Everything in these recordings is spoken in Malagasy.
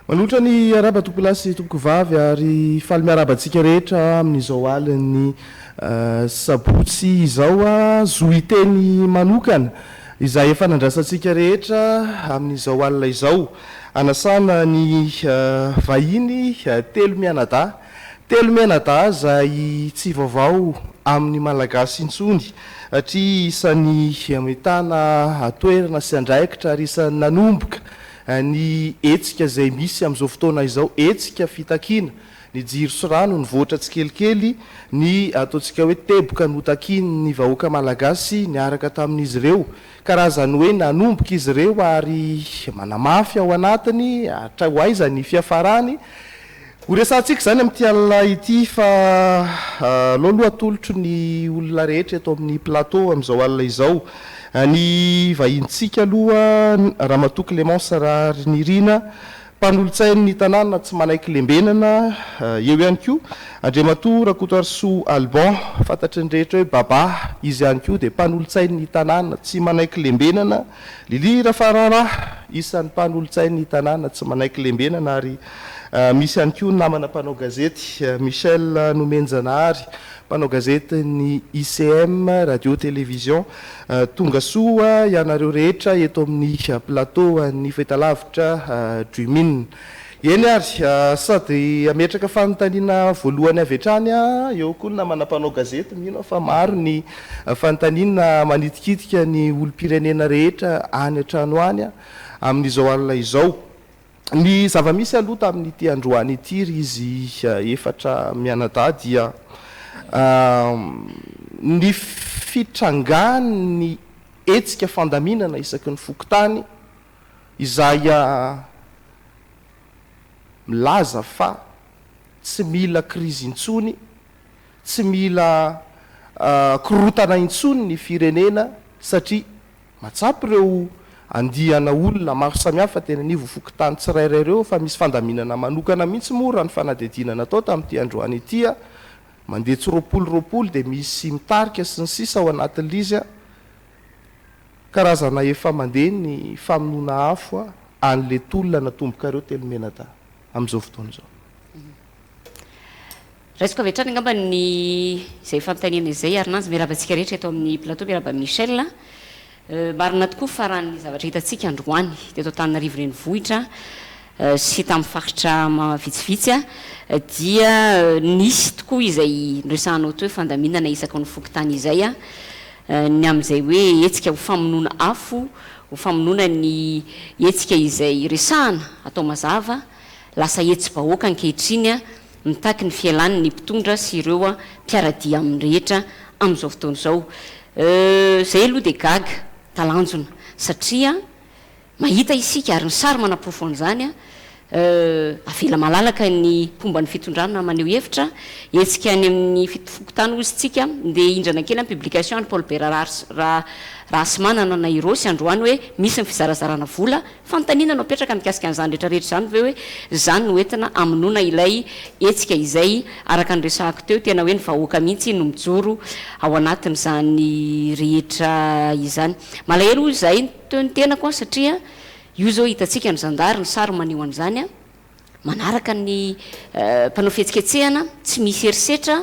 Manolotra ny arahaba tompokolahy sy tompokovavy ary faly miarahaba antsika rehetra amin'izao alin'ny sabotsy izao. Zo hiteny manokana izay efa nandrasantsika rehetra amin'izao alina izao. Anasana ny vahiny telo mianadahy. Telo mianadahy izay tsy vaovao amin'ny Malagasy intsony satria isan'ny mitana toerana sy andraikitra ary isan'ny nanomboka Ny hetsika izay misy amin'izao fotoana izao, hetsika fitakiana ny jiro sy rano nivoatra tsikelikely, ny ataontsika hoe teboka notakian'ny vahoaka malagasy niaraka tamin'izy ireo. Karazan'ny hoe nanomboka izy ireo ary manamafy ao anatiny hatra ho aiza ny fiafarany. Ho resahantsika izany amin'ity alina ity fa aleo aloha atolotro ny olona rehetra eto amin'ny plateau amin'izao alina izao. Ny vahinintsika aloha Ramatoa Clémence Raharinirina, mpanolotsain'ny tanàna tsy manaiky lembenana, eo ihany koa Andriamatoa Rakotoarisoa Alban, fantatry ny rehetra hoe Baba, izy ihany koa dia mpanolotsain'ny tanàna tsy manaiky lembenana, Lily Rafaraharaha, isan'ny mpanolotsain'ny tanàna tsy manaiky lembenana ary misy ihany koa ny namana mpanao gazety Michel Nomenjanahary, mpanao gazetin'ny ICM Radio Télévision. Tonga soa ianareo rehetra eto amin'ny plateau an'ny fahitalavitra Dream'in. Eny ary, sady hametraka fanontaniana voalohany avy hatrany aho, eo koa ny namana mpanao gazety, mino aho fa maro ny fanontaniana manitikitika ny olom-pirenena rehetra any an-trano any amin'izao alina izao. Ny zava-misy aloha tamin'ity androany ity ry izy efatra mianadahy dia ny fitrangan'ny hetsika fandaminana isaky ny fokontany izay milaza fa tsy mila krizy intsony, tsy mila korontana intsony ny firenena satria matsapy ireo andiana olona maro samihafa teny anivon'ny fokontany tsirairay ireo fa misy fandaminana manokana mihitsy moa raha ny fanadihadiana natao tamin'ity androany ity, mandeha tsy 20 20 dia misy mitarika sy ny sisa ao anatin'ilay izy. Karazana efa mandeha ny famonoana afo an'le tolona natombokareo telo menadahy amin'izao fotoana izao. Raisiko avy hatrany angamba ny izay fanontaniana izay ary nanjy miarahaba antsika rehetra eto amin'ny plateau miarahaba an'i Michel. Marina tokoa fa raha ny zavatra hitantsika androany teto Antananarivo renivohitra sy tamin'ny faritra vitsivitsy dia nisy tokoa izay noresahanao teo hoe fandaminana isaky ny fokontany izay ny amin'izay hoe hetsika ho famonoana afo, ho famonoana ny hetsika izay resahana atao mazava, lasa hetsi-bahoaka ankehitriny mitaky ny fialany ny mpitondra sy ireo mpiara-dia aminy rehetra amin'izao fotoana izao. Izay aloha dia gaga, talanjona satria Mahita isika, ary ny sary manaporofo an'izany, avela malalaka ny mpomba ny fitondrana maneho hevitra, hetsika any amin'ny fokontany hozy tsika, ndeha hindrana kely ny publication an'i Paul Bert Rahasimanana na i Rossy androany hoe misy ny fizarazarana vola, fanontaniana no apetraka mikasika an'izany rehetra rehetra izany ve hoe izany no entina hamonoana ilay hetsika izay araka ny resahako teo tena hoe ny vahoaka mihitsy no mijoro ao anatin'izany rehetra izany. Malahelo hoy izahay. Teo ny tenako an satria io zao hitantsika ny zandary ny sary maneho an'izany an, manaraka ny mpanao fihetsiketsehana, tsy misy herisetra,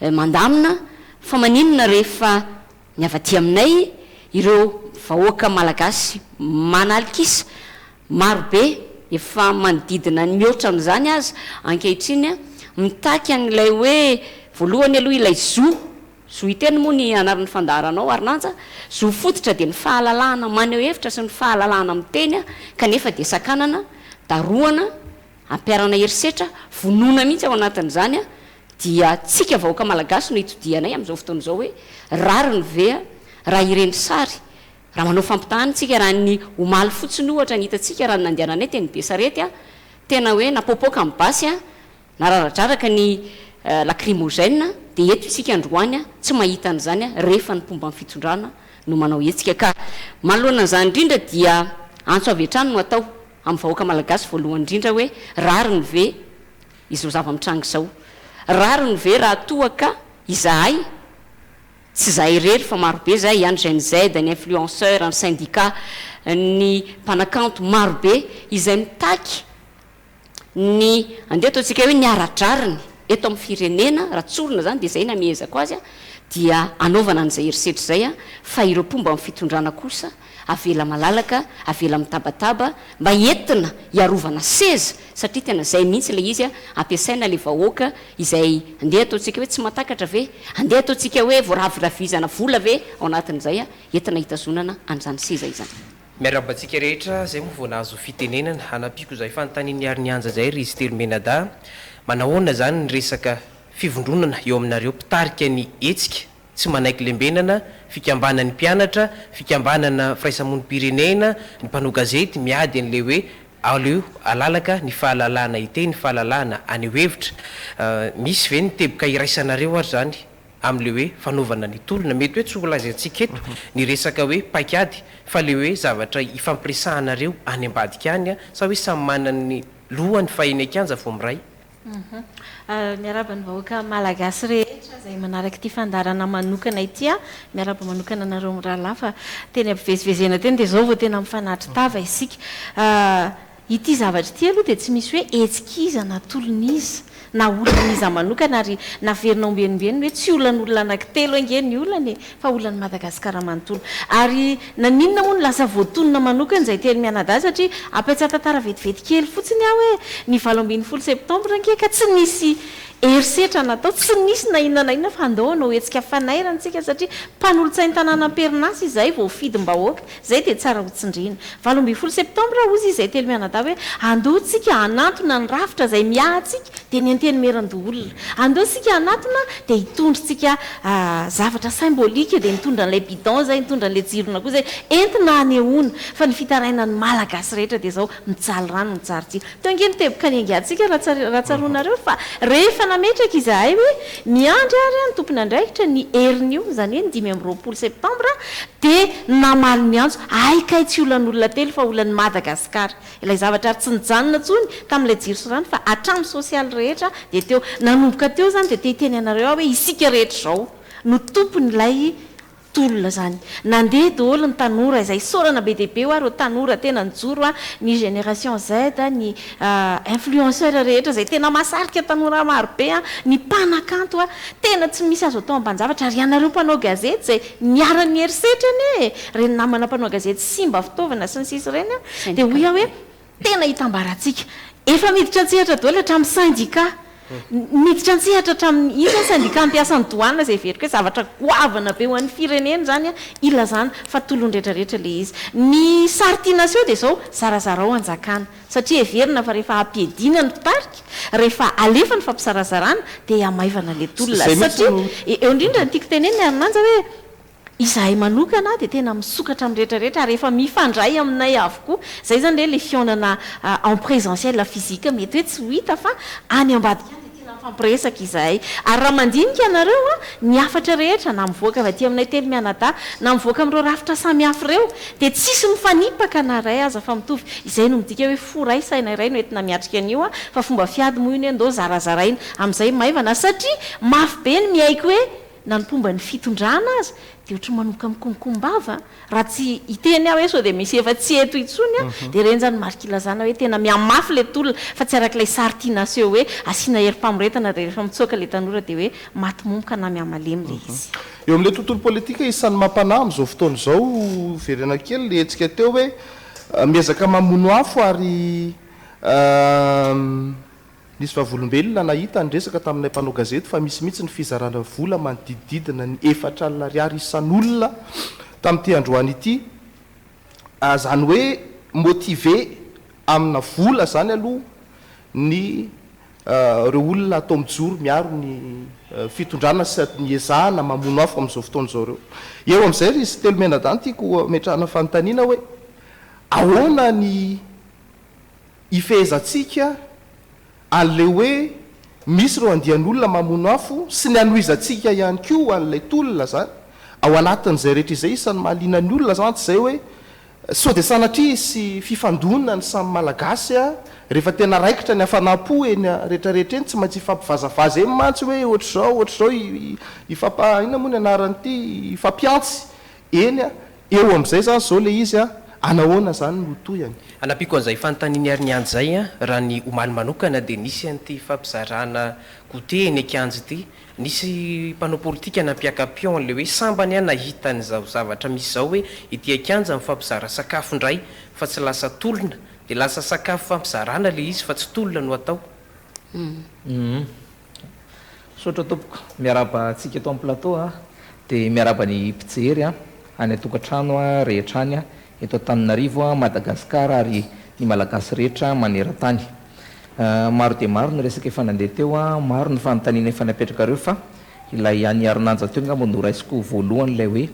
mandamina, fa maninona rehefa ny avy aty aminay ireo vahoaka malagasy manalikisa maro be efa manodidina ny mihoatra an'izany aza ankehitriny an, mitaky an'ilay hoe voalohany aloha ilay zo Zo hiteny moa ny anaran'ny fandaharanao Arinanja, zo fototra dia ny fahalalahana maneho hevitra sy ny fahalalahana miteny kanefa dia sakanana, darohana, ampiharana herisetra, vonoina mihitsy ao anatin'izany dia tsika vahoaka malagasy no itodihanay amin'izao fotoana izao hoe rariny ve raha ireny sary raha manao fampitahana isika raha ny omaly fotsiny ohatra ny hitantsika raha ny nandehananay teny Besarety tena hoe napoapoaka ny basy Nararadraraka ny lacrymogène dia eto isika androany tsy mahita an'izany rehefa ny mpomba ny fitondrana no manao hetsika ka manoloana an'izany indrindra dia antso avy hatrany no atao amin'ny vahoaka malagasy voalohany indrindra hoe rariny ve izao zava-mitranga izao? Rariny ve raha toa ka izahay tsy izahay irery fa marobe izahay, any Gen Z, ny influenceurs, ny syndicat, ny mpanakanto marobe izay mitaky. Ny, andeha ataontsika hoe ny ara-drariny eto amin'ny firenena, raha tsorina izany dia izay no amehezako azy, dia anaovana an'izay herisetra izay, fa ireo mpomba ny fitondrana kosa avela malalaka, avela mitabataba, mba entina hiarovana seza, satria tena izay mihitsy ilay izy, ampiasaina ilay vahoaka izay andeha ataontsika hoe tsy mahatakatra ve, andeha ataontsika hoe voaraviravizana vola ve ao anatin'izay, entina hitazonana an'izany seza izany. Miarahaba antsika rehetra zay moa vao nahazo fitenenana, hanampiako izay fanontanian'i Harinianja zay ry izy telo menadahy, manahoana zany ny resaka fivondronana eo aminareo mpitarika ny hetsika tsy manaiky lembenana, fikambanan'ny mpianatra, fikambanana firaisamonim-pirenena, ny mpanao gazety miady an'ilay hoe aleo alalaka ny fahalalahana hiteny, fahalalahana haneho hevitra, misy ve ny teboka iraisanareo ary zany amin'ilay hoe fanaovana ny tolona. Mety hoe tsy ho lazaintsika eto ny resaka hoe paikady fa ilay hoe zavatra ifampiresahanareo any ambadika any sa hoe samy manana ny lohany fa eny an-kianja vao miray? Miarahaba ny vahoaka malagasy rehetra izay manaraka ity fandaharana manokana ity. Miarahaba manokana anareo mirahalahy fa teny ampivezivezena teny dia izao vao tena mifanatri-tava isika. Ity zavatra ity aloha dia tsy misy hoe hetsik'iza na tolon'iza na olan'iza manokana ary naverina ombieniombieny ny hoe tsy olan'olona anankitelo ange ny olana e fa olan'i Madagasikara manontolo. Ary naninona moa no lasa voatonona manokana izay telo mianadahy satria ampiantsa tantara vetivety kely fotsiny aho hoe ny 18 septembre ange ka tsy nisy herisetra natao, tsy nisy na inona na inona fa andao hanao hetsika fanairana isika satria mpanolotsain'ny tanàna am-perinasa izahay voafidim-bahoaka. Zay dia tsara ho tsindriana. 18 septembre hozy izay telo mianadahy hoe andao tsika hanantona ny rafitra izay miahy antsika dia ny antenimierandoholona. Andao isika hanatona dia hitondra tsika zavatra symbolique dia nitondra an'ilay bidon izay, nitondra an'ilay jirona koa izay entina hanehoana fa ny fitarainan'ny Malagasy rehetra dia izao mijaly rano mijaly jiro. Teo ange ny teboka niaingantsika raha tsaroanareo fa rehefa nametraka izahay hoe miandry ary ny tompon'andraikitra ny herin'io, izany hoe ny 25 septambra, dia namaly ny antso, hay kay tsy olan'olona telo fa olan'i Madagasikara ilay zavatra ary tsy nijanona intsony tamin'ilay jiro sy rano fa hatramin'ny sosialy rehetra dia teo. Nanomboka teo izany dia te hiteny anareo aho hoe isika rehetra izao no tompon'ilay tolona zany. Nandeha daholo ny tanora izay isaorana be dia be hoa ireo tanora tena nijoro a, ny génération Z, ny influenceur rehetra izay tena mahasarika tanora maro be a, ny mpanakanto a, tena tsy misy azo atao amban-javatra ary ianareo mpanao gazety izay niharan'ny herisetra anie e, ireny namana mpanao gazety simba fitaovana sy ny sisa ireny a, dia hoy aho hoe Tena itambarantsika. Efa miditra an-tsehatra daholo hatramin'ny syndicat. Miditra an-tsehatra hatramin'ny, io izany syndicat mpiasan'ny douane izay heveriko hoe zavatra goavana be ho an'ny firenena izany ilazana fa tolon'ny rehetra rehetra ilay izy. Ny sary tiana aseho dia izao, zarazarao hanjakana. Satria heverina fa rehefa ampiadiana ny mpitarika, rehefa alefa ny fampizarazarana dia hamaivana ilay tolona. Izay mihitsy Satria no. eo indrindra no tiako tenenina Herinanja hoe Izahay manokana dia tena misokatra amin'ny rehetra rehetra ary efa mifandray aminay avokoa. Izay izany re ilay fihaonana en présentiel physique mety hoe tsy ho hita fa any ambadika any dia tena mifampiresaka izahay. Ary raha mandinika ianareo an, ny hafatra rehetra na mivoaka avy aty aminay telo mianadahy na mivoaka amin'ireo rafitra samihafa ireo dia tsisy mifanipaka na iray aza fa mitovy. Izay no midika hoe fo iray saina iray no entina miatrika an'io an, fa fomba fiady moa io ny hoe ndao zarazaraina amin'izay maivana satria mafy be ny miaiky hoe na ny mpomba ny fitondrana aza dia ohatry ny manomboka mikomkombava, raha tsy hiteny aho hoe sao dia misy efa tsy eto intsony an, dia ireny izany marika ilazana hoe tena mihamafy ilay tolona fa tsy araka ilay sary tiana aseho hoe asiana herim-pamoretana dia rehefa mitsoaka ilay tanora dia hoe maty momoka na mihamalemy ilay izy. Eo amin'ilay tontolo politika, isan'ny mampanahy amin'izao fotoana izao, verenana kely ilay hetsika teo hoe miezaka mamono afo ary Nisy vavolombelona nahita niresaka taminay mpanao gazety fa misy mihitsy ny fizarana vola manodidididina ny 4000 ariary isan'olona tamin'ity androany ity. Izany hoe motivé amina vola izany aloha ny ireo olona atao mijoro miaro ny fitondrana sy miezahana mamono afo amin'izao fotoana izao ireo. Eo amin'izay ry Sitelo Mianadahy no tiako hametrahana fanontaniana hoe ahoana ny hifehezantsika an'ilay hoe misy ireo andian'olona mamono afo sy ny hanohizantsika ihany koa an'ilay tolona izany. Ao anatin'izay rehetra izay isan'ny mahaliana ny olona mantsy izay hoe sao dia sanatria hisy fifandonana ny samy Malagasy rehefa tena raikitra ny hafanam-po eny rehetra rehetra eny, tsy maintsy hifampivazavaza eny mantsy hoe ohatr'izao ohatr'izao hifampa inona moa ny anaran'ity hifampiantsy eny. Eo amin'izay izany izao ilay izy. Anahoana izany no tohiny? Hanampiako an'izay fanontanian'i Ariniandry izay, raha ny omaly manokana dia nisy an'ity fampizarana goûter eny an-kianja ity. Nisy mpanao politika nampiaka-peo an'ilay hoe sambany aho nahita an'izao zavatra misy izao hoe ety an-kianja mifampizara sakafo indray fa tsy lasa tolona. Dia lasa sakafo fampizarana ilay izy fa tsy tolona no atao. Misaotra tompoko. Miarahaba antsika eto amin'ny plateau a, dia miarahaba ny mpijery a, any an-tokantrano rehetra any, eto Antananarivo, Madagascar ary ny Malagasy rehetra maneran-tany. Maro dia maro ny resaka efa nandeha teo, maro ny fanontaniana efa napetrakareo fa ilay an'i Harinanja teo angamba no raisiko voalohany ilay hoe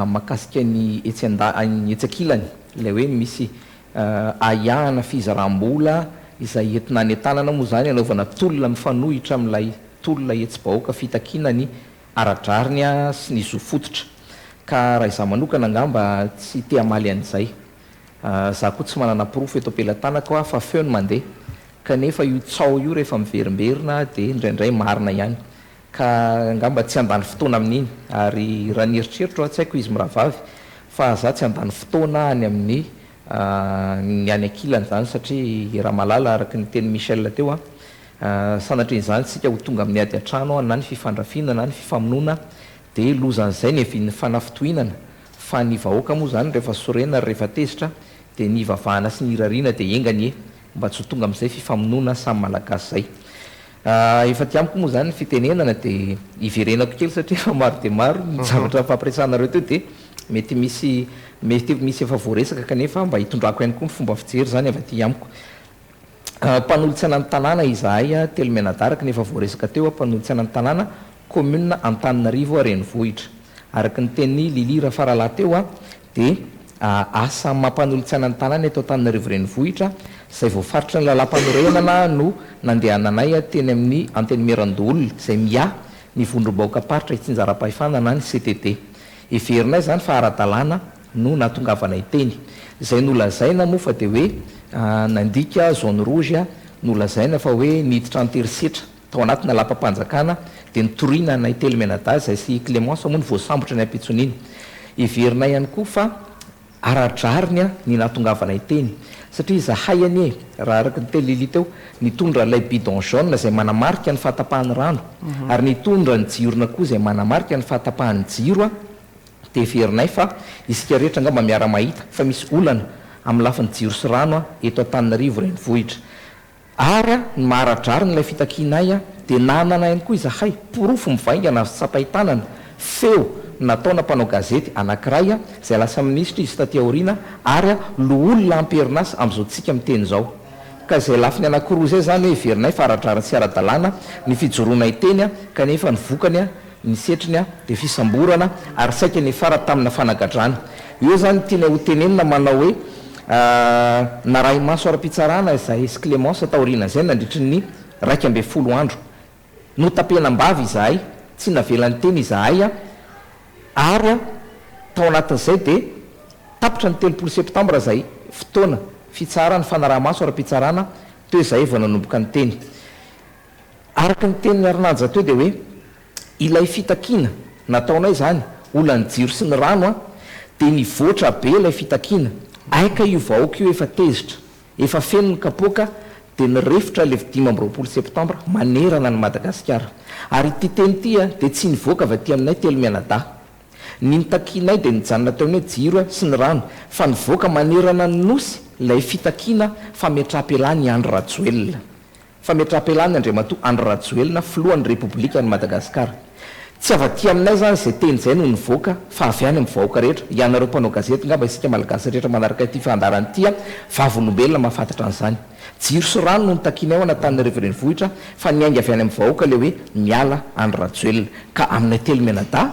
mahakasika ny etsy an-da- etsy ankilany ilay hoe misy ahiahana fizaram-bola izay entina hanentanana moa izany hanaovana tolona mifanohitra amin'ilay tolona hetsi-bahoaka fitakiana ny ara-drariny sy ny zo fototra. Ka raha izaho manokana angamba tsy te hamaly an'izay. Izaho koa tsy manana porofo eto am-pelatanako aho fa feo no mandeha. Kanefa io tsaho io rehefa miverimberina dia indraindray marina ihany. Ka angamba tsy handany fotoana amin'iny. Ary raha ny eritreritro, tsy haiko izy mirahavavy, fa za tsy handany fotoana any amin'ny ny any ankilany izany satria Ramalala araka ny tenin'i Michel teo an, sanatrian'izany isika ho tonga amin'ny ady an-trano na ny fifandrafiana na ny fifamonoana dia lozan'izay ny havian'ny fanafitohinana fa ny vahoaka moa izany rehefa sorena ary rehefa tezitra dia ny hivavahana sy ny hirariana dia enga anie mba tsy ho tonga amin'izay fifamonoana samy Malagasy izay. Efa aty amiko moa izany ny fitenenana dia hiverenako kely satria efa maro dia maro ny zavatra nifampiresahanareo teo dia mety misy mety misy efa voaresaka kanefa mba hitondrako ihany koa ny fomba fijery izany avy aty amiko. Mpanolotsaina ny tanàna izahay telo mianadahy araka ny efa voaresaka teo, mpanolotsaina ny tanàna commune Antananarivo renivohitra. Araka ny tenin'i Lily Rafaralahy teo dia asa mampanolotsaina ny tanàna eto Antananarivo Renivohitra, izay voafaritry ny lalàmpanorenana no nandehananay teny amin'ny Antenimierandoholona, izay miahy ny vondrom-bahoakam-paritra itsinjaram-pahefana na ny CTD. Heverinay izany fa ara-dalàna no nahatongavanay teny. Izay nolazaina moa fa dia hoe nandika zone rouge, nolazaina fa hoe niditra an-terisetra. Tao anatina lapam-panjakana dia nitoriana anay telo mianadahy izay sy i Clémence moa no voasambotra ny ampitson'iny. Heverinay ihany koa fa ara-drariny ny nahatongavanay teny satria izahay anie, raha araka ny teny Lily teo, nitondra ilay bidon jaune izay manamarika ny fahatapahan'ny rano ary nitondra ny jirona koa izay manamarika ny fahatapahan'ny jiro dia heverinay fa isika rehetra angamba miara-mahita fa misy olana amin'ny lafiny jiro sy rano eto Antananarivo renivohitra. Ary ny maha ara-drariny ilay fitakianay dia nanana ihany koa izahay porofo mivaingana azo tsapain-tanana, feo nataona mpanao gazety anankiray izay lasa minisitra izy taty aoriana ary loholona am-perinasa amin'izao tsika miteny izao. Ka izay lafiny anankiroa izay izany hoe heverinay fa ara-drariny sy ara-dalàna ny fijoroanay teny kanefa ny vokany Ny setriny dia fisamborana ary saika niafara tamina fanagadrana. Eo izany tianay ho tenenina manao hoe narahi-maso ara-pitsarana izahay sy Clémence taorian'izay nandritry ny 11 andro. Notapenam-bava izahay, tsy navela niteny izahay ary tao anatin'izay dia tapitra ny 30 septambra izay fotoana fitsaharana fanaraha-maso ara-pitsarana teo izahay vao nanomboka niteny. Araka ny tenin'i Arnanja teo dia hoe ilay fitakiana nataonay izany, olan'ny jiro sy ny rano an, dia nivoatra be ilay fitakiana, aika io vahoaka io efa tezitra, efa feno ny kapoaka dia nirefotra ilay 25 septambra manerana an'i Madagasikara. Ary ity teny ity an, dia tsy nivoaka avy aty aminay telo mianadahy. Ny nitakianay dia nijanona teo amin'ny hoe jiro sy ny rano, fa nivoaka manerana ny Nosy ilay fitakiana fametraham-pialana i Andry Rajoelina. Fametraham-pialana Andriamatoa Andry Rajoelina Filohan'ny Repoblikan'i Madagasikara. Tsy avy aty aminay izany izay teny izay no nivoaka fa avy any amin'ny vahoaka rehetra, ianareo mpanao gazety ngamba isika Malagasy rehetra manaraka ity fandaharana ity an, vavolombelona mahafantatra an'izany. Jiro sy rano no notakianay ao anatananarivo renivohitra fa niainga avy any amin'ny vahoaka ilay hoe miala Andry Rajoelina. Ka aminay telo mianadahy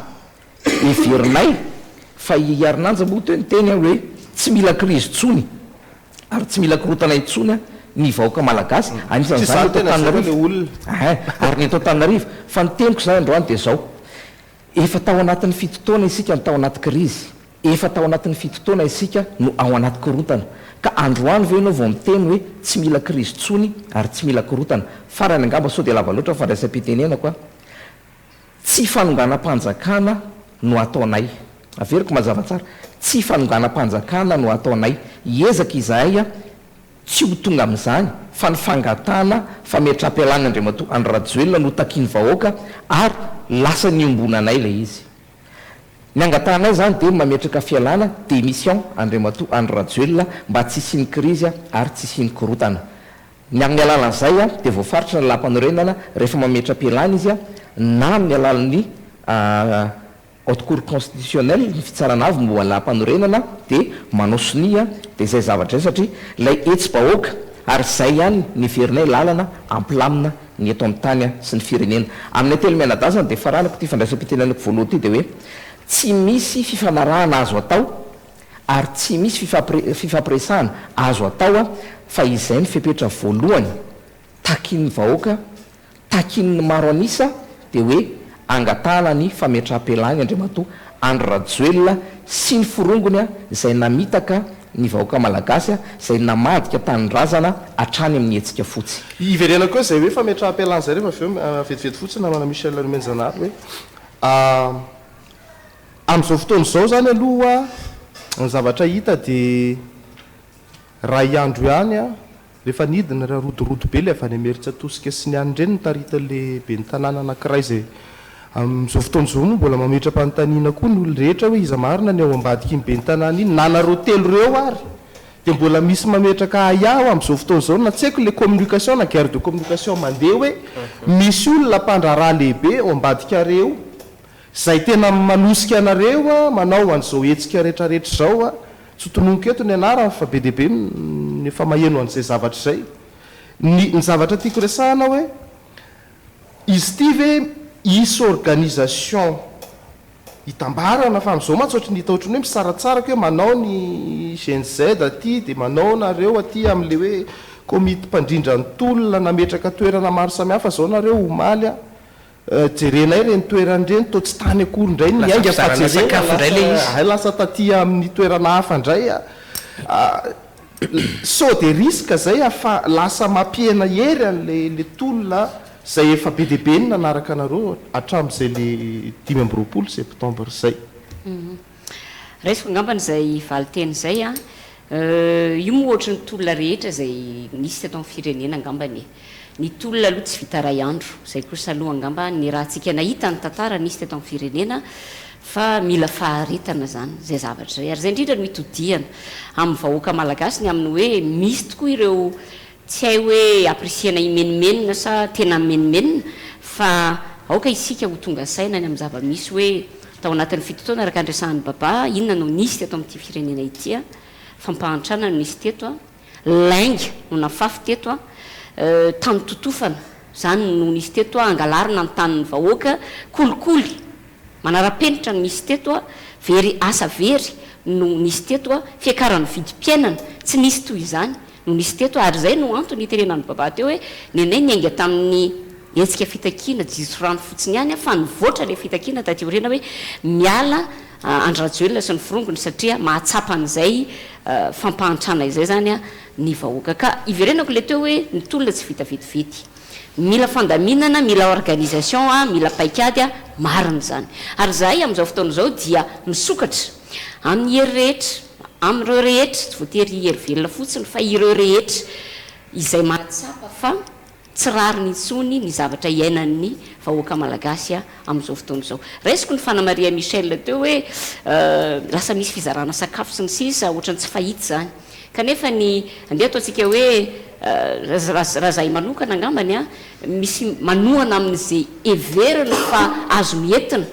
Heverinay fa i Harinanja moa teo niteny hoe tsy mila krizy intsony ary tsy mila korontana intsony ny vahoaka malagasy, anisan'izany ny eto Antananarivo. Ein, ary ny eto Antananarivo. Fa ny teniko izany androany dia izao, efa tao anatin'ny fito taona isika no tao anaty krizy, efa tao anatin'ny fito taona isika no ao anaty korontana. Ka androany ve ianao vao miteny hoe tsy mila krizy intsony ary tsy mila korontana? Farany angamba sao dia lava loatra ny fandraisam-pitenenako an! Tsy fanonganam-panjakana no ataonay. Averiko mazava tsara, Tsy fanonganam-panjakana no ataonay. Hiezaka izahay tsy ho tonga amin'izany fa ny fangatahana fametraham-pialana Andriamatoa Andry Rajoelina no takian'ny vahoaka ary lasa niombonanay ilay izy. Ny angatahanay izany dia ny mametraka fialana, démission, Andriamatoa Andry Rajoelina mba tsy hisian'ny krizy ary tsy hisian'ny korontana. Ny amin'ny alalan'izay dia voafaritry ny lalàmpanorenana rehefa mametra-pialana izy na amin'ny alalan'ny Haute Cour Constitutionnelle, ny Fitsarana Avo momba ny Lalàmpanorenana dia manao sonia dia izay zavatra izay satria ilay hetsi-bahoaka ary izay ihany ny heverinay lalana hampilamina ny eto amin'ny tany sy ny firenena. Amin'ny telo mianadahy izany dia faranako ity fandraisam-pitenenako voalohany ity dia hoe tsy misy fifanarahana azo atao ary tsy misy fifampiresahana azo atao fa izay ny fepetra voalohany takian'ny vahoaka Takian'ny maro an'isa dia hoe angatahana ny fametraham-pialany Andriamatoa Andry Rajoelina sy ny forongony izay namitaka ny vahoaka Malagasy izay namadika tanindrazana hatrany amin'ny hetsika fotsy. Hiverenako eo izay hoe fametraham-pialana izay rehefa avy eo vetivety fotsiny namana Michel Nomenjanahary hoe amin'izao fotoana izao izany aloha ny zavatra hita dia Ray andro ihany a, rehefa nidina raha rodorodo be le avy any Imerintsiatosika sy ny any ireny notaritin'le ben'ny tanàna anankiray izay amin'izao fotoana izao moa mbola mametra-panontaniana koa ny olona rehetra hoe iza marina ny ao ambadik'iny ben'ny tanàna iny na nareo telo ireo ary dia mbola misy mametraka ahiahy amin'izao fotoana izao na tsy haiko le communication na guerre de communication mandeha hoe misy olona mpandraharaha lehibe ao ambadikareo Izay tena manosika anareo manao an'izao hetsika retraretra izao, tsy ho tononiko eto ny anarany fa be dia be ny efa maheno an'izay zavatra izay. Ny ny zavatra tiako resahana hoe, izy ity ve hisy organisation hitambarana fa amin'izao mantsy ohatry ny hita ohatry ny hoe misaratsaraka hoe manao ny Gen Z aty dia manao nareo aty amin'ilay hoe komity mpandrindra ny tolona nametraka toerana maro samihafa izao nareo omaly an. Jerenay ireny toerana ireny toa tsy tany akory indray ny Lasa niainga fa fizarana jerena sakafo indray ilay lasa izy. hay lasa taty amin'ny toerana hafa indray a. Sao dia risque zay a fa lasa mampihena hery an'ilay le tolona zay efa be dia be ny nanaraka anareo hatramin'izay le 25 septembre zay. Raisiko angambany izay valinteny izay a. Io moa ohatry ny tolona rehetra izay nisy teto amin'ny firenena angambany e. Ny tolona aloha tsy vita iray andro, izay kosa aloha angamba niarahantsika nahita ny tantara nisy teto amin'ny firenena fa mila faharetana izany izay zavatra izay. Ary izay indrindra no itodihana amin'ny vahoaka malagasy ny amin'ny hoe misy tokoa ireo tsy hay hoe apprécier-na himenomenona sa tena mimenomenona fa aoka isika ho tonga saina ny amin'ny zava-misy hoe tao anatin'ny fito taona araka ny resahan'i Baba inona no nisy teto amin'ity firenena ity, fampahantrana no nisy teto. Lainga no nafafy teto a! Tany totofana, izany no nisy teto a! Angalarina ny tanin'ny vahoaka, kolikoly manara-penitra no nisy teto a! Very asa very no nisy teto a! Fiakaran'ny vidim-piainana tsy nisy toy izany no nisy teto a! Ary izay no antony nitenenan'i Baba teo hoe nenay niainga tamin'ny hetsika fitakiana jiro rano fotsiny ihany a! Fa nivoatra ilay fitakiana taty aoriana hoe miala Andry Rajoelina sy ny forongony satria mahatsapa an'izay fampahantrana izay izany ny vahoaka. Ka iverenako ilay teo hoe ny tolona tsy vita vetivety. Mila fandaminana, mila organisation, mila paikady, marina izany. Ary izahay amin'izao fotoana izao dia misokatra amin'ny hery rehetra, amin'ireo rehetra, tsy voatery hery velona fotsiny fa ireo rehetra izay mahatsapa fa Tsy rariny intsony ny zavatra iainan'ny vahoaka malagasy amin'izao fotoana izao. Raisiko ny fanamarihan'i Michel teo hoe lasa misy fizarana sakafo sy ny sisa, ohatran'ny tsy fahita izany. Kanefa ny, andeha ataontsika hoe raha izahay manokana angambany an, misy manohana amin'izay heveriny fa azony entina.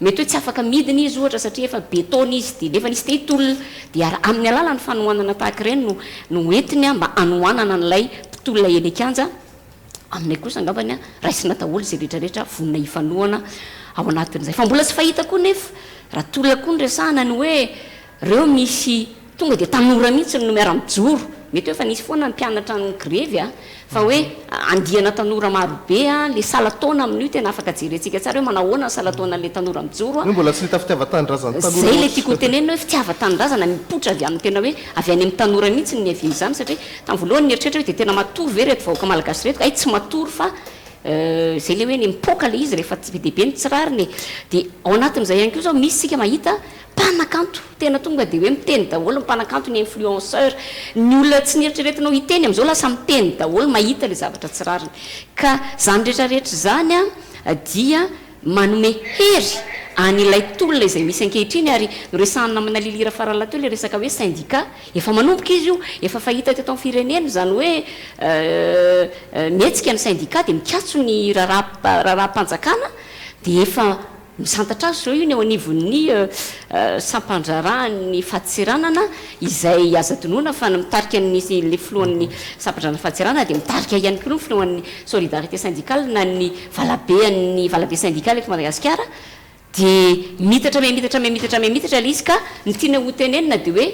Mety hoe tsy afaka midina izy ohatra satria efa be taona izy dia nefa nisy te hitolona dia ary amin'ny alalan'ny fanohanana tahaka ireny no no entiny mba hanohanana an'ilay mpitolona eny an-kianja, aminay kosa angambany raisina daholo izay rehetra rehetra vonona hifanohana ao anatin'izay. Fa mbola tsy fahita koa nefa raha tolona koa no resahana ny hoe Reo misy tonga dia tanora mihitsy no miara mijoro, mety hoe efa nisy foana ny mpianatra ny grevy a, fa hoe andiana tanora maro be a, le salan-taona amin'io tena afaka jerentsika tsara hoe manahoana ny salan-taonan'le tanora mijoro a. Io mbola tsy nahita fitiavan-tanindrazan'ny tanora Zay le loatra. tiako ho tenenina hoe fitiavan-tanindrazana mipoitra avy amin'ny tena hoe avy any amin'ny tanora mihitsy no niavian'izany satria tamin'ny voalohany nieritreritra hoe dia tena matory ve ireto vahoaka malagasy ireto, hay tsy matory fa zay le hoe ny mipoaka le izy rehefa be dia be ny tsy rariny e, dia ao anatin'izay ihany koa zao misy isika mahita. Mpanakanto, tena tonga dia hoe miteny daholo ny mpanakanto, ny influenceur, ny olona tsy nieritreretinao hiteny amin'izao lasa miteny daholo mahita ilay zavatra tsy rariny. Ka izany rehetra rehetra izany dia manome hery an'ilay tolona izay misy ankehitriny ary noresahan'i namana Lily Rafaralahy teo ilay resaka hoe syndicat, efa manomboka izy io, efa fahita teto amin'ny firenena izany hoe mihetsika ny syndicat dia mikatso ny raharaham-panjakana dia efa Misantatra azy izao io ny eo anivon'ny sampandraharahan'ny fadintseranana izay azo adinoina fa ny mitarika ny ilay filohan'ny sampandraharahan'ny fadintseranana dia mitarika ihany koa ny filohan'ny solidarité syndicale na ny valabean'ny valabe syndicale eto Madagasikara dia miitatra miha-miitatra miha-miitatra miha-miitatra ilay izy ka ny tiana ho tenenina dia hoe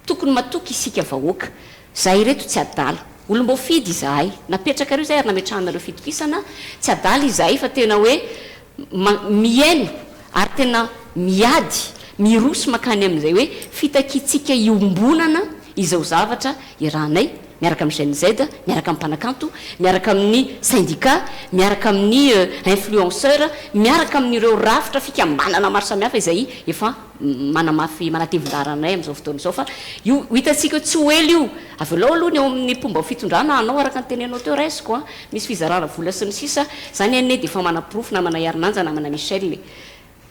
Tokony matoky isika vahoaka. Zahay ireto tsy adala. Olom-boafidy izahay. Napetrakareo izahay ary nametrahanareo fitokisana. Tsy adala izahay fa tena hoe mihaino ary tena miady, miroso mankany amin'izay hoe fitakiantsika iombonana izao zavatra iarahanay miaraka amin'ny Gen Z, miaraka amin'ny mpanakanto, miaraka amin'ny syndicat, miaraka amin'ny influenceur, miaraka amin'ireo rafitra fikambanana maro samihafa izay efa manamafy manatevin-daharana anay amin'izao fotoana izao fa io ho hitantsika eo tsy ho ela io, avelao aloha ny eo amin'ny mpomba fitondrana hanao araka ny teneninao teo raisiko a, misy fizarana vola sy ny sisa, zany anie dia efa manaporofo namana Iarinanja namana Michel e,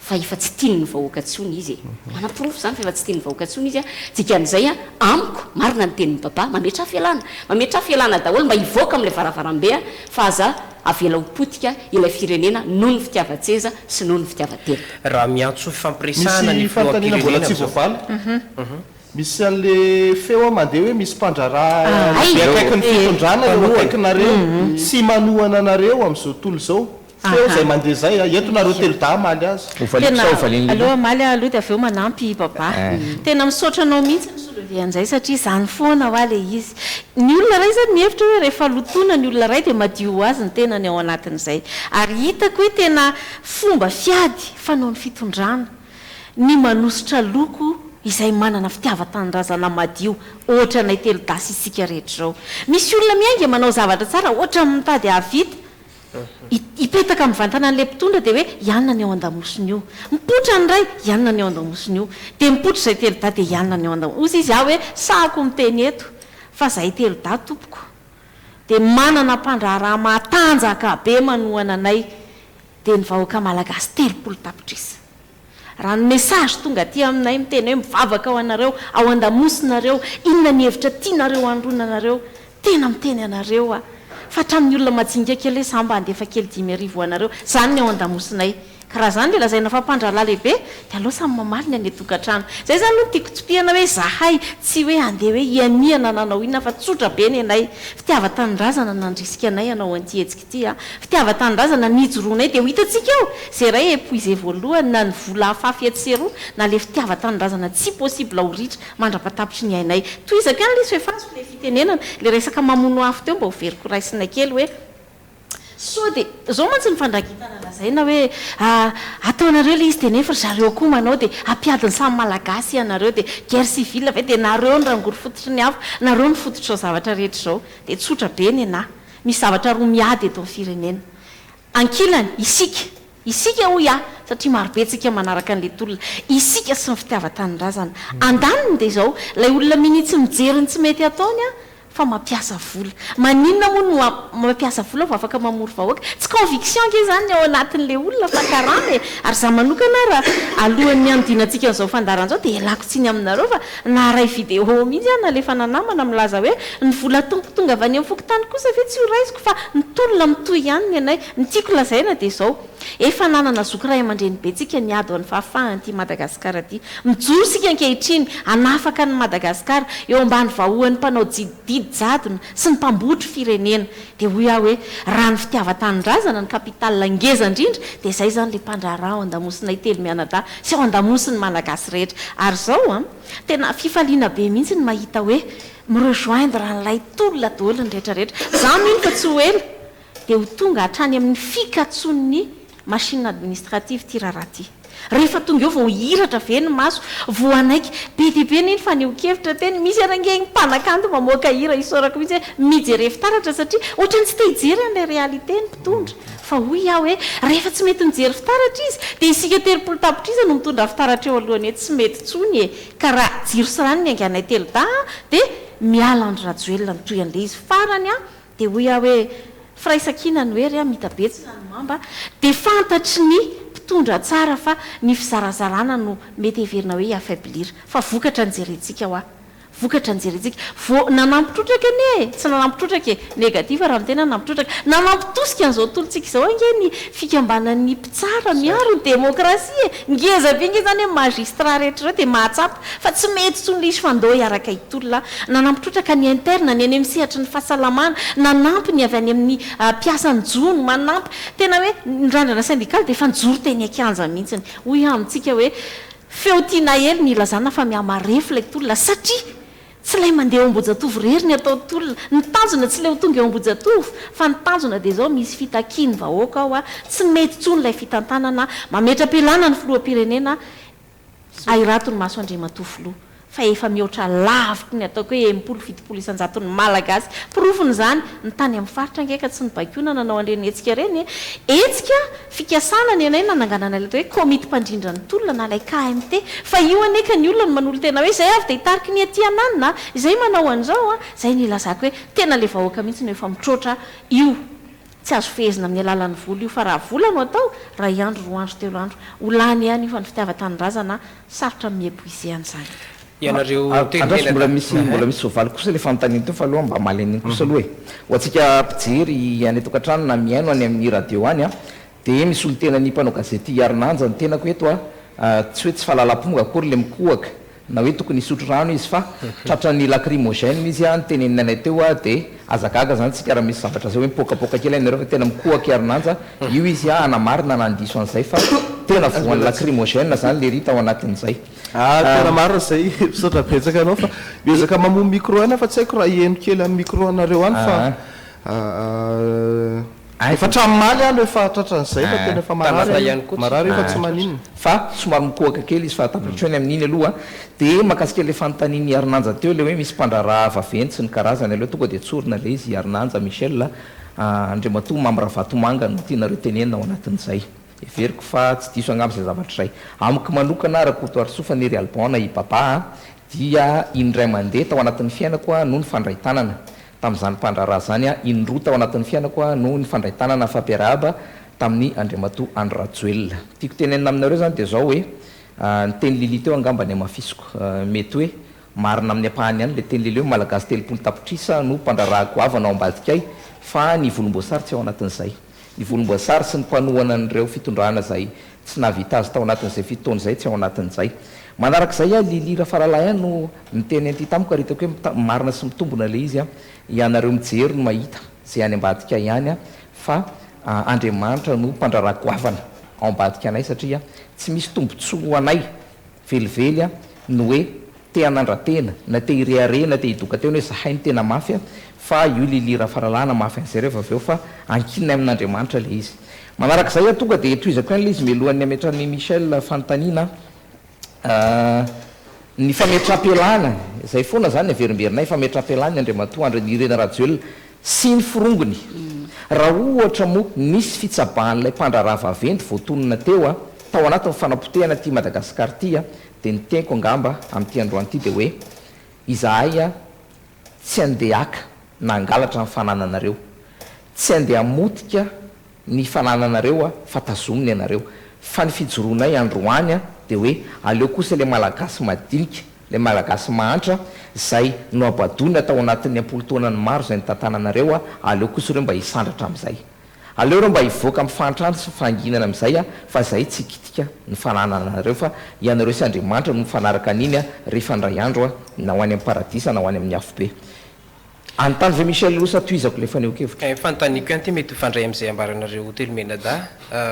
fa efa tsy tian'ny vahoaka intsony izy e, manaporofo zany fa efa tsy tian'ny vahoaka intsony izy a, dikan'izay a amiko marina ny tenin'i Baba, mametraha fialana, mametraha fialana daholo mba hivoaka amin'ilay varavarambe a, fa aza avela ho potika ilay firenena noho ny fitiavan-tseza sy noho ny fitiavan-tena. Raha miantso fifampiresahana ny Misy fanontaniana mbola filoham-pirenena tsy amin'izao. voavaly. Misy an'le feo mandeha hoe misy mpandraharaha Hay! be akaikin'ny fitondrana eo Mpanohana. akaikinareo sy manohana anareo amin'izao tontolo izao. Feo izay mandeha izay a. Eto nareo telodahy hamaly azy. Hovaliako Tena sa hovalian'i aleo Lily? hamaly aho aloha dia avy eo manampy i Babà. Tena misaotra anao mihitsy ni-soulever an'izay satria izany foana hoa ilay izy. Ny olona iray izany mihevitra hoe rehefa lotoina ny olona iray dia madio ho azy ny tenany ao anatin'izay. Ary hitako hoe tena fomba fiady fanaon'ny fitondrana ny manosotra loko izay manana fitiavan-tanindrazana madio ohatra anay telodahy sy isika rehetra izao. Misy olona miainga manao zavatra tsara ohatra mitady hahavita Hipetaka mivantana an'ilay mpitondra dia hoe hianina ny ao an-damosiny io. Mipoitra ny iray, hianina ny ao an-damosiny io. Dia mipoitra izay telodahy dia hianina ny ao an-damosiny. Hozy izy aho hoe sahako miteny eto fa izahay telodahy tompoko dia manana mpandraharaha matanjaka be manohana anay dia ny vahoaka malagasy 30 tapitrisa. Raha ny message tonga aty aminay miteny hoe mivavaka ho anareo ao andamosinareo, inona ny hevitra tianareo hanoroana anareo, tena miteny anareo aho fa hatramin'ny olona majinika kely hoe za mba handefa kely 5000 ho anareo, zany ny ao andamosinay. Ka raha zany le lazaina fa mpandrahalahy lehibe dia aleo samy mamaly ny any an-tokantrano. Zay zany aloha no tiako tsipihana hoe zahay tsy hoe handeha hoe hianihana na hanao inona fa tsotra be ny anay. Fitiavan-tanindrazana nandrisika anay hanao an'ity hetsika ity a. Fitiavan-tanindrazana nijoroanay dia ho hitantsika eo izay iray épuisé voalohany na ny vola afafy etsy sy eroa na le fitiavan-tanindrazana tsy possible ho ritra mandra-patapitry ny ainay. Tohizako ihany lesy fa efa azoko le fitenenana, le resaka mamono afo teo mba ho veriko raisina kely hoe sao dia zao mantsy ny fandrangitana lazaina hoe ataonareo le izy dia nefa ry zareo koa manao dia hampiady ny samy malagasy ianareo dia guerre civile ve dia nareo no rangory fototry ny afo, nareo no fototr'izao zavatra rehetra izao dia tsotra be nenah. Misy zavatra roa miady eto amin'ny firenena. Ankilany, isika. Isika hoy aho, satria marobe tsika manaraka an'ilay tolona. Isika sy ny fitiavan-tanindrazana. Andaniny dia izao, ilay olona minia tsy mijery ny tsy mety ataony an, fa mampiasa vola. Maninona moa no mampiasa vola vao afaka mamory vahoaka? Tsy conviction ange izany ny ao anatin'ilay olona fa karama e! Ary izaho manokana raha alohan'ny hanodinantsika an'izao fandaharana izao dia ialako tsiny aminareo fa Naharay vidéo mihitsy aho nalefana namana milaza hoe ny vola tompo tonga avy any amin'ny fokontany kosa ve tsy ho raisiko fa ny tolona mitohy ihany ny anay. Ny tiako lazaina dia izao, efa nanana zoky ray aman-dreny be tsika niady ho an'ny fahafahan'ity Madagasikara ity. Mijoro isika ankehitriny hanafaka an'i Madagasikara eo ambany vahoan'ny mpanao didy jadona sy ny mpambotry firenena. Dia hoy aho hoe raha ny fitiavan-tanindrazana no capital ngeza indrindra dia izay izany ilay mpandraharaha ao an-damosinay telo mianadahy sy ao an-damosin'ny Malagasy rehetra. Ary izao an, tena fifaliana be mihitsy ny mahita hoe mi-rejoindre an'ilay tolona daholo ny rehetra rehetra. Izaho mino fa tsy ho ela dia ho tonga hatrany amin'ny fikatsoan'ny machine administrative ity raharaha ity. Rehefa tonga eo vao hihiratra ve ny maso, vao hanaiky. Be dia be anie ny fanehoan-kevitra teny, misy ary ange ny mpanakanto mamoaka hira isaorako mihitsy hoe mijere fitaratra satria ohatran'ny tsy te hijery an'ilay réalité ny mpitondra. Fa hoy aho hoe rehefa tsy mety mijery fitaratra izy dia isika 30 tapitrisa no mitondra fitaratra eo alohany hoe tsy mety intsony e! Ka raha jiro sy rano ny hainganay telo dahy dia miala Andry Rajoelina mitohy an'ilay izy farany an! Dia hoy aho hoe, Firaisankina no hery an, mita betsina ny mamba, dia fantatry ny mpitondra tsara fa ny fizarazarana no mety heverina hoe hi-affaiblir. Fa vokatra no jerentsika hoa. Vokatra no jerentsika. Vao nanampy trotraka anie e! Tsy nanampy trotraka e! Negatif raha ny tena nanampy trotraka. Nanampy tosika an'izao tontolontsika izao ange ny fikambanan'ny mpitsara miaro ny demokrasia e! Ngeza be ange izany hoe magistrat rehetra ireo dia mahatsapa fa tsy mety intsony ilay izy fa ndao hiaraka hitolona. Nanampy trotraka ny interne, ny any amin'ny sehatry ny fahasalamana, nanampy ny avy any amin'ny mpiasan'ny jono, manampy, tena hoe ny randrana syndikaly dia efa nijoro teny an-kianja mihitsy. Hoy aho amintsika hoe feo tiana hely ny ilazana fa mihamarefo ilay tolona satria tsy ilay mandeha eo Ambohijatovo irery ny atao tolona. Ny tanjona tsy ilay ho tonga eo Ambohijatovo fa ny tanjona dia izao misy fitakian'ny vahoaka ao, tsy mety intsony ilay fitantanana, mametra-pialana ny filoham-pirenena, Ahirato ny maso Andriamatoa Filoha fa efa mihoatra lavitry ny ataoko hoe 60, 70 isan-jaton'ny Malagasy. Porofon'izany, ny tany amin'ny faritra ange ka tsy nobaikoina nanao an'ireny hetsika ireny e! Hetsika fikasana ny anay nananganana ilay atao hoe komity mpandrindra ny tolona na ilay KMT. Fa io anie ka ny olona no manolo-tena hoe izay avy dia hitariky ny aty ananona a! Izay manao an'izao a! Izay no ilazako hoe tena ilay vahoaka mihitsy no efa mitroatra io. Tsy azo fehezina amin'ny alalan'ny vola io fa raha vola no atao, iray andro, roa andro, telo andro, ho lany ihany io fa ny fitiavan-tanindrazana sarotra ny mi-epuiser an'izany. Ianareo telo Andraso mena mbola misy mbola misy soavaly kosa ilay fanontaniana teo fa aloha mba hamaly an'iny kosa aloha e. Ho antsika mpijery any an-tokantrano na mihaino any amin'ny radio any an, dia misolo tena ny mpanao gazety Harinanja ny tenako eto an, tsy hoe tsy fahalalam-pomba akory ilay mikohaka na hoe tokony hisotro rano izy fa tratran'ny lacrymogène izy an, niteneniny anay teo a, dia aza gaga zany tsika raha misy zavatra zay hoe mipoakapoaka kely any nareo fa tena mikohaka i Arinanja, io izy an hanamarina na handiso an'izay fa tena voan'ny lacrymogène zany lery tao anatin'izay. Ah tena marina zay, misaotra betsaka anao fa miezaka mamono micro ihany aho fa tsy haiko raha heno kely amin'ny micro anareo any fa Efa hatramin'ny omaly aho no efa tratran'izay fa tena efa marary aho, marary io fa tsy maninona. Fa somary mikohaka kely izy fa tafiditra eny amin'iny aloha. Dia mahakasika ilay fanontanian'i Harinanja teo ilay hoe misy mpandraharaha vaventy sy ny karazany, aleo tonga dia tsorina ilay izy, Harinanja Michel a, Andriamatoa Mamy Ravatomanga no tianareo tenenina ao anatin'izay. Heveriko fa tsy diso angamba izay zavatra izay. Amiko manokana, Rakotoarisoa Faniry Alban na i Baba a, dia indray mandeha tao anatin'ny fiainako aho no nifandray tanana Tamin'izany mpandraharaha izany aho, indroa tao anatin'ny fiainako aho no nifandray tanana fampiarahaba tamin'i Andriamatoa Andry Rajoelina. Tiako tenenina aminareo izany dia izao hoe, ny teny Lily teo angamba ny hamafisiko. Mety hoe marina amin'ny ampahany ihany ilay teny Lily hoe Malagasy 30 tapitrisa no mpandraharaha goavana ao ambadikay fa ny volomboasary tsy ao anatin'izay. Ny volomboasary sy ny mpanohana an'ireo fitondrana izay tsy nahavita azy tao anatin'izay fito taona izay tsy ao anatin'izay. Manarak'izay aho, Lily Rafaralahy ihany no niteny an'ity tamiko ary hitako hoe marina sy mitombina ilay izy, ianareo mijery no mahita izay any ambadika ihany fa Andriamanitra no mpandraharaha goavana ao ambadika anay satria tsy misy tombontsoa ho anay velively ny hoe te hanandra-tena na te hirehareha na te hidoka tena hoe zahay no tena mafy fa io Lily Rafaralahana mafy an'izay rehefa avy eo fa ankinina amin'Andriamanitra ilay izy. Manarak'izay aho tonga dia tohizako ihany ilay izy mialohan'ny hametran'i Michel fanontaniana ny fametram-pialana, izay foana izany ny averimberinay, fametram-pialana ny Andriamatoa Andry Nirina Rajoelina sy ny forongony. Raha ohatra moa nisy fitsabahan'ilay mpandraharaha vaventy voatonona teo tao anatin'ny fanapotehana ity Madagasikara ity dia ny teniko angamba amin'ity androany ity dia hoe izahay tsy handeha haka na hangalatra ny fanananareo, tsy handeha hamotika ny fanananareo fa tazomina ianareo, fa ny fijoroanay androany dia hoe aleo kosa ilay Malagasy madinika, ilay Malagasy mahantra izay nohabadoina tao anatin'ny am-polo taonany maro izay nitantananareo, aleo kosa ireo mba hisandratra amin'izay. Aleo ireo mba hivoaka amin'ny fahantrana sy fahanginana amin'izay aho fa izahay tsy hikitika ny fanananareo fa ianareo sy Andriamanitra no mifanaraka an'iny aho rehefa indray andro aho na ho any amin'ny paradisa na ho any amin'ny afobe. Anontany ve Michel aloha sa tohizako ilay fanehoan-kevitro? Ny fanontaniako ihany ity mety hifandray amin'izay ambaranareo telo mianadahy.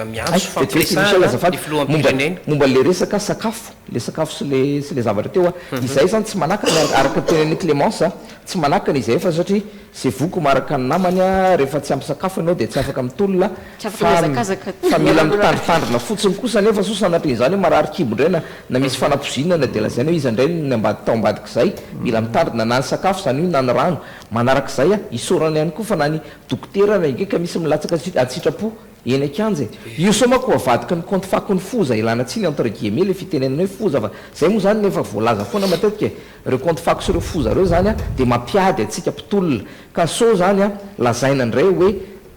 Miantso Hay, vetivety Michel fampiresahana azafady, ny momba filoham-pirenena. momba ilay resaka sakafo, ilay sakafo sy ilay sy ilay zavatra teo a, izay izany tsy manakana araka ny tenenin'i Clémence a. Tsy manakana izahay fa satria ze voky maraka ny namany a, rehefa tsy ampy sakafo ianao dia tsy afaka mitolona Tsy afaka fa mihazakazaka. fa mila mitandritandrina fotsiny kosa anefa sao sanatrian'izany hoe marary kibo indray na na misy fanapoizinana dia lazaina hoe iza indray no ambady tao ambadik'izay. Mila mitandrina na ny sakafo izany io na ny rano. Manarak'izay a, isaorana ihany koa fa na ny dokotera na ingahy ka misy milatsaka an-tsitrapo Eny an-kianja e! Io sao manko avadiky ny kaonty fakon'ny foza ilana tsiny entre guillemets le fitenenana hoe foza fa zay moa zany efa voalaza foana matetika e! Ireo kaonty fako sy ireo foza ireo zany dia mampiady antsika mpitolona ka sao zany lazaina indray hoe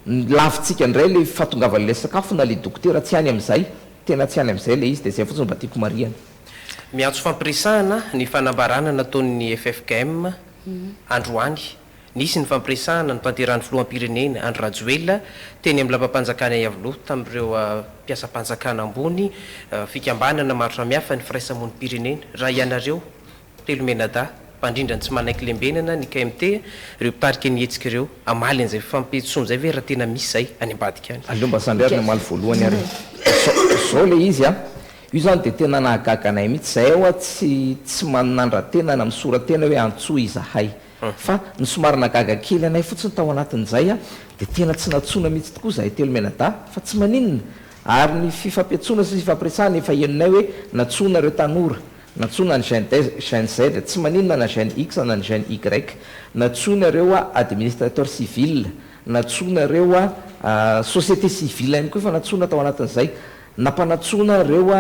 lavintsika indray le fahatongavan'ilay sakafo na le dokotera tsy any amin'izay tena tsy any amin'izay le izy dia zay fotsiny mba tiako marihana. Miantso fampiresahana ny fanambarana nataon'ny ffkm androany Nisy ny fampiresahana notanterahin'ny filoham-pirenena, Andry Rajoelina, teny amin'ny lapam-panjakana Iavoloha tamin'ireo mpiasam-panjakana ambony, fikambanana maro samihafa, ny firaisamonim-pirenena. Raha ianareo, telo mianadahy, mpandrindra ny tsy manaiky lembenana, ny KMT, ireo mpitarika ny hetsika ireo, hamaly an'izay fampiantsoana izay ve raha tena misy izay any ambadika any? Aleo mba zandry ary ny hamaly voalohany ary e. Zao zao le izy an, io zany dia tena nahagaga anay mihitsy, zay hoa tsy tsy manandra-tena na misora-tena hoe antsoy izahay. Fa ny somary nagaga kely anay fotsiny tao anatin'izay dia tena tsy nantsoina mihitsy tokoa izahay telo mianadahy fa tsy maninona ary ny fifampiantsoana sy fifampiresahana efa henonay hoe nantsoina ireo tanora, nantsoina ny gen gen Z, tsy maninona na gen X na ny gen Y, nantsoina ireo administrateur civil, nantsoina ireo société civile ihany koa efa nantsoina tao anatin'izay. Nampanantsoina ireo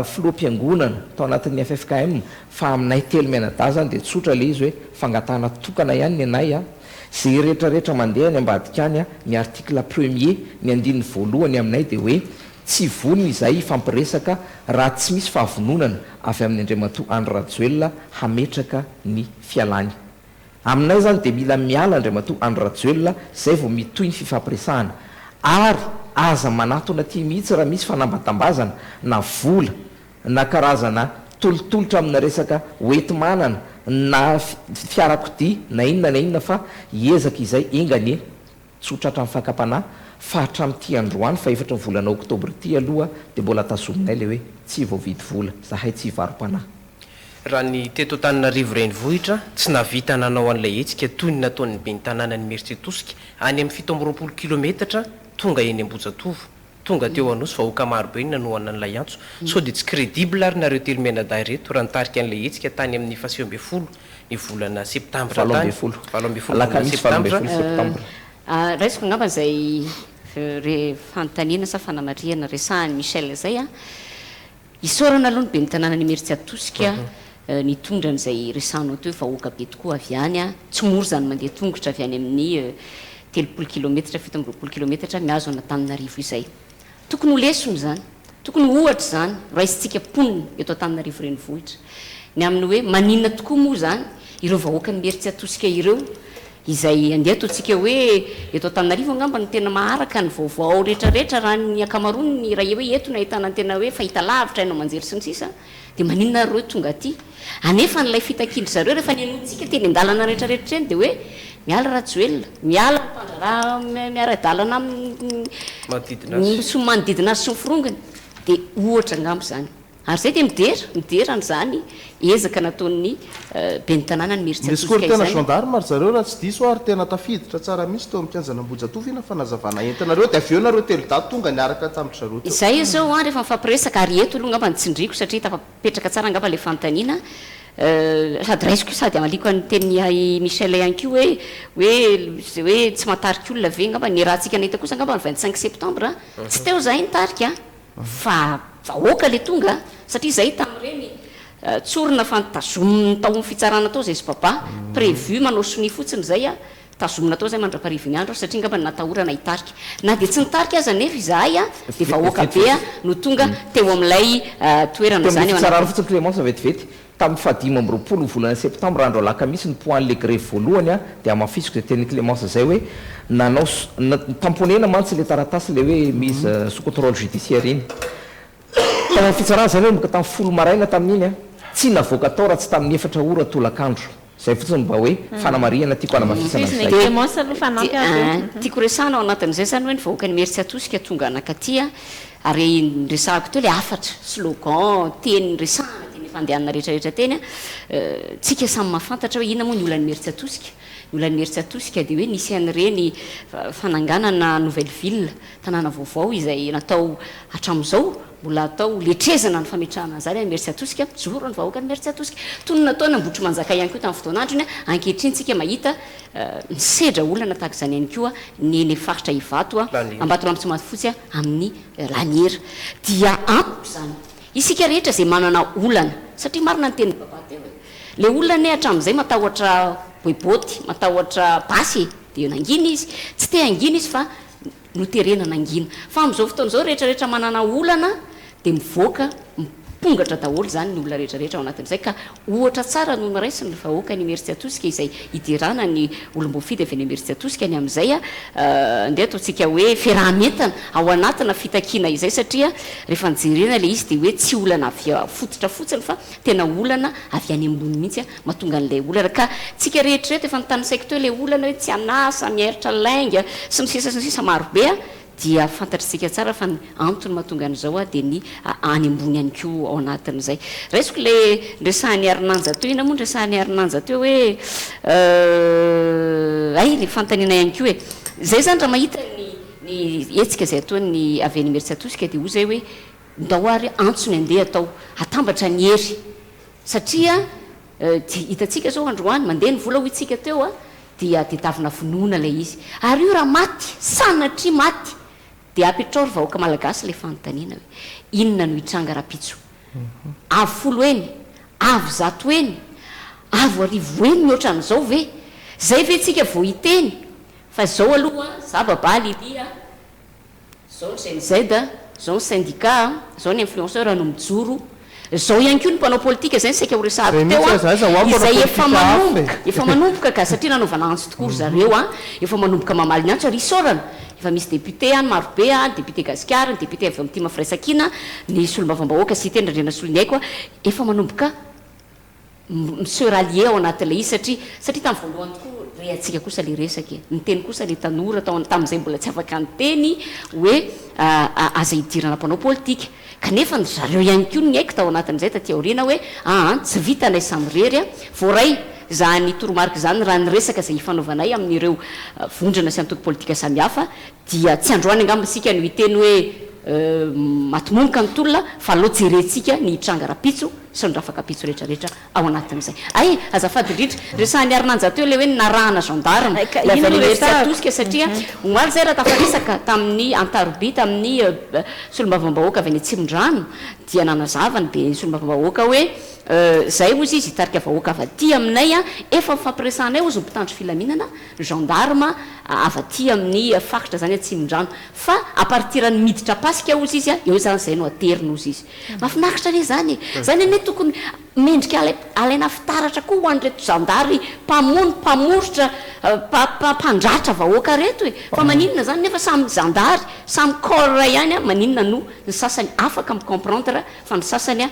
filoham-piangonana tao anatin'ny ffkm fa aminay telo mianadahy izany dia tsotra ilay izy hoe fangatahana tokana ihany ny anay a! Izay rehetra rehetra mandeha any ambadika any a! Ny article premier, ny andininy voalohany aminay dia hoe tsy vonona izahay hifampiresaka raha tsy misy fahavononana avy amin'ny Andriamatoa Andry Rajoelina hametraka ny fialany. Aminay izany dia mila miala Andriamatoa Andry Rajoelina zay vao mitohy ny fifampiresahana. Ary aza manatona aty mihitsy raha misy fanambatambazana na vola na karazana tolotolotra amina resaka hoenti-manana na fiarakodia na inona na inona fa hiezaka izay enga anie tsy ho tratran'ny fakam-panahy fa hatramin'ity androany fahefatry ny volana oktobra ity aloha dia mbola tazominay ilay hoe tsy voavidy vola zahay tsy hivaro-panahy. Raha ny teto Antananarivo Renivohitra, tsy nahavita nanao an'ilay hetsika toy ny nataon'ny ben'ny tanànan'i Imerintsiatosika, any amin'ny 27 kilometatra tonga eny Ambohijatovo. Tonga teo Anosy, vahoaka marobe no nanohana an'ilay antso. Sao dia tsy crédible ary nareo telo mianadahy ireto raha nitarika an'ilay hetsika tany amin'ny fahasivy ambin'ny folo ny volana septambra tany, 18. 18 volana Alakamisy valo ambin'ny septambra. folo septambra. Raisiko angamba izay re fanontaniana sa fanamarihana resahan'i Michel izay an. Isaorana aloha ny ben'ny tanànan'Imerintsiatosika nitondra an'izay resahanao teo hoe vahoaka be tokoa avy any an, tsy mora izany mandeha tongotra avy any amin'ny 30 kilometatra, 27 kilometatra mihazo an'Antananarivo izay. Tokony ho lesona izany, tokony ho ohatra izany raisintsika mponina eto Antananarivo renivohitra ny amin'ny hoe maninona tokoa moa izany ireo vahoakan'Imerintsiatosika ireo Izay andeha ataontsika hoe eto Antananarivo angamba no tena maharaka ny vaovao rehetra rehetra raha ny ankamaroany raha hoe eto no ahitana ny tena hoe fahitalavitra, haino aman-jery sy ny sisa dia maninona ary ireo tonga aty? Anefa an'ilay fitakian-dry zareo rehefa nenointsika teny an-dalana rehetra rehetra eny dia hoe miala Rajoelina, miala ny mpandraharaha miara-dalana aminy Manodidina azy. sy ny manodidina azy sy ny forongony dia ohatra angamba izany. Ary izay dia midera, midera an'izany ezaka nataon'ny ben'ny tanànan'i Imerintsiatosika Nescortena izany. gendarme ry zareo raha tsy diso aho ary tena tafiditra tsara mihitsy teo amin'ny kianjan'Ambohijatovo iny fanazavana entinareo dia avy eo nareo telo dahy tonga niaraka tamin-dry zareo teo. Izay izao an, rehefa mifampiresaka, ary eto aloha angamba no tsindriako satria tafapetraka tsara angamba ilay fanontaniana, sady raisiko io sady hamaliako an'ny tenin'i Michel ihany koa hoe, hoe izay hoe tsy mahatarika olona ve angamba, ny rahantsika nahita kosa angamba ny 25 septembre, tsy teo izahay nitarika an! Fa vahoaka le tonga satria zay tamin'ireny tsorina fa notazominy tao amin'ny fitsarana tao zay sbaba, prévu manao sonia fotsiny zay a, tazomina tao zay mandraparivin'ny andro satria angamba natahorana hitarika. Na dia tsy nitarika aza anefa izahay a, dia vahoaka be no tonga teo amin'ilay toerana Teo amin'ny izany eo fitsarana anatin'ny. fotsiny Clémence vetivety, Tamin'ny faha-25 volana septambra andro alakamisy ny poan'ilay grevy voalohany dia hamafisiko izay tenin'i Clémence izay hoe nanao tamponena mantsy ilay taratasy ilay hoe mise sous contrôle judiciaire iny. Tao amin'ny fitsarana izay nanomboka tamin'ny folo maraina tamin'iny tsy navoaka tao raha tsy tamin'ny efatra ora tolakandro. Izay fotsiny mba hoe fanamarihana tiako hanamafisana Tohizina i an'izay. Clémence aloha fa hanampy azy eo. Tiako resahana ao anatin'izay izany hoe ny vahoakan'Imerintsiatosika tonga nankaty ary niresahako teo ilay hafatra, slogan, teny niresahana teny. fandehanana rehetra rehetra teny, tsika samy mahafantatra hoe inona moa ny olan'i Imerintsiatosika. Ny olan'i Imerintsiatosika dia hoe nisy an'ireny fananganana nouvelle ville, tanàna vaovao izay natao hatramin'izao, mbola atao letrezana ny fametrahana an'izany any Imerintsiatosika, mijoro ny vahoakan'i Imerintsiatosika. Toy ny nataony Ambohitrimanjaka ihany koa tamin'ny fotoan'androny, ankehitriny tsika mahita misedra olana tahaka izany ihany koa ny eny faritra Ivato, Ambatolampy Tsimahafotsy amin'ny Laniera. Dia amiko izany, isika rehetra izay manana olana, satria marina ny tenin'i Baba teo e, ilay olona anie hatramin'izay matahotra boiboty, matahotra basy e, dia nangina izy, tsy te hangina izy fa noterena nangina. Fa amin'izao fotoana izao rehetra rehetra manana olana dia mivoaka, mipongatra daholo izany ny olona rehetra rehetra ao anatin'izay ka ohatra tsara no noraisin'ny vahoaka any Imerintsiatosika izay hiderana ny olom-boafidy avy any Imerintsiatosika ny amin'izay andeha ataontsika hoe fiaraha-mientana ao anatina fitakiana izay satria rehefa nojerena ilay izy dia hoe tsy olana avy fototra fotsiny fa tena olana avy any ambony mihitsy mahatonga an'ilay olana ka tsika rehetra reto efa notanisaiko teo ilay olana hoe tsy an'asa, miairitra lainga sy ny sisa sy ny sisa marobe dia fantatr'isika tsara fa ny antony mahatonga an'izao dia ny any ambony ihany koa ao anatin'izay. Raisiko ilay niresahan'i Harinanja teo, inona moa no niresahan'i Harinanja teo hoe hay ilay fanontaniana ihany koa e! Izay izany raha mahita ny ny hetsika izay ataon'ny avy any Imerintsiatosika dia hoy izay hoe ndao ary antso ny andeha atao, atambatra ny hery satria dia hitantsika izao androany mandeha ny vola hoy tsika teo a, dia tedavina vonoina ilay izy. Ary io raha maty, sanatria maty, dia apetrao ry vahoaka malagasy ilay fanontaniana hoe, inona no hitranga rapitso? Avo folo heny, avo zato heny, avo arivo heny mihoatra an'izao ve? Zay ve tsika vao hiteny fa izao aloha za Baba Lily a, Zao ny Gen Z, zao ny syndicat, zao ny influenceur no mijoro, zao ihany koa ny mpanao politika, zay no saika ho resahako Zay teo mihitsy an, aza, aiza ho aho mpanao izay efa politika hafa e. manomboka, efa manomboka ka, satria nanaovana antso tokoa ry zareo an, efa manomboka mamaly ny antso ary isaorana, efa misy député any marobe an, ny député Gasikara, ny député avy ao amin'ny Tim Firaisankina, ny solombavambahoaka Siteny Randrianasoloniaiko, efa manomboka mi se rallier ao anatin'ilay izy satria satria tamin'ny voalohany tokoa re antsika kosa ilay resaka e! Niteny kosa ilay tanora tao tamin'izay mbola tsy afaka niteny hoe aza idirana mpanao politika kanefa ry zareo ihany koa no niaiky tao anatin'izay taty aoriana hoe aa tsy vitanay samirery a! Voaray izany toromarika izany raha ny resaka izay ifanaovanay amin'ireo vondrona sy antoko politika samihafa dia tsy androany angamba isika no hiteny hoe maty momoka ny tolona fa aleo jerentsika ny hitranga rapitso sy ny rafakapitso rehetra rehetra ao anatin'izay. Ay! Azafady indrindra, resahan'i Harinanja teo ilay hoe narahana gendarme, Ka ilay avy iny any no resahako. Imerintsiatosika satria omaly izay raha tafaresaka tamin'ny Antaroby, tamin'ny solombavambahoaka avy any Atsimondrano dia nanazava ny be solombavambahoaka hoe izay hozy izy hitarika vahoaka avy aty aminay an, efa nifampiresahanay hozy ny mpitandro filaminana, gendarme, avy aty amin'ny faritra izany Atsimondrano fa à partir ny miditra Ampasika hozy izy an, eo izany izay no aterina hozy izy. Mahafinaritra anie izany e! Izany anie tokony mendrika alaina fitaratra koa ho an'ireto zandary mpamono, mpamoritra, mpandratra vahoaka ireto e! Fa maninona izany nefa samy zandary, samy corps ihany an, maninona no ny sasany afaka mi-comprendre fa ny sasany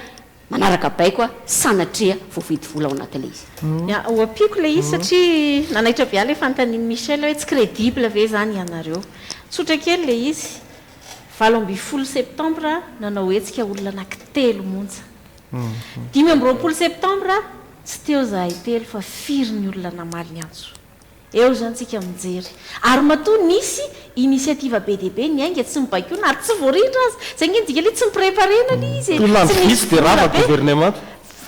manaraka baiko sanatria voavidy vola ao anatin'ilay izy. Ya, ho ampiako ilay izy satria nanaitra be ahy ilay fanontanian'i Michel hoe tsy crédible ve izany ianareo? Tsotra kely ilay izy. 18 septambra nanao hetsika olona anankitelo monja. 25 septambra tsy teo izahay telo fa firy ny olona namaly ny antso. Eo izany tsika mijery. Ary matoa nisy initiative be dia be niainga tsy nibaikoana ary tsy voarindra aza. Izay ange ny dikan'ilay tsy ni-preparer-na ilay izy e. Tolona Tsy andro nisy vitsy dia vola rava be. governemanta.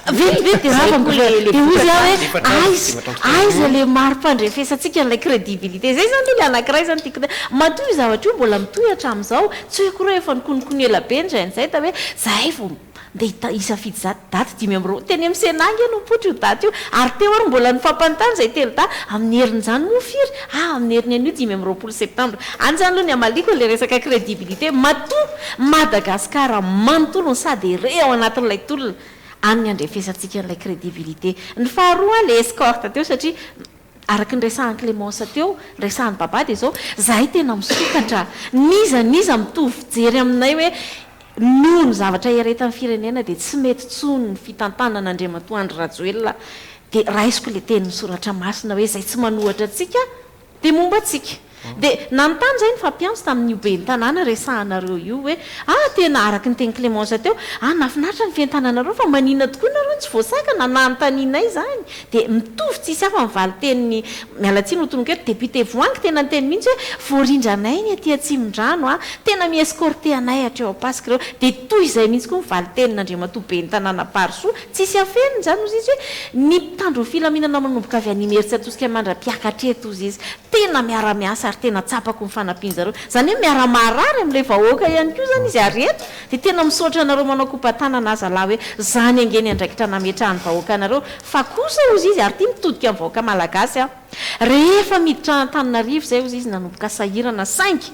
Vetivety dia Zay rava ny koa le governemanta. Dia hoy izy aho hoe vokatra aiza, 34 aiza ilay mari-pandrefesantsika an'ilay crédibilité. Izay izany aloha ilay anankiray izany tiako tenenina. Matoa io zavatra io mbola mitohy hatramin'izao, tsy hoe akory hoe efa nikononkono ela be ny Gen Z hoe zahay vao ndeha hisafidy za daty 25, teny amin'ny Sénat ange no nipoitra io daty io, ary teo ary mbola nifampanontany izay telo dahy, amin'ny herin'izany moa firy? Ah, amin'ny herin'ny anio 25 septambra. Any izany aloha ny hamaliako an'ilay resaka crédibilité, matoa Madagasikara manontolo no s'adhérer ao anatin'ilay tolona, any ny handrefesantsika an'ilay crédibilité. Ny faharoa, ilay escorte teo satria araka ny resahan'i Clémence teo, ny resahan'i Baba dia izao, izahay tena misokatra, n'iza n'iza mitovy fijery aminay hoe noho ny zavatra iaretan'ny firenena dia tsy mety intsony ny fitantanana Andriamatoa Andry Rajoelina dia raisiko ilay tenin'ny soratra masina hoe izay tsy manohatra antsika dia momba antsika. Dia nanontany izay ny mpampiantso tamin'io ben'ny tanàna resahanareo io hoe, ah tena araka ny tenin'i Clémence teo, ah nahafinaritra ny fientananareo fa maninona tokoa nareo no tsy voasakana, nanontanianay izany. Dia mitovy tsisy hafa ny valin-tenin'ny, miala tsiny hotononiko eto, député Voahangy tena niteny mihitsy hoe voarindranay ny aty Atsimondrano ah, tena mi-escorter anay hatreo Ampasika ireo. Dia toy izay mihitsy koa ny valin-tenin'Andriamatoa ben'ny tanàna Parisoa, tsisy afenina izany hozy izy hoe ny mpitandro ny filaminana manomboka avy any Imerintsiatosika mandra-piakatra eto hozy izy, Tena miara-miasa ary tena tsapako ny fanampian-jareo. Izany hoe miara-marary amin'ilay vahoaka ihany koa izany izy ary eto dia tena misaotra anareo manao kopa-tanana aza lahy hoe izany ange ny andraikitra nametrahan'ny vahoaka anareo fa kosa hozy izy ary ity mitodika amin'ny vahoaka malagasy aho rehefa miditra an'Antananarivo izay hozy izy nanomboka sahirana saingy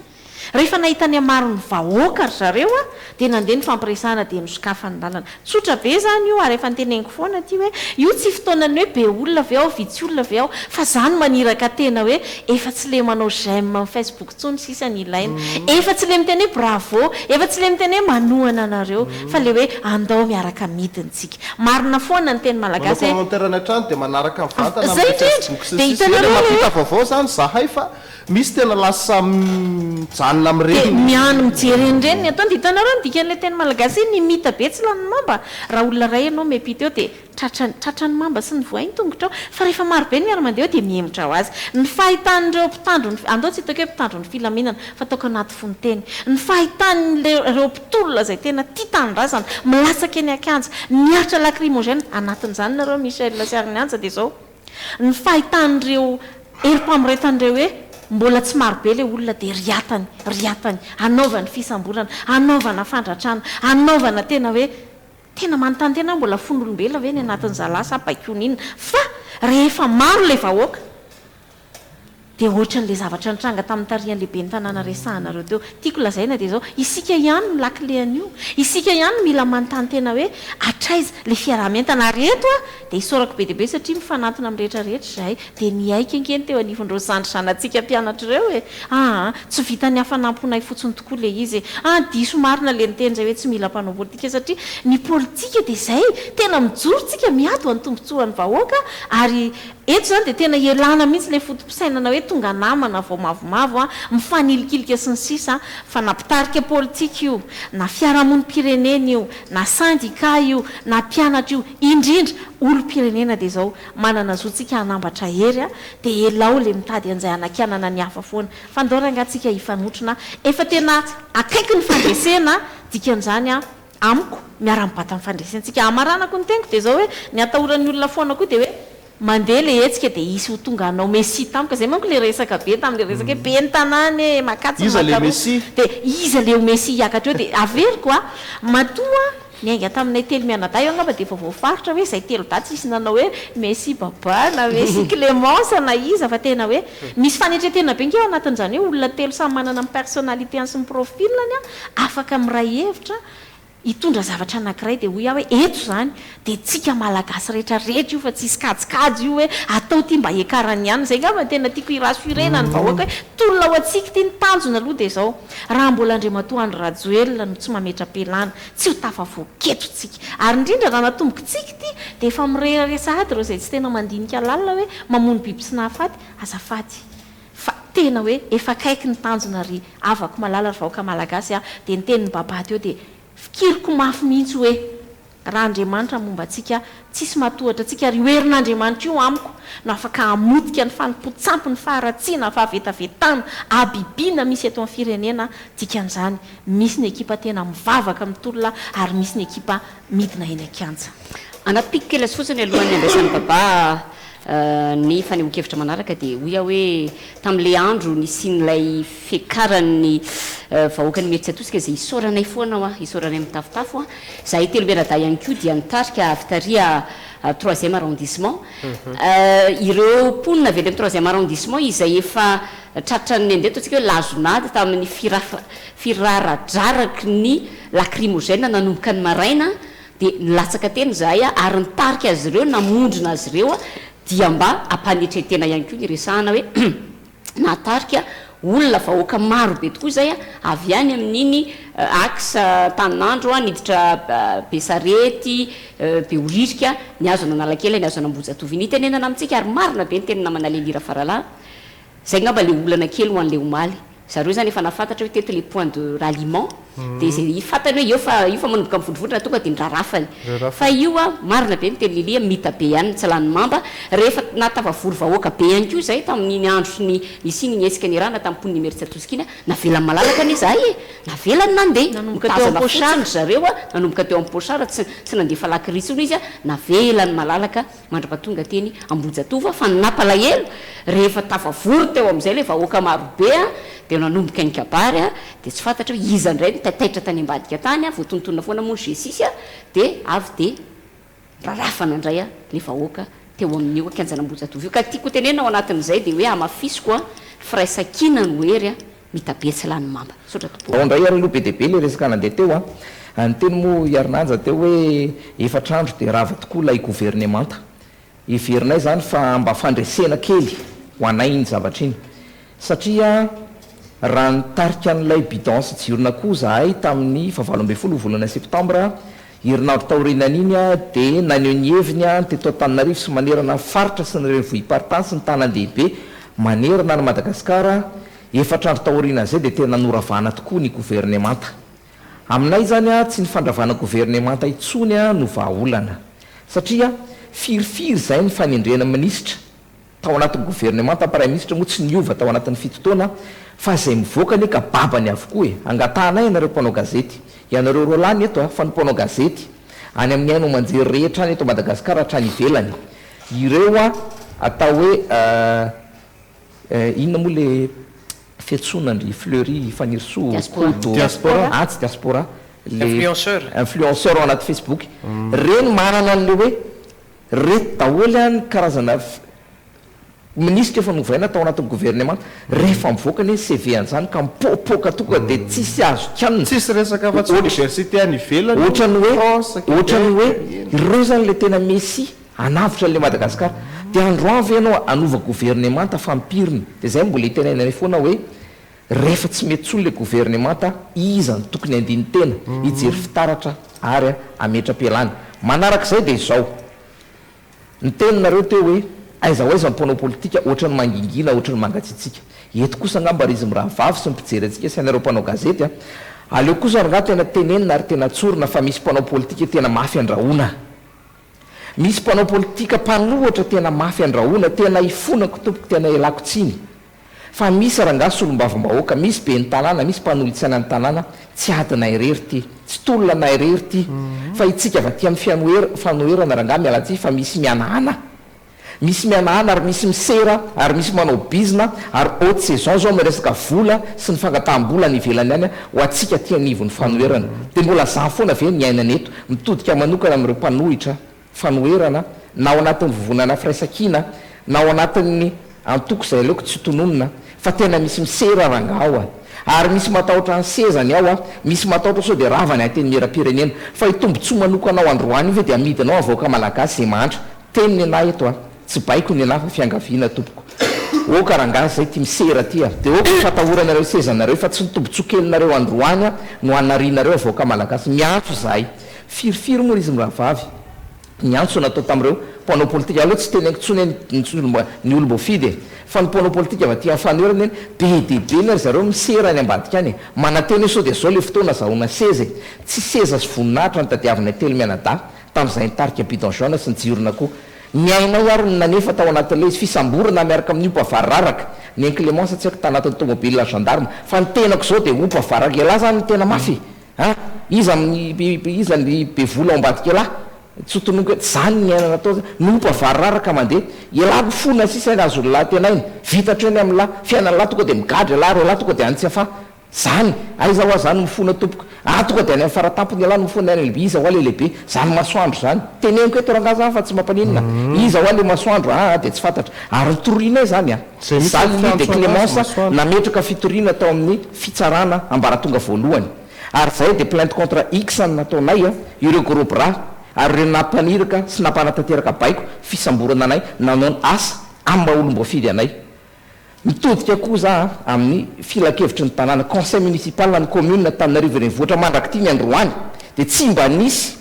Rehefa nahita ny hamaron'ny vahoaka ry zareo a, dia nandeha ny fampiresahana dia nosokafany ny lalana. Tsotra be izany io ary efa noteneniko foana aty hoe io tsy fotoanan'ny hoe be olona ve ao, vitsy olona ve ao, fa za no maniraka tena hoe efa tsy le manao j'aime amin'ny facebook intsony sisa ny ilaina. Efa tsy le miteny hoe bravo, efa tsy le miteny hoe manohana anareo, fa le hoe andao miaraka midina tsika. Marina foana ny teny Manao malagasy hoe. commentaire any an-trano dia manaraka mivantana Zay amin'ilay indrindra! facebook sy ny Dia sisa. Eny hitanareo le hoe. mampita vaovao izany zahay fa Misy tena lasa mijanona Dia amin'ireny. miano mijery an'ireny ny ataony. Dia hitanareo ny dikan'ilay teny malagasy hoe ny mita be tsy lanin'ny mamba? Raha olona iray ianao miampita eo dia tratra tratran'ny mamba sy ny voay ny tongotrao. Fa rehefa maro be ny miara-mandeha eo dia mihemotra ho azy. Ny fahitan'ireo mpitandro ny, andao tsy ataoko hoe mpitandro ny filaminana fa ataoko anaty fononteny. Ny fahitan'ireo mpitolona izay tena tia tanindrazana, milatsaka eny an-kianja, miaritra lacrymogène, anatin'izany nareo Michel sy Arinianja dia izao. Ny fahitan'ireo herim-pamoretana ireo hoe mbola tsy marobe ilay olona dia riatany, riatany, anaovany fisamborana, anaovana fandratrana, anaovana tena hoe tena manontany tena aho mbola fon'olombelona ve ny anatin'ny zalahy sa baikoana inona fa rehefa maro ilay vahoaka Dia ohatran'ilay zavatra nitranga tamin'ny tarihan'ilay ben'ny tanàna resahanareo teo. Tiako lazaina dia izao, isika ihany no lakile an'io. Isika ihany no mila manontany tena hoe hatraiza ilay fiaraha-mientana. Ary eto aho dia isaorako be dia be satria mifanantona amin'ny rehetra rehetra izahay. Dia niaiky ange ny teo anivon'ireo zandry zanatsika mpianatra ireo e! Aa! Tsy vitan'ny hafanam-ponay fotsiny tokoa ilay izy e! Aa! Diso marina ilay niteny izay hoe tsy mila mpanao politika satria ny politika dia izay, tena mijoro tsika miady ho an'ny tombontsoan'ny vahoaka ary Eto izany dia tena ialana mihitsy ilay foto-pisainana hoe tonga namana vao mavomavo an, mifanilikilika sy ny sisa fa na mpitarika politika io, na fiarahamonim-pirenena io, na syndicat io, na mpianatra io, indrindra olom-pirenena dia izao, manana zo tsika hanambatra hery an, dia elao ilay mitady an'izay hanakianana ny hafa foana fa ndao rangaha tsika hifanotrona, efa tena akaiky ny fandresena, dikan'izany an, Amiko, miara-mibata amin'ny fandresentsika. Hamaranako ny teniko dia izao hoe, ny atahoran'ny olona foana koa dia hoe, mandeha ilay hetsika dia hisy ho tonga hanao Messie tampoka. Izay manko ilay resaka be tamin'ilay resaka hoe ben'ny tanàna e, makatsy ny Iza ilay makaroa. Messie? Dia iza ilay ho Messie hiakatra eo? Dia averiko a, matoa niainga taminay telo mianadahy eo angamba dia efa voafaritra hoe izay telo dahy tsisy nanao hoe Messie Baba na Messie Clémence na iza fa tena hoe misy fanetren-tena be ange ao anatin'izany hoe olona telo samy manana ny personnalité-ny sy ny profil-ny afaka miray hevitra hitondra zavatra anankiray dia hoy aho hoe eto izany dia tsika malagasy rehetra rehetra io fa tsisy kajikajy io hoe atao ity mba hiakaran'ny anona, izay angamba no tena tiako hi-rassurer-na ny vahoaka hoe tolona ho antsika ity, ny tanjona aloha dia izao, raha mbola Andriamatoa Andry Rajoelina no tsy mametra-pialana tsy ho tafavoaka eto tsika, ary indrindra raha natomboka tsika ity dia efa mirehareha sahady ireo izay tsy tena mandinika lalina hoe mamono biby tsy nahafaty, azafady. Fa tena hoe efa akaiky ny tanjona ry havako malala ry vahoaka malagasy a! Dia ny tenin'i Baba teo dia fikiriko mafy mihitsy hoe raha Andriamanitra momba antsika tsisy mahatohatra antsika ary io herin'Andriamanitra io amiko no afaka hamotika ny fanompoan-tsampy ny faharatsiana fahavetavetana habibiana misy eto amin'ny firenena dikan'izany misy ny ekipa tena mivavaka mitolona ary misy ny ekipa midina eny an-kianja. Anaty piko kely azy fotsiny alohan'ny handraisan'i Baba ny fanehoan-kevitra manaraka dia hoy aho hoe tamin'ilay andro nisian'ilay fiakaran'ny vahoakan'i Imerintsiatosika izay isaoranay foana hoa, isaoranay mitafotafo hoa, izahay telo mianadahy ihany koa dia nitarika avy tary troisième arrondissement, ireo mponina avy any amin'ny troisième arrondissement izay efa tratran'ny andeha ataontsika hoe lazon'ady tamin'ny firaradraraky ny lacrymogène nanomboka ny maraina Dia nilatsaka teny izahay ary nitarika azy ireo, namondrona azy ireo dia mba hampanetren-tena ihany koa niresahana hoe nahatarika olona, vahoaka maro be tokoa izay avy any amin'iny axe Antaninandro niditra Besarety, Zay ngamba le olana kely ho an'le omaly. Zareo zany efa nahafantatra hoe teto le point de ralliement de zay fantany hoe eo fa io fa manomboka mivondrovondrona tonga de nirarafany. Fa io a, marina be ny tenin'i Lilia, mita be ihany ny tsy lany mamba. Rehefa nahatafavory vahoaka be ihany koa izay tamin'iny andro ny nisian'iny hetsika niarahana tamin'ny mponin'i Imerintsiatosika iny a, navelany malalaka anie izahay e! Navelany nandeha, Nanomboka teo nitazana am-pochard. fotsiny ry zareo a, nanomboka teo am-pochard, tsy tsy nandefa lakre intsony izy a, navelany malalaka Mandra-pahatonga teny Ambohijatovo fa ny nampalahelo rehefa tafavory teo amin'izay ilay vahoaka marobe dia nanomboka ny kabary dia tsy fantatra hoe iza indray no taitaitra tany ambadika tany, voatonontonona foana moa ny G six dia avy dia rarafana indray ilay vahoaka teo amin'io kianjan'Ambohijatovo io. Ka tiako hotenenina ao anatin'izay dia hoe hamafisiko ny firaisankina no hery mitabe tsy lany mamba. Misaotra tompoko. Ao indray ary aloha be dia be ilay resaka nandeha teo an! Niteny moa i Harinanja teo hoe efatra andro dia rava tokoa ilay governemanta. Heverinay izany fa mba fandresena kely ho anay iny zavatra iny. Satria raha nitarika an'ilay bidon sy jiron'akoho izahay tamin'ny fahavalo ambin'ny folo volana septambra, herinandro taorianan'iny dia naneho ny heviny ny teto Antananarivo sy manerana ny faritra sy ny renivohi-paritany sy ny tanan-dehibe manerana an'i Madagasikara Efatra andro taorianan'izay dia tena noravana tokoa ny governemanta. Aminay izany tsy ny fandravana governemanta intsony no vahaolana. Satria firifiry izay ny fanendrena minisitra tao anatin'ny governemanta, praiminisitra moa tsy niova tao anatin'ny fito taona, fa izay mivoaka anie ka babany avokoa e! Angatahanay ianareo mpanao gazety, ianareo roalahy ny eto fa ny mpanao gazety any amin'ny haino aman-jery rehetra any eto Madagasikara hatrany ivelany, ireo atao hoe Inona moa le fiantsoana an-dry Fleury Fanirisoa, Diaspora. Koto, Diaspora. ah tsy diaspora, le Influenceur. influenceur ao anaty Facebook, reny manana an'le hoe reto daholo an ny karazana minisitra efa novaina tao anatin'ny governemanta, rehefa mivoaka anie ny CV an'izany ka mipoapoaka tonga de tsisy azo kianina. Tsisy resaka afa-tsy université any ivelany, Ohatran'ny hoe France, ohatran'ny hoe Québec, ireo zany le tena messie. Hanavotra an'ilay Madagascar. Dia androany ve ianao hanova governemanta fa ampirina? Dia izay mbola itenenanay foana hoe rehefa tsy mety intsony ilay governemanta, iza no tokony handini-tena, hijery fitaratra ary hametra-pialana. Manarak'izay dia izao, niteny nareo teo hoe aiza ho aiza ny mpanao politika ohatran'ny mangingina, ohatran'ny mangatsiatsiaka. Eto kosa angamba ry izy mirahavavy sy ny mpijery antsika sy anareo mpanao gazety a, aleo kosa rangaha tena tenenina ary tena tsorina fa misy mpanao politika tena mafy andrahoana. Misy mpanao politika mpanohatra tena mafy andrahoana, tena ifonako tompoko, tena ialako tsiny. Fa misy rangahy solombavambahoaka, misy ben'ny tanàna, misy mpanolotsaina ny tanàna, tsy adinay irery ity, tsy tolona anay irery ity, fa itsika avy aty amin'ny fianoher, fanoherana rangahy miala tsiny fa misy mihanahana. Misy mihanahana ary misy misera ary misy manao bizna ary haute saison zao miresaka vola sy ny fangataham-bola any ivelany any ho antsika aty anivon'ny fanoherana. Dia mbola zany foana ve ny iainana eto? Mitodika manokana amin'ireo mpanohitra fanoherana na ao anatin'ny vovonana firaisankina na ao anatin'ny antoko izay aleoko tsy tononina fa tena misy misera rangaha ao a! Ary misy matahotra ny sezany ao a! Misy matahotra sao dia rava ny antenimierampirenena. Fa io tombotsoa manokanao androany io ve dia amidinao avoaka malagasy izay mahantra? Teny nenahy eto a! Tsy baiko nenahy fa fiangaviana tompoko. Oka rangahy zay ty misera ty a! De oka fatahoranareo sezanareo fa tsy ny tombotsoa kelinareo androany a no anarianareo avoaka malagasy. Miantso zahay. Firy firy moa izy mirahavavy ny antso natao tamin'ireo mpanao politika. Aleo tsy teneniko tsony hoe ny olom-boafidy e! Fa ny mpanao politika avy aty amin'ny fanoherana eny be dia be ny ry zareo misera any ambadika any e! Manantena hoe sao dia zao le fotoana azahoana seza e! Tsy seza sy voninahitra no tadiavinay telo mianadahy tamin'izay nitarika bidon jaune sy ny jiron'akoho. Ny ainay ary no nanefa tao anatin'ilay izy, fisamborana miaraka amin'ny ompa variraraka, ny inclemence tsy haiko tanatin'ny tomobile gendarme, fa ny tenako izao dia ompa variraraka, ialahy izany no tena mafy e! An! Iza amin'ny iza ny be vola ao ambadik'ialahy? Tsy ho tononiko hoe izany ny aina natao zany, ny ompa variraraka mandeha, ialahy mifona sisa ny azon'ilahy tenaina, vita hatreo ny amin'ilahy, fiainan'ilahy tonga dia migadra ialahy ary ialahy tonga dia any Tsiafahy, Zany! Aiza hoa zany mifona tompoko? Ah tonga dia any amin'ny faratampony ialahy no mifona any lehibe, iza hoa le lehibe? Zany masoandro zany! Teneniko eto rangaha zany fa tsy mampaninona! Iza hoa le masoandro? Aa dia tsy fantatra. Ary notorianay zany an! Zay mihitsy Za ny Lily de fiantso anazy, Clémence masoandro. nametraka fitoriana tao amin'ny fitsarana ambaratonga voalohany. Ary zay dia plainte contre X no nataonay an, ireo gros bras ary ireo nampaniraka sy nampanatanteraka baiko fisamborana anay nanao ny asa amin'ny maha olom-boafidy anay. Mitodika koa za amin'ny filankevitry ny tanàna, conseil municipal ny commune Antananarivo renivohitra mandrak'ity ny androany dia tsy mba nisy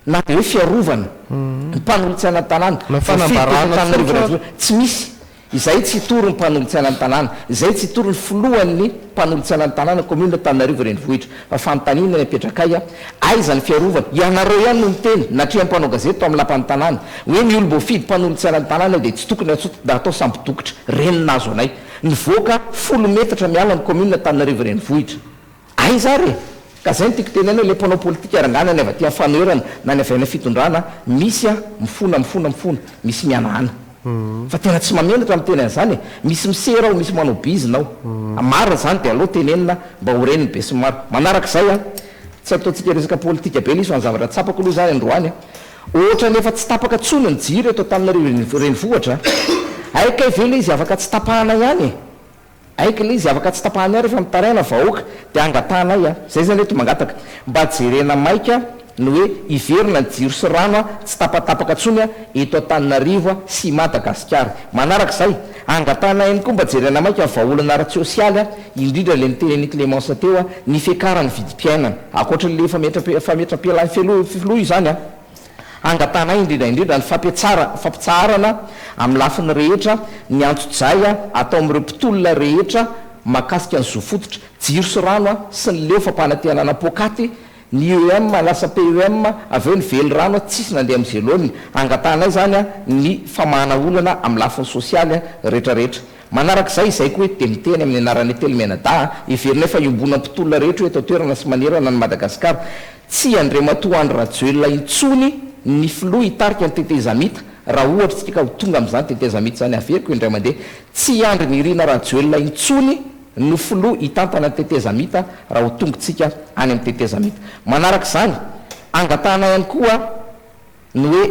na dia hoe fiarovana ny mpanolotsaina ny tanàna Na voafidy teto fanambarana Antananarivo tsotra ary. renivohitra tsy misy. Izay tsy hitory ny mpanolotsaina ny tanàna, izay tsy hitory ny filohan'ny mpanolotsaina ny tanàna, commune Antananarivo Renivohitra. Fa fanontaniana ny apetrakay a, aiza ny fiarovana? Ianareo ihany no niteny, natrehan'ny mpanao gazety tao amin'ny lapan'ny tanàna, hoe ny olom-boafidy mpanolotsaina ny tanàna dia tsy tokony hatsotra atao sambo-dokotra. Ireny no nahazo anay. Nivoaka folo metatra miala ny commune Antananarivo Renivohitra. Aiza ary e? Ka zay no tiako tenenina hoe le mpanao politika rangahy na ny avy aty am fanoherana na ny avy any am fitondrana misy a mifona mifona mifona misy mihanahana fa tena tsy mamenatra miteny an'izany e! Misy misera ao misy manao bizina ao marina zany de aleo tenenina mba ho ren'ny besinimaro manarak'izay a tsy ataontsika resaka politika be le izy fa ny zavatra tsapako aloha zany androany a ohatran'ny efa tsy tapaka tsony ny jiro eto Antananarivo renivohitra a! Hay kay ve le izy afaka tsy tapahana ihany e! Aiky ilay izy afaka tsy tapahany ahy rehefa mitaraina vahoaka dia angatahanay a! Zay zany eto mangataka mba jerena maika ny hoe hiverina ny jiro sy rano a tsy tapatapaka tsony a eto Antananarivo a sy Madagasikara. Manaraka izay, angatahanay ihany koa mba jerena maika ny vahaolana ara-tsosialy a indrindra ilay notenenin'i Clémence teo a ny fiakaran'ny vidim-piainana. Ankoatra ilay fametra-pialan'ny filoha io izany a. Angatahanay indrindra indrindra ny fampiatsara fampitsaharana amin'ny lafiny rehetra ny antsojay atao amin'ireo mpitolona rehetra mahakasika ny zo fototra, jiro sy rano sy ny leo fampanantenana poakaty, ny IEM lasa PEM avy eo ny velirano tsisy nandeha amin'izay laoniny. Angatahanay izany ny famahana olana amin'ny lafiny sosialy rehetra rehetra. Manarak'izay, izay koa eto dia miteny amin'ny anaran'ny Telo Mianadahy, heverinay fa iombonan'ny mpitolona rehetra io eto an-toerana sy manerana an'i Madagasikara. Tsy Andriamatoa Andry Rajoelina intsony ny filoha hitarika ny tetezamita, raha ohatra isika ka ho tonga amin'izany tetezamita izany, averiko indray mandeha, tsy Andry Nirina Rajoelina intsony no filoha hitantana ny tetezamita raha ho tongontsika any amin'ny tetezamita. Manarak'izany, angatahana ihany koa ny hoe.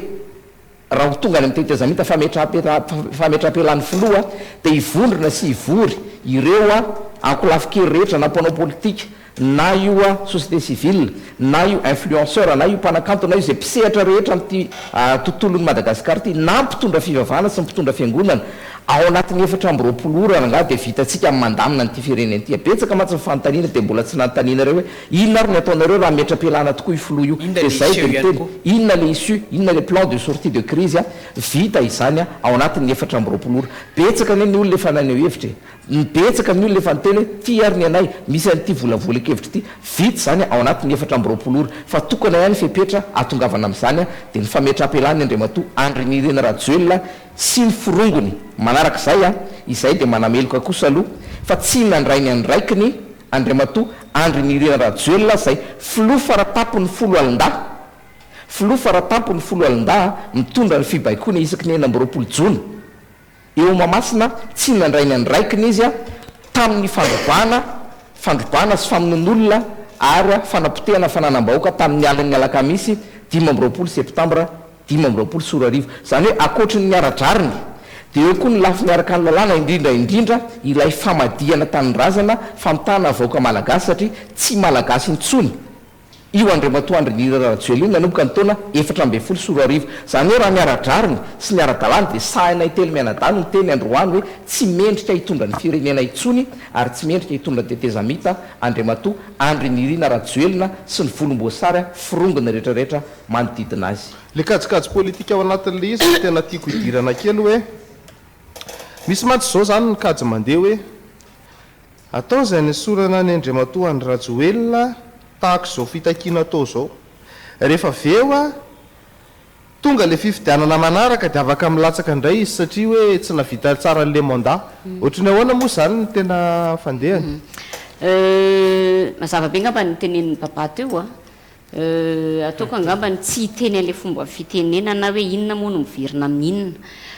Raha ho tonga any amin'ny tetezamita fametraham-pialan'ny filoha dia hivondrona sy hivory ireo ankolafin-kery rehetra na mpanao politika na io société civile na io influenceur na io mpanakanto na io izay mpisehatra rehetra amin'ity tontolon'i Madagasikara ity na mpitondra fivavahana sy mpitondra fiangonana ao anatin'ny 24 ora rangahy dia vitantsika ny mandamina an'ity firenena ity. Betsaka mantsy ny fanontaniana dia mbola tsy nanontanianareo hoe Inona ary ny ataonareo raha hametra-pialana tokoa io filoha io? Inona Dia le izay issue dia ihany miteny, koa? inona le issue, inona le plan de sortie de crise a? Vita izany a, ao anatin'ny 24 ora. Betsaka anie ny olona efa naneho hevitra e! Ny betsaka ny olona efa niteny hoe ty ary ny anay, misy an'ity volavolan-kevitra ity. Vita izany ao anatin'ny 24 ora. Fa tokana ihany fepetra ahatongavana amin'izany a, dia ny fametraham-pialana Andriamatoa Andry Nirina Rajoelina sy ny forongony. Manarak'izay a, izay dia manameloka kosa aloha fa tsy nandray ny andraikiny Andriamatoa Andry Nirina Rajoelina izay Filoha faratampon'ny Foloalindahy, Filoha faratampon'ny Foloalindahy mitondra ny fibaikoana isaky ny 26 jona eo Mahamasina, tsy nandray ny andraikiny izy tamin'ny fandrobana, fandrobana sy famonoan'olona ary fanapotehana fananam-bahoaka tamin'ny alin'ny alakamisy 25 septambra 2025. Izany hoe ankoatry ny ara-drariny dia eo koa ny lafiny araka ny lalàna, indrindra indrindra ilay famadihana tanindrazana, famitahana vahoaka malagasy satria tsy malagasy intsony io Andriamatoa Andry Nirina Rajoelina io nanomboka ny taona 2014. Izany hoe raha ny ara-drariny sy ny ara-dalàna dia sahinay telo mianadahy no niteny androany hoe tsy mendrika hitondra ny firenena intsony ary tsy mendrika hitondra ny tetezamita Andriamatoa Andry Nirina Rajoelina sy ny volomboasary forongony rehetrarehetra manodidina azy. Le kajikajy politika ao anatin'le izy no tena tiako hidirana kely hoe, misy mantsy izao zany ny kajy mandeha hoe, atao izay hanesorana an'i Andriamatoa Andry Rajoelina tahaka izao fitakiana atao izao. Rehefa avy eo tonga le fifidianana manaraka dia afaka milatsaka indray izy satria hoe tsy nahavita tsara an'le mandat. Ohatry ny ahoana moa izany ny tena fandehany? Mazava be angamba ny tenenin'i Papa teo a. Euh, ataoko angamba ny tsy hiteny an'ilay fomba fitenenana hoe inona moa no miverina amin'ny inona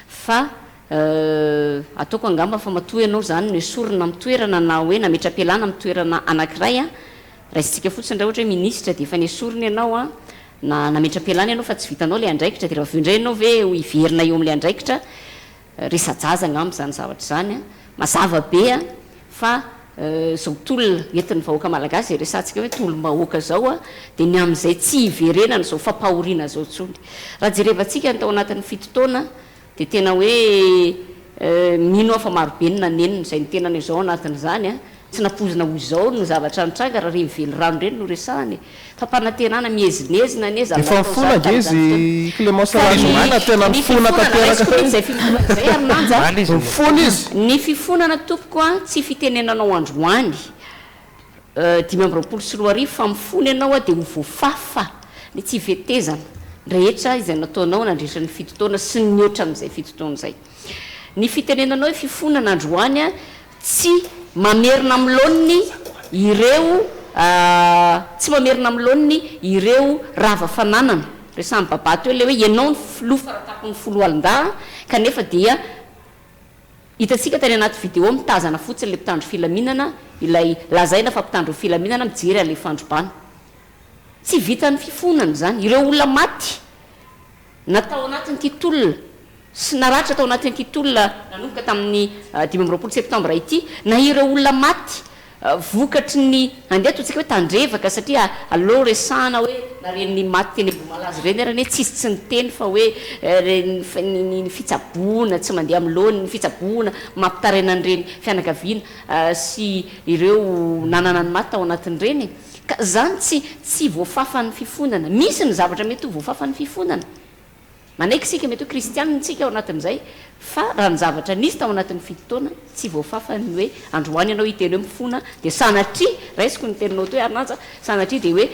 fa euh, ataoko angamba fa matoa ianao izany noesorina amin'ny toerana na hoe nametra-pialana amin'ny toerana anankiray an, raisintsika fotsiny raha ohatra hoe minisitra dia efa nesorina ianao an, na nametra-pialana ianao fa tsy vitanao ilay andraikitra dia raha avy eo indray ianao ve ho hiverina eo amin'ilay andraikitra Resa-jaza angamba izany zavatra izany an! Mazava be an! Fa izao tolona entin'ny vahoaka malagasy izay resahantsika hoe tolom-bahoaka izao an, dia ny amin'izay tsy hiverenana izao fampahoriana izao intsony. Raha jerevantsika ny tao anatin'ny fito taona dia tena hoe Mino aho fa marobe ny nanenina izay ny tenany izao anatin'izany a! Tsy nampoizina ho izao no zavatra nitranga raha ireny velirano ireny no resahana e! Fampanantenana miezinezina anie izany Efa natao nifona izany ange tamin'izany fotoana. izy Clémence Ka ny Rahazomanana, tena ny nifona fifonana, tanteraka. raisiko mihitsy izay fifonana izay ary Nanja a! Omaly izy no Nifona izy. Ny fifonana tompoko a, tsy fitenenanao androany 2025 fa mifona ianao a dia ho voafafa ny tsy fetezana rehetra izay nataonao nandritra ny fito taona sy ny mihoatra amin'izay fito taona izay. Ny fitenenanao hoe fifonana androany a tsy mamerina amin'ny laoniny ireo tsy mamerina amin'ny laoniny ireo rava fananana. Resahan'i Babà teo ilay hoe ianao no filoha faratapon'ny foloalindahy kanefa dia Hitantsika tany anaty video mitazana fotsiny ilay mpitandro filaminana, ilay lazaina fa mpitandro ny filaminana mijery an'ilay fandrobana. Tsy vitan'ny fifonana izany. Ireo olona maty na tao anatin'ity tolona sy naratra tao anatin'ity tolona nanomboka tamin'ny 25 septambra ity, na ireo olona maty Vokatry ny, andeha ataontsika hoe tandrevaka satria aleo resahana hoe na ireny maty teny Ambohimalaza ireny ary anie tsisy tsy niteny fa hoe ireny ny fitsaboana tsy mandeha amin'ny laoniny, ny fitsaboana mampitaraina an'ireny fianakaviana sy ireo nanana ny maty tao anatin'ireny e! Ka izany tsy tsy voafafan'ny fifonana. Misy ny zavatra mety ho voafafan'ny fifonana. Manaiky isika, mety ho kristianina isika ao anatin'izay, fa raha ny zavatra nisy tao anatin'ny fito taona, tsy voafafa ny hoe androany ianao hiteny hoe mifona, dia sanatria, raisiko ny teninao teo Arnanja, sanatria dia hoe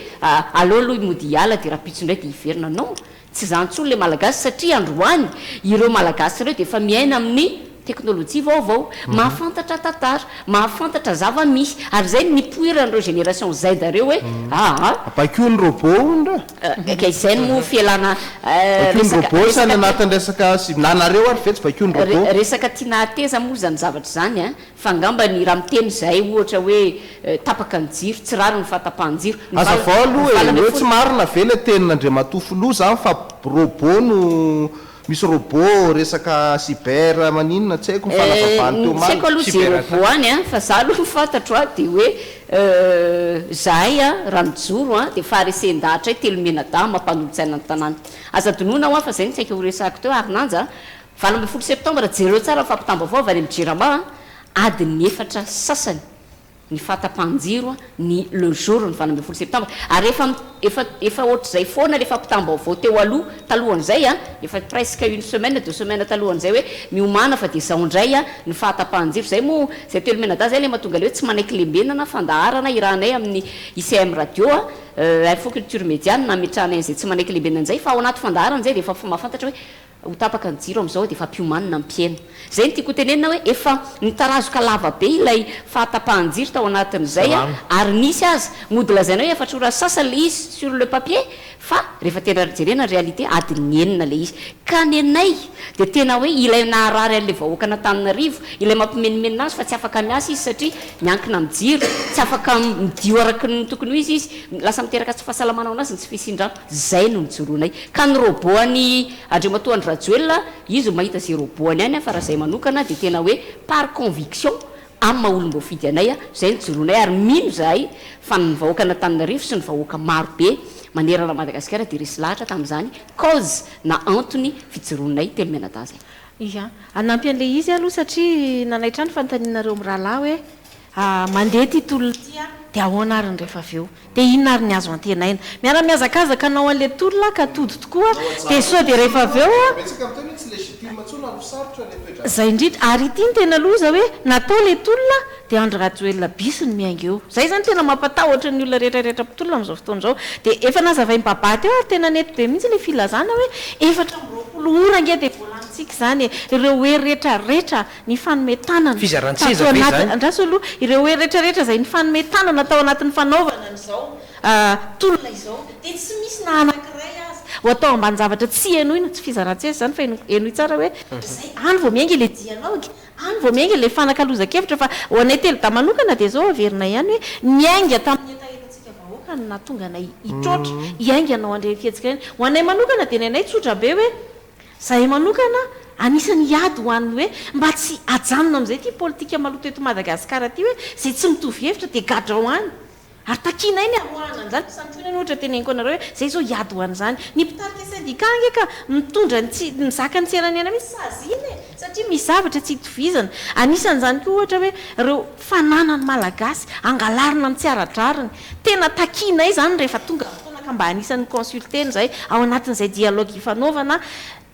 aleo aloha mody hiala dia rahampitso indray dia hiverina. Non, tsy izany intsony ilay Malagasy satria androany ireo Malagasy ireo dia efa miaina amin'ny teknolojia vaovao, mahafantatra tantara, mahafantatra zava-misy, ary izay no nipoiran'ireo génération Z ireo hoe aa. Baikoin'ny robot hono re. Ka izay no moa fialana Baikoin'ny resaka robot sa any resaka anatin'ny resaka sy na nareo ary ve tsy baikoin'ny robot? Resaka tiana hateza moa izany zavatra izany an, fa angamba ny raha miteny izahay ohatra hoe tapaka ny jiro, tsy rariny ny fahatapahan-jiro, ny valo Hazavao ny aloha e, valo ambin'ny hoe tsy folo. marina ve ilay tenin'Andriamatoa Filoha izany fa robot no Misy robot, resaka cyber maninona tsy haiko ny fanazavany teo Tsy haiko omaly. aloha ze Cyber robot attack. any an, fa za aloha ny fantatro an dia hoe zahay an raha mijoro an dia faharesen-dahatray telo mianadahy mampanolotsaina ny tanàna. Aza adinoina hoa fa zay no saika ho resahako teo Harinanja an, 18 septembre jereo tsara ny fampitam-baovao avy any amin'ny jirama an, adin'ny efatra sasany. ny fahatapahan-jiro ny le jour ny 18 septembre ary efa efa efa ohatr'izay foana le fampitam-baovao teo aloha talohan'izay a, efa presque une semaine deux semaines talohan'izay hoe miomàna fa dia izao indray a ny fahatapahan-jiro, izay moa izay telo mianadahy izay le mahatonga le hoe tsy manaiky lembenana fandaharana irahanay amin'ny ICM radio a, Info Culture Media no nametrahanay an'izay tsy manaiky lembenana izay fa ao anaty fandaharana izay dia efa mahafantatra hoe Ho tapaka ny jiro amin'izao dia efa ampiomanina ny mpihaino. Izay no tiako ho tenenina hoe efa nitarazoka lava be ilay fahatapahan-jiro tao anatin'izay Rano. ary nisy aza mody lazaina hoe efatra ora sy sasany ilay izy sur le papier fa rehefa tena jerena ny réalité adin'ny enina ilay izy. Ka nenay dia tena hoe ilay naharary an'ilay vahoakan'Antananarivo, ilay mampimenomenona azy fa tsy afaka miasa izy satria miankina amin'ny jiro, tsy afaka midio araka ny tokony ho izy izy, lasa miteraka tsy fahasalamana ho an'azy ny tsy fisian-drano. Zay no nijoroanay. Ka ny robot an'i Andriamatoa Andry Rajoelina, izy no mahita ze robot any any fa raha zay manokana dia tena hoe par conviction amin'ny maha olom-boafidy anay, zay no ijoroanay ary mino izahay fa ny vahoakan'Antananarivo sy ny vahoaka maro be manerana an'i Madagasikara dia resy lahatra tamin'izany cause na antony fijoroanay telo mianadahy zay. Ia. Hanampy an'ilay izy aloha satria nanaitra ahy ny fanontanianareo mirahalahy hoe mandeha ity tolona ity dia ahoana ary ny rehefa avy eo? Dia inona ary ny azo antenaina? Miara-mihazakazaka hanao an'ilay tolona ka tody tokoa dia sao dia rehefa avy eo an! Izay indrindra, ary ity no tena loza hoe natao ilay tolona dia Andry Rajoelina bis no miainga eo. Izay izany tena mampatahotra ny olona rehetra rehetra mpitolona amin'izao fotoana izao. Dia efa nazavain'i Babà teo ary tena nety be mihitsy ilay filazana hoe 24 ora ange dia voalamintsika izany e! Ireo hery rehetra rehetra nifanome tanana Fizaran-tseza tato ve anaty, izany? andraso aloha, ireo hery rehetra rehetra izay nifanome tanana tao anatin'ny fanaovana an'izao tolona izao dia tsy misy na anankiray aza ho atao ambanin-javatra tsy henoina, tsy fizaran-tseza izany fa henoy tsara hoe izay, any vao miainga ilay dialogue, any vao miainga ilay fanakalozan-kevitra fa ho anay telo dahy manokana dia izao averina ihany hoe niainga tamin'ny hetahetantsika vahoaka no nahatonga anay hitroatra, hiainga hanao an'ireny fihetsika ireny. Ho anay manokana dia ny anay tsotra be hoe Zahay manokana anisan'ny hiady ho an'ny hoe mba tsy hajanona amin'izay ity politika maloto eto Madagasikara ity hoe izay tsy mitovy hevitra dia gadrao any. Ary takianay ny hamoahana an'izany. Santionany ohatra teneniko anareo hoe izay izao hiady ho an'izany. Ny mpitarika sendika ange ka mitondra ny tsy mizaka ny tsy eran'ny aina mihitsy saziana e! Satria misy zavatra tsy itovizana. Anisan'izany koa ohatra hoe ireo fananan'ny Malagasy angalarina amin'ny tsy ara-drariny. Tena takianay izany rehefa tonga ny fotoana ka mba anisan'ny mi-consulter-na izahay ao anatin'izay dialogue ifanaovana.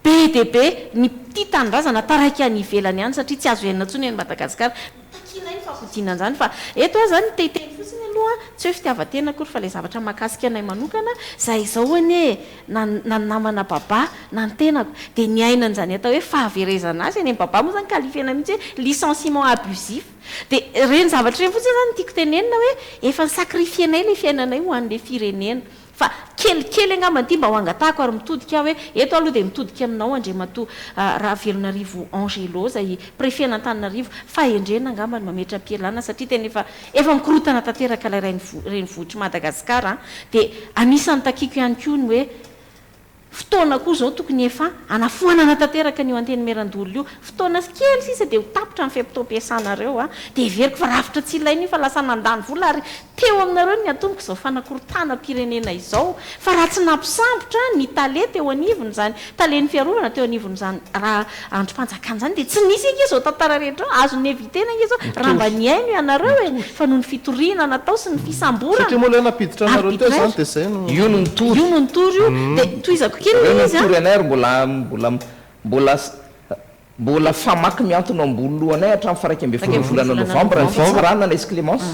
Be dia be ny tia tanindrazana taraiky any ivelany any satria tsy azo iainana intsony any Madagasikara. Takianay ny fampodiana an'izany fa eto aho izany te hiteny fotsiny aloha, tsy hoe fitiavan-tena akory fa ilay zavatra mahakasika anay manokana, izahay izao anie e, na na ny namana Baba na ny tenako dia niaina an'izany atao hoe fahaverezana azy anie, ny Baba moa izany qualifier-na mihitsy hoe licenciement abusif, dia ireny zavatra ireny fotsiny izany no tiako tenenina hoe efa ni-sacrifier-nay ilay fiainanay ho an'ilay firenena. Fa kelikely angamba ity mba ho angatahako ary mitodika aho hoe eto aloha dia mitodika aminao Andriamatoa Ravelonarivo Angelo izay Préfet an'Antananarivo, fahendrena angamba ny mametra-pialana satria tena efa efa mikorontana tanteraka ilay renivohitr'i Madagasikara an! Dia anisan'ny takiako ihany koa ny hoe Fotoana koa izao tokony efa hanafoanana tanteraka an'io Antenimierandoholona io. Fotoana kely sisa dia ho tapitra ny fe-potoam-piasanareo a! Dia heveriko fa rafitra tsy ilaina io fa lasa nandany vola ary teo aminareo no niantomboka izao fanakorontanam-pirenena izao. Fa raha tsy nampisambotra ny tale teo anivon'izany talen'ny fiarovana teo anivon'izany raha andrim-panjakana izany dia tsy nisy ange izao tantara rehetra izao. Azo ni-eviter-na ange izao raha mba nihaino ianareo e! Fa noho ny fitoriana natao sy ny fisamborana. Satria moa ilay nampiditra anareo teo izany dia izay no. Io no nitory. Io no nitory io. Dia tohizako kely Zareo ilay izy an. nitory anay ary mbola mbola mbola mbola famaky mihantona ao ambony lohanay hatramin'ny faha 11 volana novambra ny fitsarana anay sy Clémence.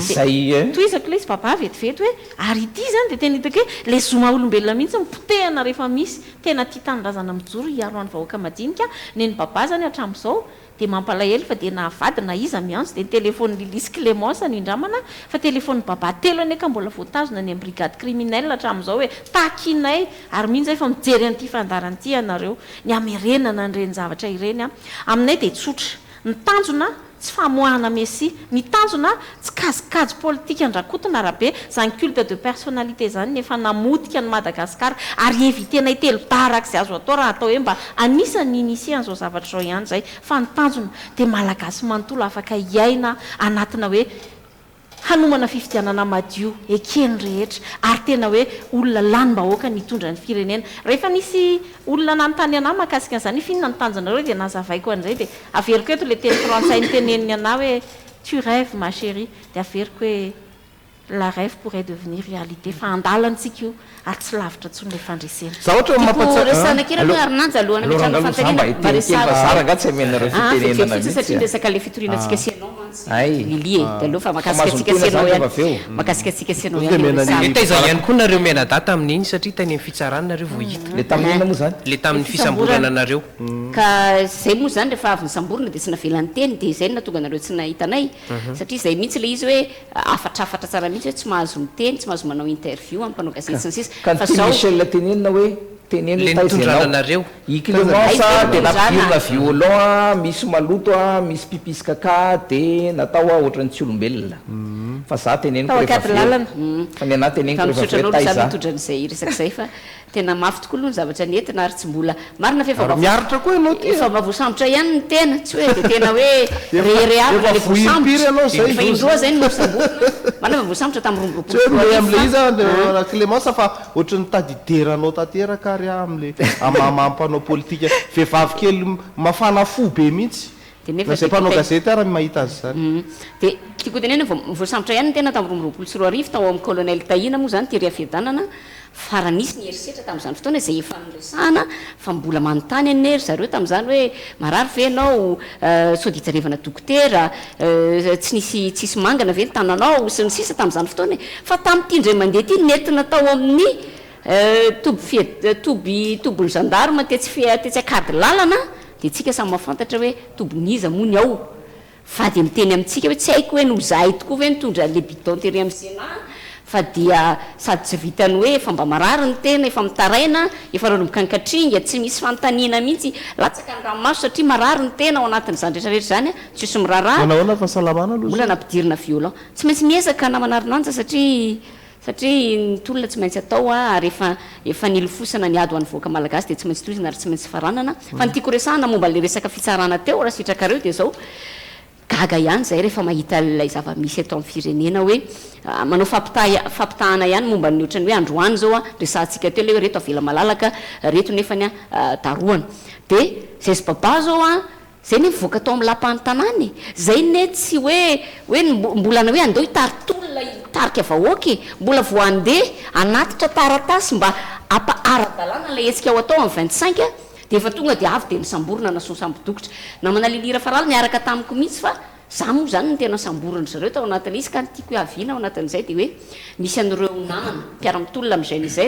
Izay Dia tohizako ilay izy Baba vetivety hoe ary ity izany dia tena hitako hoe ilay zo maha olombelona mihitsy no potehina rehefa misy tena tia tanindrazana mijoro hiaro ny vahoaka madinika. Neny Baba izany hatramin'izao Dia mampalahelo fa dia na vady na iza miantso dia ny telephone Lily sy Clémence no indramana fa telephone Baba telo anie ka mbola voatazona any amin'ny brigade criminelle hatramin'izao e! Takinay ary mino zahay fa mijery an'ity fandaharana ity ianareo ny hamerenana an'ireny zavatra ireny an! Aminay dia tsotra, ny tanjona tsy famoahana Messi, ny tanjona tsy kajikajy politika an-dRakoto na Rabe, izany culte de personnalité izany ny efa namotika an'i Madagascar ary eviter-nay telo-dahy araka izay azo atao raha atao hoe mba anisan'ny ni-initier an'izao zavatra izao ihany izay fa ny tanjona dia Malagasy manontolo afaka hiaina anatina hoe hanomana fifidianana madio eken'ny rehetra ary tena hoe olona lanim-bahoaka ny hitondra ny firenena. Rehefa nisy olona nanontany anah mahakasika an'izany hoe f'inona ny tanjonareo dia nazavaiko an'izay dia averiko eto ilay teny frantsay noteneniny anah hoe tu rêves ma chérie dia averiko hoe la rêve pourrait devenir réalité fa andalantsika io ary tsy lavitra intsony ilay fandresena. Zavatra Tiako mampatsiahy resahana kely Aleo aloha Arinanja alohan'ny aleo hametrahana rangah aloha za mba fanontaniana mba hiteny kely fa resahako za rangah tsy amenareo Ah fitenenana vetivety fotsiny mihitsy satria a. miresaka ilay fitoriana antsika sy ianao mantsy Hay. Willy e. Dia aleo fa Fa mahakasika mahazo antsika miteny sy ianao zany ihany. rehefa avy eo. Mahakasika antsika sy ianao Tonga ihany dia no mena ny resahana. Dia taiza ihany koa nareo mianadahy tamin'iny satria tany amin'ny fitsarana nareo vao hita. Le tamin'ny inona moa zany? Le tamin'ny fisamborana anareo. Ka izay moa izany rehefa avy nisamborina dia tsy navela niteny dia izay no nahatonga anareo tsy nahita anay satria izay mihitsy ilay izy hoe hafatrafatra tsara mihitsy hoe tsy mahazo miteny, tsy mahazo manao interview amin'ny mpanao gazety sy ny sisa Ka ny fa tian'i zao. Michel tenenina hoe teneno Le hoe taiza nitondrana ianao. anareo. I Clemence Aiza dia nitondrana. nampidirina violon a, misy maloto a, misy pipi sy kaka dia natao a ohatran'ny tsy olombelona. Fa za teneniko Tao rehefa avy eo. Ankadilalana. Fa ny anah teneniko Fa rehefa misaotra avy eo anao aloha za taiza. mitondra an'izay resaka izay fa Tena mafy tokoa aloha ny zavatra nentina ary tsy mbola, marina fa efa Ary mba miaritra koa ianao ty efa a! mba voasambotra ihany ny tena, tsy hoe dia tena hoe Efa reharehavina efa ilay voa impiry voasambotra, ianao zay. efa indroa zay no nosamborina, marina fa voasambotra tamin'ny Tsy hoe 2022 mihomehy amin'ilay fa izy aho an. ra Clémence fa ohatry ny mitady hidera anao tanteraka ary aho amin'ilay amin'ny maha mpanao politika vehivavy kely mafana fo be mihitsy. Dia nefa Na izay dia mpanao tokay. gazety ary mahita azy izany. Dia tiako hotenenina, vao voasambotra ihany ny tena tamin'ny 2022 tao amin'ny Colonel Tahina moa izany tery Fiadanana fa raha nisy ny herisetra tamin'izany fotoana izay efa noresahana fa mbola manontany anie ry zareo tamin'izany hoe marary ve ianao, sao dia hijerevana dokotera, tsy nisy tsisy mangana ve ny tananao sy ny sisa tamin'izany fotoana e! Fa tamin'ity indray mandeha ity nentina tao amin'ny toby fia toby tobin'ny gendarme tetsy fia tetsy Ankadilalana dia tsika samy mahafantatra hoe tobin'iza moa ny ao fa dia miteny amintsika hoe tsy haiko hoe noho izahay tokoa ve nitondra an'ilay bidon tery amin'ny Sénat fa dia sady tsy vitan'ny hoe efa mba marary ny tena, efa mitaraina, efa nanomboka nikatringa, tsy misy fanontaniana mihitsy, latsaka ny ranomaso satria marary ny tena ao anatin'izany rehetra rehetra izany, tsisy miraharaha, Manahoana ny fahasalamana aloha mbola izao? nampidirina violon. Tsy maintsy miezaka namana Arinanja satria Satria ny tolona tsy maintsy atao ary efa efa nilofosana ny ady ho an'ny vahoaka malagasy dia tsy maintsy tohizana ary tsy maintsy faranana. Fa ny tiako resahana momba ilay resaka fitsarana teo raha sitrakareo dia izao, Gaga ihany izahay rehefa mahita ilay zava-misy eto amin'ny firenena hoe manao fampitaha fampitahana ihany momba ny ohatran'ny hoe androany izao an, resahantsika teo ilay hoe reto avela malalaka, reto nefany an darohana. Dia izay sy Baba izao an, izay anie mivoaka tao amin'ny lapan'ny tanàna e! Izay anie tsy hoe hoe mbola hoe andao hitari-tolona hitarika vahoaka e! Mbola vao handeha hanatitra taratasy mba hampa ara-dalàna ilay hetsika ho atao amin'ny 25 Dia efa tonga dia avy dia nosamborina nasoa sambo-dokotra. Namana Lily Rafaralo niaraka tamiko mihitsy fa za moa izany no tena samborin-dry zareo tao anatin'ilay izy ka ny tiako hiaviana ao anatin'izay dia hoe misy an'ireo namana mpiara-mitolona amin'ny GNZ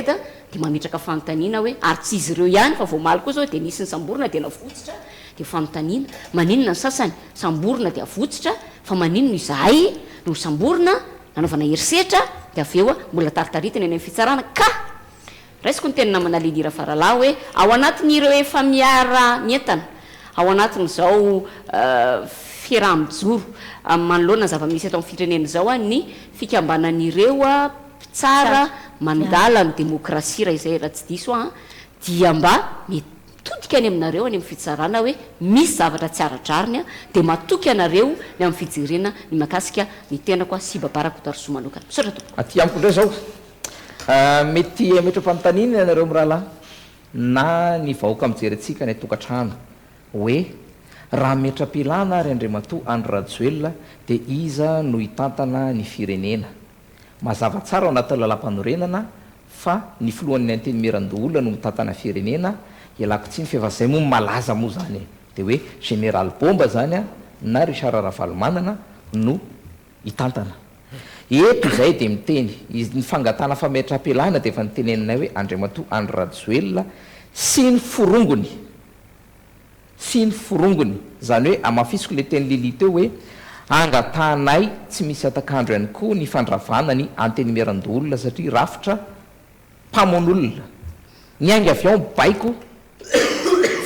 dia mametraka fanontaniana hoe ary tsy izy ireo ihany fa vao omaly koa izao dia nisy nisamborina dia navotsitra dia fanontaniana maninona ny sasany samborina dia avotsitra fa maninona izahay no samborina nanaovana herisetra dia avy eo mbola taritaritina eny amin'ny fitsarana ka Raisiko ny tenin'i namana Lily Rafaralahy hoe ao anatin'ireo efa miara-mientana ao anatin'izao fiaraha-mijoro manoloana ny zava-misy eto amin'ny firenena izao ny fikambanan'ireo mpitsara mandala ny demokrasia raha izay raha tsy diso aho dia mba mitodika any aminareo any amin'ny fitsarana hoe misy zavatra tsy ara-drariny dia matoky anareo ny amin'ny fijerena ny mahakasika ny tenako sy Baba Rakotoarisoa manokana. Misaotra tompoko. Aty amiko indray izao. Mety hametra-panontaniana ianareo mirahalahy na ny vahoaka mijery antsika any an-tokantrano hoe, raha hametra-pialana ary Andriamatoa Andry Rajoelina dia iza no hitantana ny firenena? Mazava tsara ao anatin'ny lalàmpanorenana fa ny filohan'ny Antenimierandoholona no mitantana firenena, ialako tsiny fa efa izay moa no malaza moa izany e! Dia hoe Général Bomba izany na Richard Ravalomanana no hitantana. Eto izahay dia miteny, ny fangatahana fametraham-pialana dia efa noteneninay hoe Andriamatoa Andry Rajoelina sy ny forongony, sy ny forongony, izany hoe hamafisiko ilay teny Lily teo hoe angatahanay tsy misy hatak'andro ihany koa ny fandravana ny Antenimierandoholona satria rafitra mpamono olona. Niainga avy ao ny baiko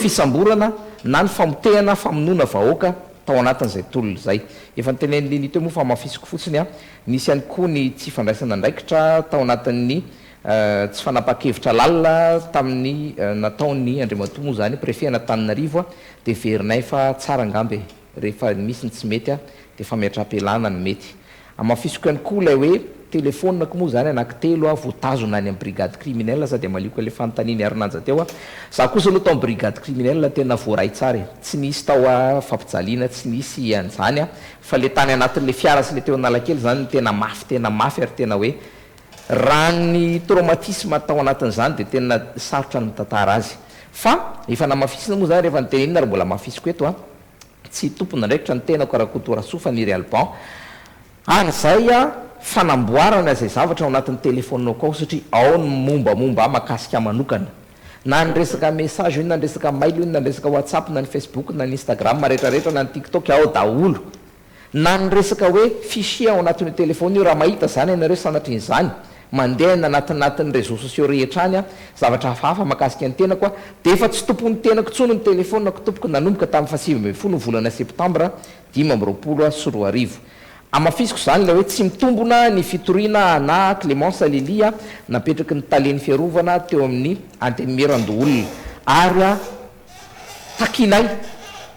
fisamborana na ny famotehana famonoana vahoaka tao anatin'izay tolona izay. Efa notenenin'i Lily teo moa fa hamafisiko fotsiny an, nisy ihany koa ny tsy fandraisana andraikitra tao anatin'ny tsy fanapahan-kevitra lalina tamin'ny nataon'ny Andriamatoa moa izany Préfet an'Antananarivo dia heverinay fa tsara angamba e, rehefa misy ny tsy mety dia fametraham-pialana no mety. Hamafisiko ihany koa ilay hoe telephone-ko moa izany anaky telo aho voatazona any amin'ny brigade criminelle sady hamaliako an'ilay fanontanian'i Harinanja teo aho. Za kosa aloha tao amin'ny brigade criminelle tena voaray tsara e. Tsy nisy tao a fampijaliana, tsy nisy an'izany a. Fa ilay tany anatin'ilay fiara sy ilay teo Analakely izany no tena mafy tena mafy ary tena hoe raha ny traumatisme tao anatin'izany dia tena sarotra ny mitantara azy. Fa efa namafisina moa izany rehefa notenenina ary mbola hamafisiko eto a. Tsy tompon'andraikitra ny tenako Rakotorasoa Faniry Alban ary izay fanamboarana izay zavatra ao anatin'ny telephone-ko ao satria ao ny mombamomba ahy makasika ahy manokana. Na ny resaka message io na ny resaka mail io na ny resaka whatsapp na ny facebook na ny instagram retraretra na ny tiktok ao daholo. Na ny resaka hoe fichier ao anatin'io telephone io raha mahita izany ianareo sanatrian'izany mandeha any anatinatin'ny réseaux sociaux rehetra any aho, zavatra hafahafa mahakasika ny tenako aho, dia efa tsy tompon'ny tenako intsony ny telephone-ko tompoko nanomboka tamin'ny faha-19 ny volana septambra 2025. Hamafisiko izany ilay hoe tsy mitombona ny fitoriana anà Clémence Lily napetraky ny talen'ny fiarovana teo amin'ny Antenimierandoholona ary takianay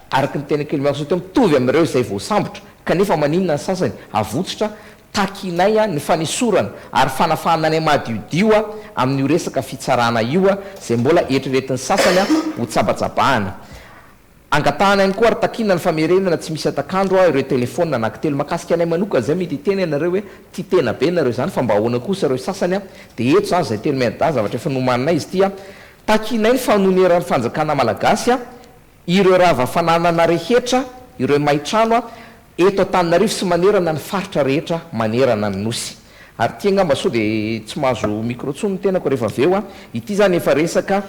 araka ny tenin'i Clémence teo mitovy amin'ireo izay voasambotra kanefa maninona ny sasany avotsitra Takinay ny fanesorana ary fanafahana anay madiodio amin'io resaka fitsarana io izay mbola eritreretin'ny sasany ho tsabatsabahana. Angatahana ihany koa ary takiana ny famerenana tsy misy hatak'andro ireo telefaonina anankitelo. Mahakasika anay manokana izay mety hiteny ianareo hoe tia tena be nareo izany fa mba ahoana kosa ireo sasany dia eto izany izay telo mianadahy zavatra efa nomaninay izy ity. Takinay ny fanoneran'ny fanjakana malagasy Ireo rava fananana rehetra, ireo may trano eto Antananarivo sy manerana ny faritra rehetra manerana ny Nosy. Ary ity angamba sao dia tsy mahazo micro intsony ny tenako rehefa avy eo an! Ity izany efa resaka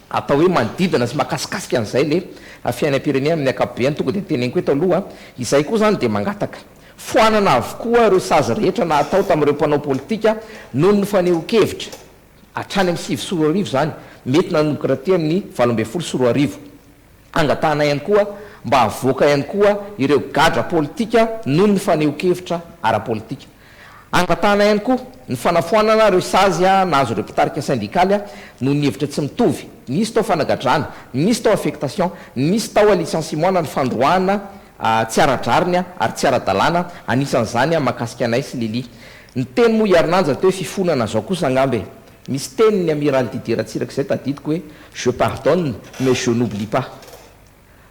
atao hoe manodidina sy mahakasikasika an'izay le fiainam-pirenena amin'ny ankapobeny tonga dia teneniko eto aloha. Izay koa izany dia mangataka. Foanana avokoa ireo sazy rehetra natao tamin'ireo mpanao politika noho ny fanehoan-kevitra. Hatrany amin'ny 2009 izany, mety nanomboka taty amin'ny 2018. Angatahana ihany koa mba havoaka ihany koa ireo gadra politika noho ny fanehoan-kevitra ara-politika. Angatahana ihany koa ny fanafoanana ireo sazy nahazo ireo mpitarika sendikaly noho ny hevitra tsy mitovy. Nisy tao fanagadrana, nisy tao affectation, nisy tao licenciement na ny fandroahana. tsy ara-drariny ary tsy ara-dalàna, anisan'izany mahakasika anay sy Lily. Niteny moa i Harinanja teo hoe fifonana zao kosa angamba e! Misy tenin'ny Amiraly Didier Ratsiraka izay tadidiko hoe je pardonne mais je n'oublie pas.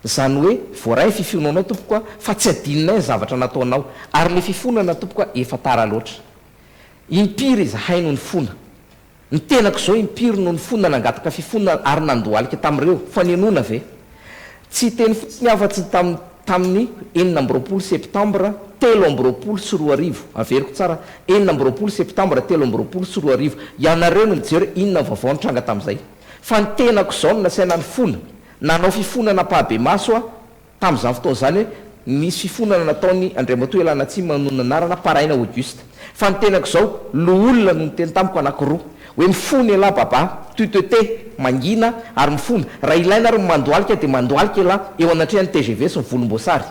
Izany hoe voaray ny fifonanao tompoko a, fa tsy adinonay ny zavatra nataonao. Ary ilay fifonana tompoko a efa tara loatra. Impiry izahay no nifona. Ny tenako izao impiry no nifona nangataka fifonana ary nandohalika tamin'ireo, fa ninoana ve? Tsy hiteny fotsiny aho fa tsy tamin'ny tamin'ny 26 septambra 2023, averiko tsara, 26 septambra 2023, ianareo no mijery hoe inona ny vaovao nitranga tamin'izay. Fa ny tenako izao no nasaina nifona, nanao fifonana ampahibemaso aho Tamin'izany fotoana izany hoe nisy fifonana nataon'i Andriamatoa Elanatsima manonona anarana Paraina Auguste. Fa ny tenako izao, loholona no niteny tamiko anankiroa, hoe mifona ialahy Baba, tu te tais, mangina ary mifona, raha ilaina ary ny mandohalika dia mandohalika ialahy eo anatrehan'ny tgv sy ny volomboasary.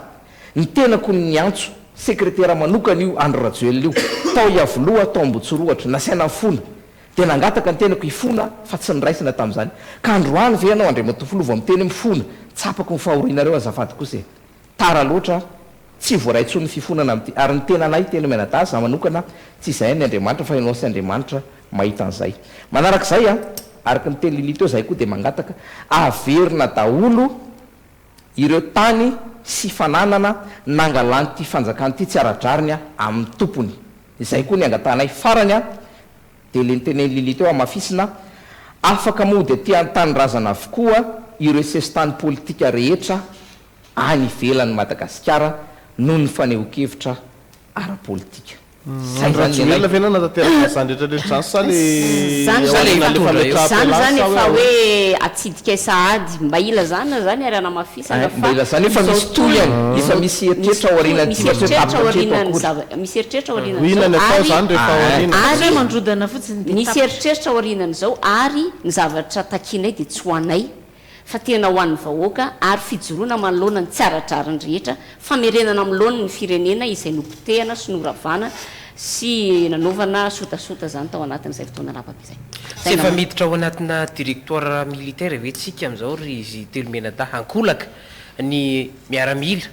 Ny tenako no niantso, sekretera manokana io Andry Rajoelina io, tao Iavoloha, tao Ambotsirohatra, nasaina nifona. Dia nangataka ny tenako hifona fa tsy noraisina tamin'izany. Ka androany ve ianao Andriamatoa Filoha vao miteny hoe mifona? Tsapako ny fahorianareo azafady kosa e! Tara loatra, tsy voaray intsony ny fifonana amin'ity. Ary ny tenanay telo mianadahy, za manokana, tsy izahay ny Andriamanitra fa ianao sy Andriamanitra mahita an'izay. Manarak'izay an, araka ny teny Lily teo, zahay koa dia mangataka, averina daholo ireo tany sy fananana nangalan'ity fanjakana ity tsy ara-drariny amin'ny tompony. Izay koa ny angatahanay. Farany an, dia le notenenin'i Lily teo hamafisina, afaka mody aty an-tanindrazana avokoa ireo sesitany politika rehetra any ivelan'i Madagasikara noho ny fanehoan-kevitra ara-politika. Zay Andry zany ny Rajoelina anay. ve nanatanteraka an'izany rehetra rehetra izany sa le Zany ao zany aoriana le efa fametraham-pialana zany zany sa hoe efa ahoana? hoe atsidikay sahady mba ilazana zany ary hanamafisana Ein, mba fa ilazana hoe efa izao misy tohiny, tolona efa misy misy eritreritra ao tohiny aorianan'ity misy fa tsy hoe eritreritra tapitra ao hatreto aorianan'ny akory. zava misy eritreritra ao Ho inona aorianan'izao ny atao ary izany rehefa ao Ein. aoriana? Fa tsy hoe ary mandrodana fotsiny dia misy tapitra. eritreritra ao aorianan'izao ary ny zavatra takianay dia tsy ho anay fa tena ho an'ny vahoaka ary fijoroana manoloana ny tsy ara-drariny rehetra, famerenana amin'ny laoniny ny firenena izay nopotehana sy noravana sy nanaovana sotasota izany tao anatin'izay fotoana lava be izay. Tsy Izay efa angamba. miditra ao anatina directoire militaire ve tsika amin'izao ry izy telo mianadahy? Ankolaka ny miaramila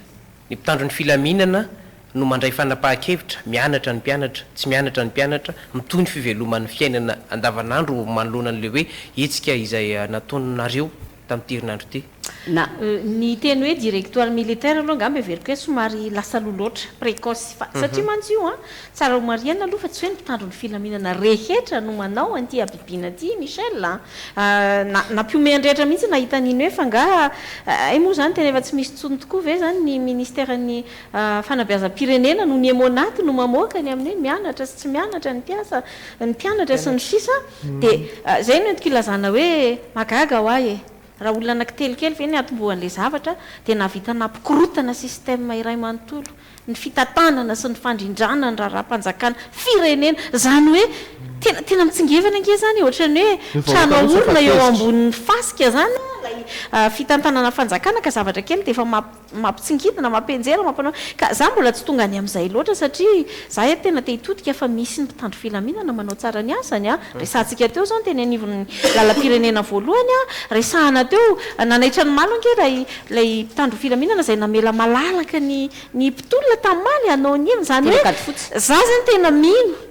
Ny mpitandro ny filaminana no mandray fanapahan-kevitra, mianatra ny mpianatra, tsy mianatra ny mpianatra, mitohy ny fiveloman'ny fiainana andavanandro manoloana an'ilay hoe hetsika izay nataonareo tamin'ity herinandro ity. Na. Ny teny hoe directoire militaire aloha angamba heveriko hoe somary lasa aloha loatra, précoce, fa satria mantsy io an, tsara ho marihana aloha fa tsy hoe ny mpitandro ny filaminana rehetra no manao an'ity habibiana ity Michel a! Na, nampihomehy ny rehetra mihitsy nahita an'iny hoe fa angaha hay moa izany tena efa tsy misy intsony tokoa ve izany ny ministeran'ny fanabeazam-pirenena no ny Emmonat no mamoaka ny amin'ny hoe mianatra sy tsy mianatra ny mpiasa, ny mpianatra sy ny sisa Dia izay no entiko ilazana hoe mahagaga ho ahy e! Raha olona anankitelo kely ve ny hatombohan'ilay zavatra dia nahavita nampikorontana système iray manontolo. ny fitantanana sy ny fandrindrana ny raharaham-panjakana, firenena, izany hoe tena tena mitsingevana ange izany e, ohatran'ny hoe Ny vahoaka trano mihitsy efa aorina eo tezitra. ambonin'ny fasika izany ilay fitantanana fanjakana ka zavatra kely dia efa mampitsingidina, mampianjera, mampanao, ka za mbola tsy tonga any amin'izay loatra satria za eto tena te hitodika fa misy ny mpitandro filaminana manao tsara ny asany a, resahantsika teo izao ny teny anivon'ny lalam-pirenena voalohany a, resahana teo, nanaitra ny malo ange ilay Ilay mpitandro filaminana izay namela malalaka ny ny mpitolona tamaly hanao ny heviny. Izany hoe za zany tena mino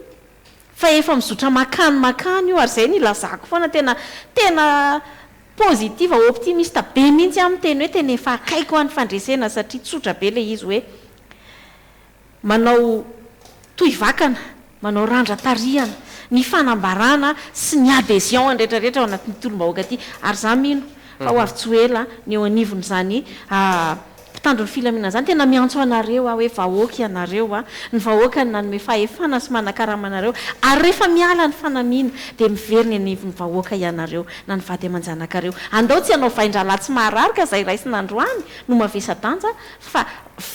fa efa mizotra makany makany io ary izay no ilazako foana tena tena positive, optimiste be mihitsy aho miteny hoe tena efa akaiky hoa ny fandresena satria tsotra be ilay izy hoe Manao tohivakana, manao randran-tarihana ny fanambarana sy ny adhésion ny rehetra rehetra ao anatin'ity tolom-bahoaka ity ary za mino fa ho avy tsy ho ela ny eo anivon'izany mpitandro ny filaminana izany. Tena miantso anareo aho hoe vahoaka ianareo a! Ny vahoaka no nanome fahefana sy manakarama anareo ary rehefa miala ny fanamiana dia miverina eny anivon'ny vahoaka ianareo na ny vady aman-janakareo. Andao tsy hanao vain-drahalahy tsy maharary ka izay raisina androany no mavesa-danja fa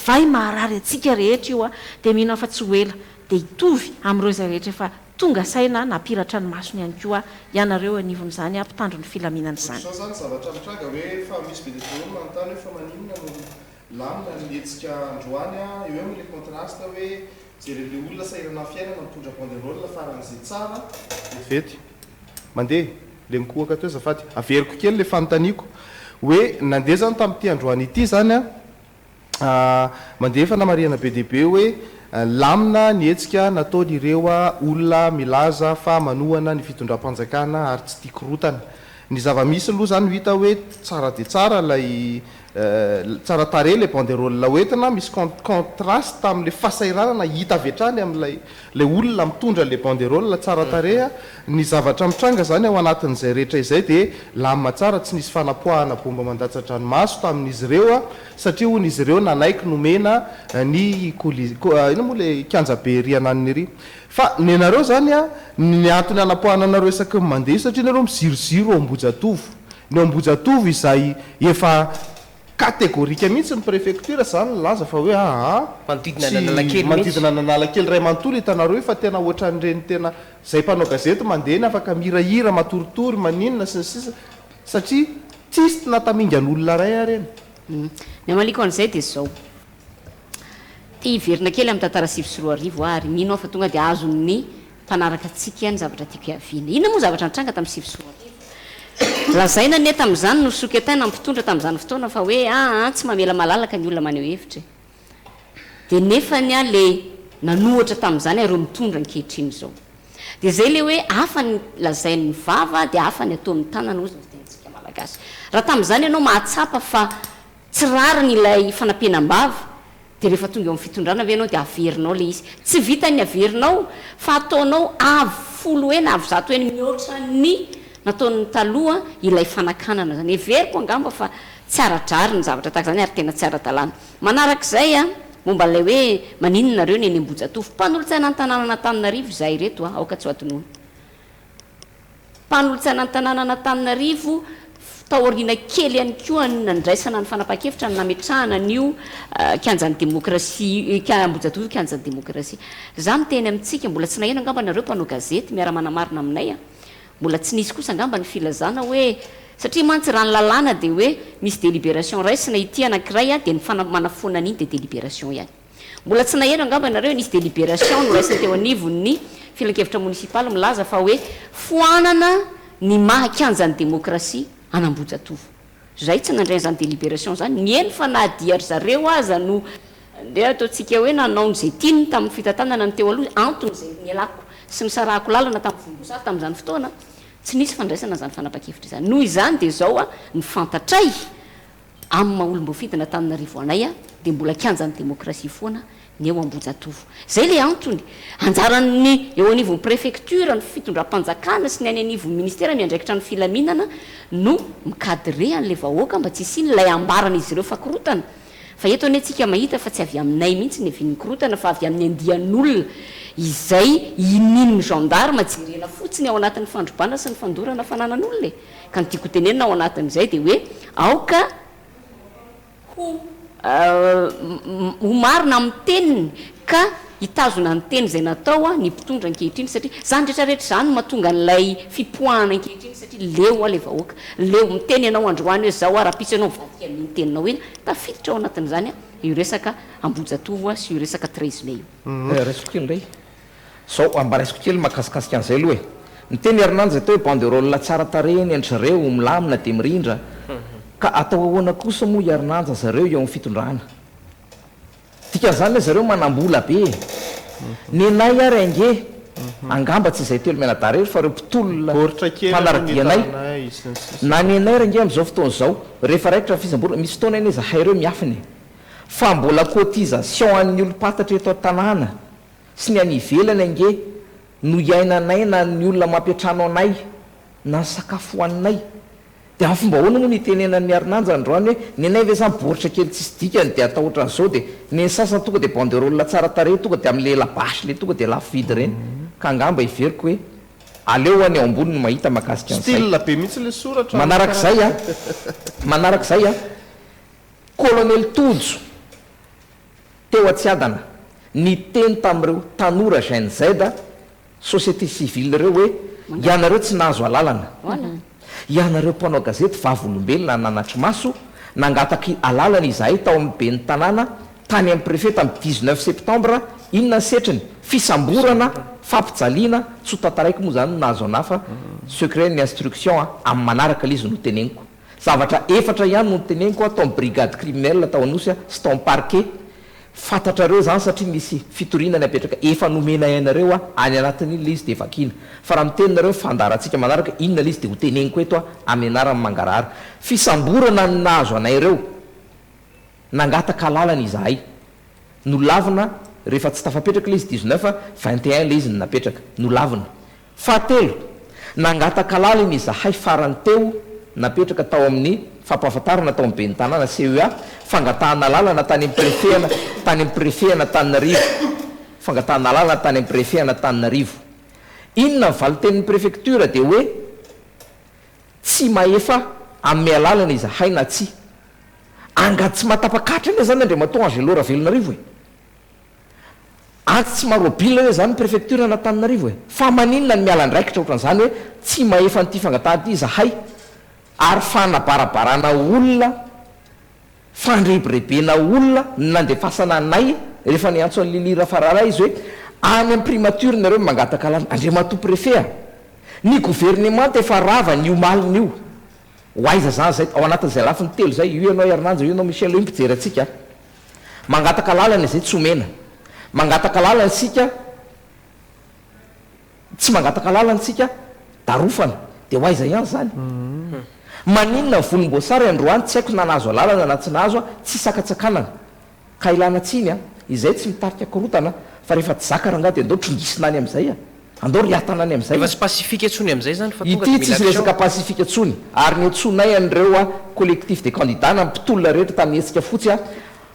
vay maharary antsika rehetra io a, dia mino aho fa tsy ho ela dia hitovy amin'ireo izay rehetra efa tonga saina nampiratra ny masony ihany koa ianareo eo anivon'izany mpitandro ny filaminana izany. Ohatr'izao izany zavatra mitranga hoe fa misy be dia be olona manontany hoe fa maninona no lamina ny hetsika androany a, eo eo le contraste hoe jeren'le olona sahirana amin'ny fiainana mitondra banderole faran'izay tsara, Vetivety. Mandeha. Le nikohaka teo azafady. Averiko kely le fanontaniako. Hoe nandeha zany tamin'ity androany ity zany an. Mandeha fanamarihana be dia be hoe lamina ny hetsika nataon'ireo olona milaza fa manohana ny fitondram-panjakana ary tsy tia korotana. Ny zava-misy aloha izany hita hoe tsara dia tsara ilay tsara tarehy ilay banderole hoentina, misy contraste amin'ilay fahasahiranana hita avy hatrany amin'ilay ilay olona mitondra ilay banderole tsara tarehy. Ny zavatra mitranga izany ao anatin'izay rehetra izay dia lamina tsara, tsy nisy fanapoahana bomba mandatsa-dranomaso tamin'izy ireo satria hono izy ireo nanaiky nomena ny colis, inona moa ilay kianjabe ery ananona ery. Fa nenareo izany ny antony hanapoahana anareo isaky ny mandeha io satria nareo miziriziry ao Ambohijatovo. Ny ao Ambohijatovo izay efa Catégorique mihitsy ny préfecture zany nilaza fa hoe aa Manodidina tsy an'Analakely mihitsy. manodidina an'Analakely iray manontolo hitanareo io fa tena ohatran'ireny tena zay mpanao gazety mandeha eny afaka mihirahira matoritory maninona sy ny sisa satria tsisy na tamingan'olona iray ary eny. Ny hamaliako an'izay dia izao. Te hiverina kely amin'ny tantara 2009 aho ary mino aho fa tonga dia azon'ny mpanaraka antsika ny zavatra tiako hiaviana. Inona moa ny zavatra nitranga tamin'ny 2009? Lazaina anie tamin'izany nosoketaina ny mpitondra tamin'izany fotoana fa hoe aa tsy mamela malalaka ny olona maneho hevitra e. Dia nefany a le nanohatra tamin'izany ireo mitondra ankehitriny izao. Dia izay le hoe hafa ny lazain'ny vava dia hafa ny ataon'ny tanana hozy ny fitenintsika malagasy. Raha tamin'izany ianao mahatsapa fa Tsy rariny ilay fanampenam-bava, dia rehefa tonga eo amin'ny fitondrana ve ianao dia averinao ilay izy? Tsy vitan'ny averinao fa ataonao avo folo heny, avo zato heny mihoatra ny nataon'ny taloha ilay fanakanana izany. Heveriko angamba fa tsy ara-drariny ny zavatra tahaka izany ary tena tsy ara-dalàna. Manarak'izay, momba ilay hoe maninona nareo ny eny Ambohijatovo? Mpanolotsaina ny tanànan'Antananarivo izahay ireto, aoka tsy ho adinoina. Mpanolotsaina ny tanànan'Antananarivo, taoriana kely ihany koa ny nandraisana ny fanapahan-kevitra ny nametrahana an'io kianjan'ny demokrasia, Ambohijatovo io kianjan'ny demokrasia. Izaho miteny amintsika, mbola tsy naheno angamba nareo mpanao gazety miara-manamarina aminay an, mbola tsy nisy kosa angamba ny filazana hoe, satria mantsy raha ny lalàna dia hoe misy délibération raisina ity anankiray an, dia ny manafoana an'iny dia délibération ihany. Mbola tsy naheno angamba ianareo nisy délibération noraisina teo anivon'ny filankevitra monisipaly milaza fa hoe foanana ny maha kianjan'ny demokrasia an'Ambohijatovo. Izahay tsy nandray an'izany délibération izany. Nieny fa na dia ry zareo aza no ndeha ataontsika hoe nanao ny izay tiany tamin'ny fitantanana ny teo aloha, antony izay nialako sy nisarahako lalana tamin'ny volomboasary tamin'izany fotoana, tsy nisy fandraisana an'izany fanapahan-kevitra izany. Noho izany dia izao ny fantatray Amin'ny maha olom-boafidin'Antananarivo anay dia mbola kianjan'ny demokrasia foana ny eo Ambohijatovo. Izay ilay antony. Anjaran'ny eo anivon'ny préfecture, ny fitondram-panjakana sy ny any anivon'ny ministera miandraikitra ny filaminana no mi-cadrer an'ilay vahoaka mba tsy hisian'ilay ambaran'izy ireo fa korontana. Fa eto anie tsika mahita fa tsy avy aminay mihitsy ny havian'ny korontana fa avy amin'ny andian'olona izay inian'ny gendarme jerena fotsiny ao anatin'ny fandrobana sy ny fandorana fananan'olona e. Ka ny tiako hotenenina ao anatin'izay dia hoe aoka ho ho marina amin'ny teniny ka hitazona ny teny izay natao ny mpitondra ankehitriny satria izany rehetra rehetra izany no mahatonga an'ilay fipoahana ankehitriny satria leo ilay vahoaka, leo, miteny ianao androany hoe izao aho rahampitso ianao mivadika amin'iny teninao iny, tafiditra ao anatin'izany io resaka Ambohijatovo sy io resaka treize mai io. Raisiko kely indray. Zao mba raisiko kely mahakasikasika an'izay aloha e! Miteny herinandro izay teo hoe banderole tsara tarehy ny an-dry zareo, milamina dia mirindra. Ka atao ahoana kosa moa hiarinanja zareo eo amin'ny fitondrana? Dikan'izany anie zareo manam-bola be e! Nenay ary ange, angamba tsy izay telo mianadahy irery fa ireo mpitolona Baoritra kely aloha ny mpanara-dia anay, hitanay sy ny sisa. na nenay ary ange amin'izao fotoana izao, rehefa raikitra ny fisamborana, misy fotoana anie zahay ireo miafina e! Fa mbola cotisation an'ny olom-pantatra eto an-tanàna sy ny any ivelany ange no iainanay na ny olona mampiantrano anay na ny sakafo hohaninay. Dia amin'ny fomba ahoana moa no itenenan'i Miarinanja androany hoe ny anay ve izany baoritra kely tsisy dikany dia atao ohatran'izao dia ny an'ny sasany tonga dia banderole tsara tarehy tonga dia amin'ilay labasy ilay tonga dia lafo vidy ireny ka angamba heveriko hoe aleo any ao ambony no mahita mahakasika an'izay. Style be mihitsy ilay soratra. Manarak'izay an, manarak'izay an, Kolonely Tojo. Teo Antsiadana, niteny tamin'ireo tanora Gen Z, société civile ireo hoe, ianareo tsy nahazo alalana. Ianareo mpanao gazety vavolombelona nanatri-maso, nangataka alalana izahay tao amin'ny ben'ny tanàna, tany amin'ny préfet tamin'ny 19 septembre, inona ny setriny? Fisamborana, fampijaliana, tsy ho tantaraiko moa izany no nahazo anà fa secret ny instruction a, amin'ny manaraka ilay izy no teneniko. Zavatra efatra ihany no noteneniko tao amin'ny brigade criminelle tao Anosy sy tao amin'ny parquet. Fantatrareo izany satria misy fitoriana napetraka efa nomenay anareo any anatin'iny ilay izy dia vakiana. Fa raha miteny nareo ny fandaharantsika manaraka inona ilay izy dia ho teneniko eto amin'ny anaran'ny mangarahara. Fisamborana no nahazo anay ireo. Nangataka alalana izahay. Nolavina rehefa tsy tafapetraka ilay izy 19, 21 ilay izy no napetraka. Nolavina. Fahatelo, nangataka alalana izahay farany teo napetraka tao amin'ny fampahafantarana tao amin'ny ben'ny tanàna, CEA, fangatahana alalana tany amin'ny préfet tany amin'ny préfet an'Antananarivo. Fangatahana alalana tany amin'ny préfet an'Antananarivo. Inona ny valin-tenin'ny préfecture dia hoe tsy mahefa hanome alalana izahay na tsia. Angady tsy mahatapak'ahitra anie izany Andriamatoa Angelo Ravelonarivo e! Ady tsy marobile hoe zany préfecture an'Antananarivo e! Fa maninona no miala andraikitra ohatran'izany hoe tsy mahefa an'ity fangatahana ity izahay ary fanabarabarana olona, fandrebirebena olona no nandefasana anay rehefa niantso an'i Lily Rafaralahy izy hoe any amin'ny primature nareo no mangataka alàna. Andriamatoa préfet a! Ny governemanta efa rava ny omalin'io. Ho aiza zany zay? Ao anatin'izay lafiny telo izay, io ianao Herinandro, io ianao Michel, io mpijery antsika a! Mangataka lalana izay tsy omena. Mangataka lalana isika, tsy mangataka lalana isika, darofana. Dia ho aiza ihany izany? Maninona ny volomboasary androany tsy haiko na nahazo alalana na tsy nahazo, tsy sakatsakanana. Ka ilana tsiny a! Izay tsy mitarika korotana fa rehefa tsy zaka rangahy dia andao trongisina any amin'izay a! Andao riatana any amin'izay Efa tsy pacifique intsony amin'izay izany fa tonga Ity dia mila tsisy action. resaka pacifique intsony ary niantsoanay an'ireo a collectif des candidats na mpitolona rehetra tamin'ny hetsika fotsy a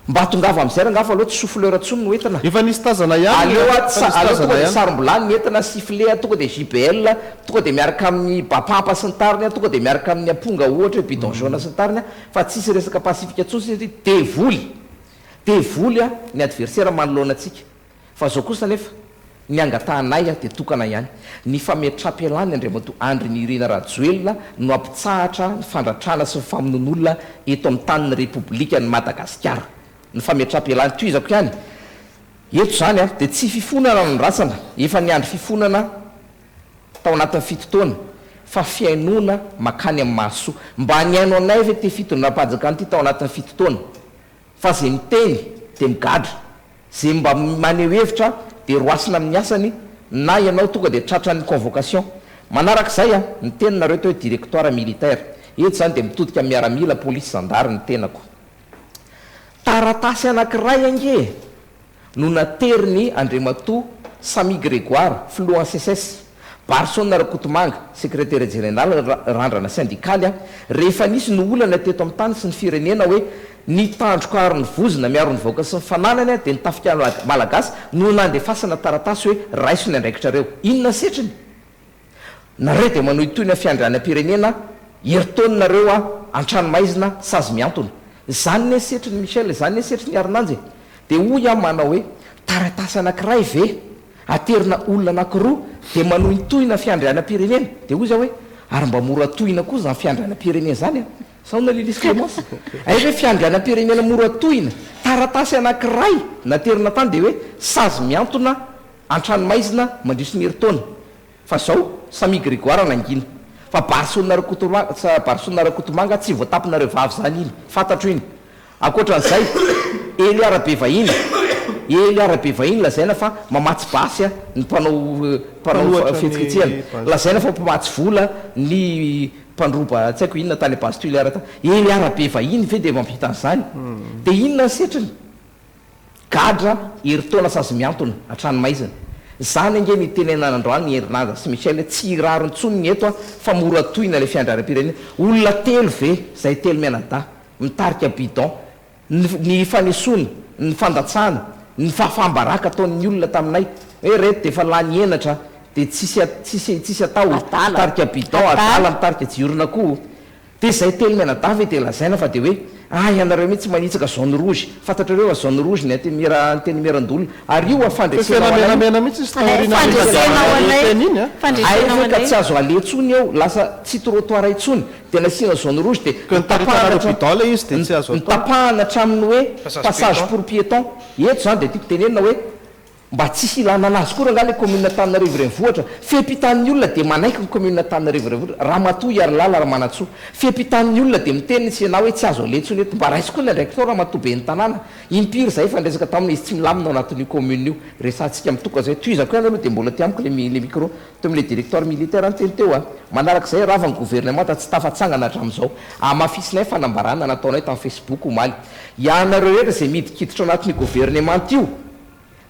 mba tongava amin'izay rangahy fa aleo tsy souffleur intsony no entina. Efa nisy tazana ihany Aleo a efa tsa nisy aleo tazana tonga dia ihany. sarom-bilany ny entina, sifflet a, tonga dia JBL, tonga dia miaraka amin'ny bapampa sy ny tariny a, tonga dia miaraka amin'ny amponga ohatra hoe bidon jaune sy ny tariny a, fa tsisy resaka pacifique intsony satria devoly, devoly a ny adversaire manoloana antsika. Fa zao kosa anefa, ny angatahanay dia tokana ihany, ny fametraham-pialany Andriamatoa Andry Nirina Rajoelina no hampitsahatra ny fandratrana sy ny famonoan'olona eto amin'ny tanin'ny Repoblikan'i Madagasikara. Ny fametraham-pialany, tohizako ihany, eto izany dia tsy fifonana no ndrasana, efa niandry fifonana tao anatin'ny fito taona, fa fihainoana makany amin'ny mahasoa. Mba nihaino anay ve ity fitondram-panjakana ity tao anatin'ny fito taona? Fa ze miteny de migadra, ze mba maneho hevitra de roasina amin'ny asany na ianao tonga de tratran'ny convocation. Manarak'izay a, niteny nareo teo hoe directoire militaire. Eto zany de mitodika amin'ny miaramila, polisy, zandary ny tenako. Taratasy anakiray ange e! no naterin'i Andriamatoa Sammy Grégoire, filohan'ny Seces, Barson Rakotomanga, sekretera jeneraly Randrana sendikaly, rehefa nisy ny olana teto amin'ny tany sy ny firenena hoe ny tandroka aro ny vozona miaro ny vahoaka sy ny fananany dia ny tafika malagasy no nandefasana taratasy hoe raiso ny andraikitrareo. Inona setriny? Nareo dia manohitohina fiandrianam-pirenena herintaona nareo a antranomaizina sazy mihantona. Izany ne setriny Michel, izany ne setriny Harinanja e! Dia hoy aho manao hoe taratasy anakiray ve aterina olona anakiroa dia manohintohina fiandrianam-pirenena? Dia hoy zaho hoe ary mba mora tohina koa izany fiandrianam-pirenena izany a! Sa ahoana Lilys Clémence? Hay ve fiandrianam-pirenena mora tohina? Taratasy anakiray naterina tany dia hoe sazy mihantona An-tranomaizina mandritry ny herintaona. Fa zao, Samia Grégoire nangina. Fa Barson Barson Rakotomanga tsy voatapinareo vavy zany iny. Fantatro iny. Ankoatran'izay, Elia Rabevahiny, Elia Rabevahiny lazaina fa mamatsy basy ny mpanao mpanao Mpanohatra ny fihetsiketsehana. base. Lazaina fa mpamatsy vola ny mpandroba tsy haiko inona tany Base Toliara tany. Elia Rabevahiny ve dia mampita an'izany? Dia inona ny setriny? Gadra herintaona sazy mihantona an-tranomaizina. Zany ange no itenenana androany i Herinandra sy Michel tsy hirary intsony ny eto a fa mora tohina ilay fiandraram-pirenena. Olona telo ve zay telo mianadahy mitarika bidon ny ny fanesoana, ny fandatsana, ny fahafaham-baraka ataon'ny olona taminay hoe reto dia efa lany henatra dia tsisy tsisy tsisy atao Adala. mitarika bidon adala mitarika jiorin'akoho. Dia izay telo mianadahy ve dia lazaina fa dia hoe ah ianareo mihitsy manitsaka zone rouge, fantatrareo fa zone rouge ny antenimiera antenimierandoholona ary io a fandresena Fefena ho anay io. menamena mihitsy izy taorian'iny Fandresena ho nitadiavana anay, teny iny a. Hay fandresena ho ve ka anay. tsy azo aleha intsony eo, lasa tsy trottoir intsony dia nasiana zone rouge dia Ka notapahana nitaritanareo hatramin'ny bidon ilay izy dia tsy azo atao. notapahana hatramin'ny hoe Passage passage piéton. pour piéton. Eto izany dia tiako tenenina hoe. Mba tsisy ilana anazy koa rangaha le commune Antananarivo renivohitra. Fiampitan'ny olona dia manaiky ny commune Antananarivo renivohitra. Ramatoa Iharilala Ramanantsoa. Fiampitan'ny olona dia miteny ny Sénat hoe tsy azo aleha intsony eto. Mba raiso koa ny andraikitrao Ramatoa ben'ny tanàna. Impiry izahay efa niresaka taminy izy tsy milamina ao anatin'io commune io. Resahantsika mitoka zay. Tohizako ihany aloha dia mbola aty amiko le le micro. Teo amin'ilay directoire militaire niteny teo a. Manarak'izay rava ny governemanta tsy tafatsangana hatramin'izao. Hamafisinay fanambarana nataonay tamin'ny Facebook omaly. Ianareo rehetra izay midikiditra ao anatin'io governemanta io,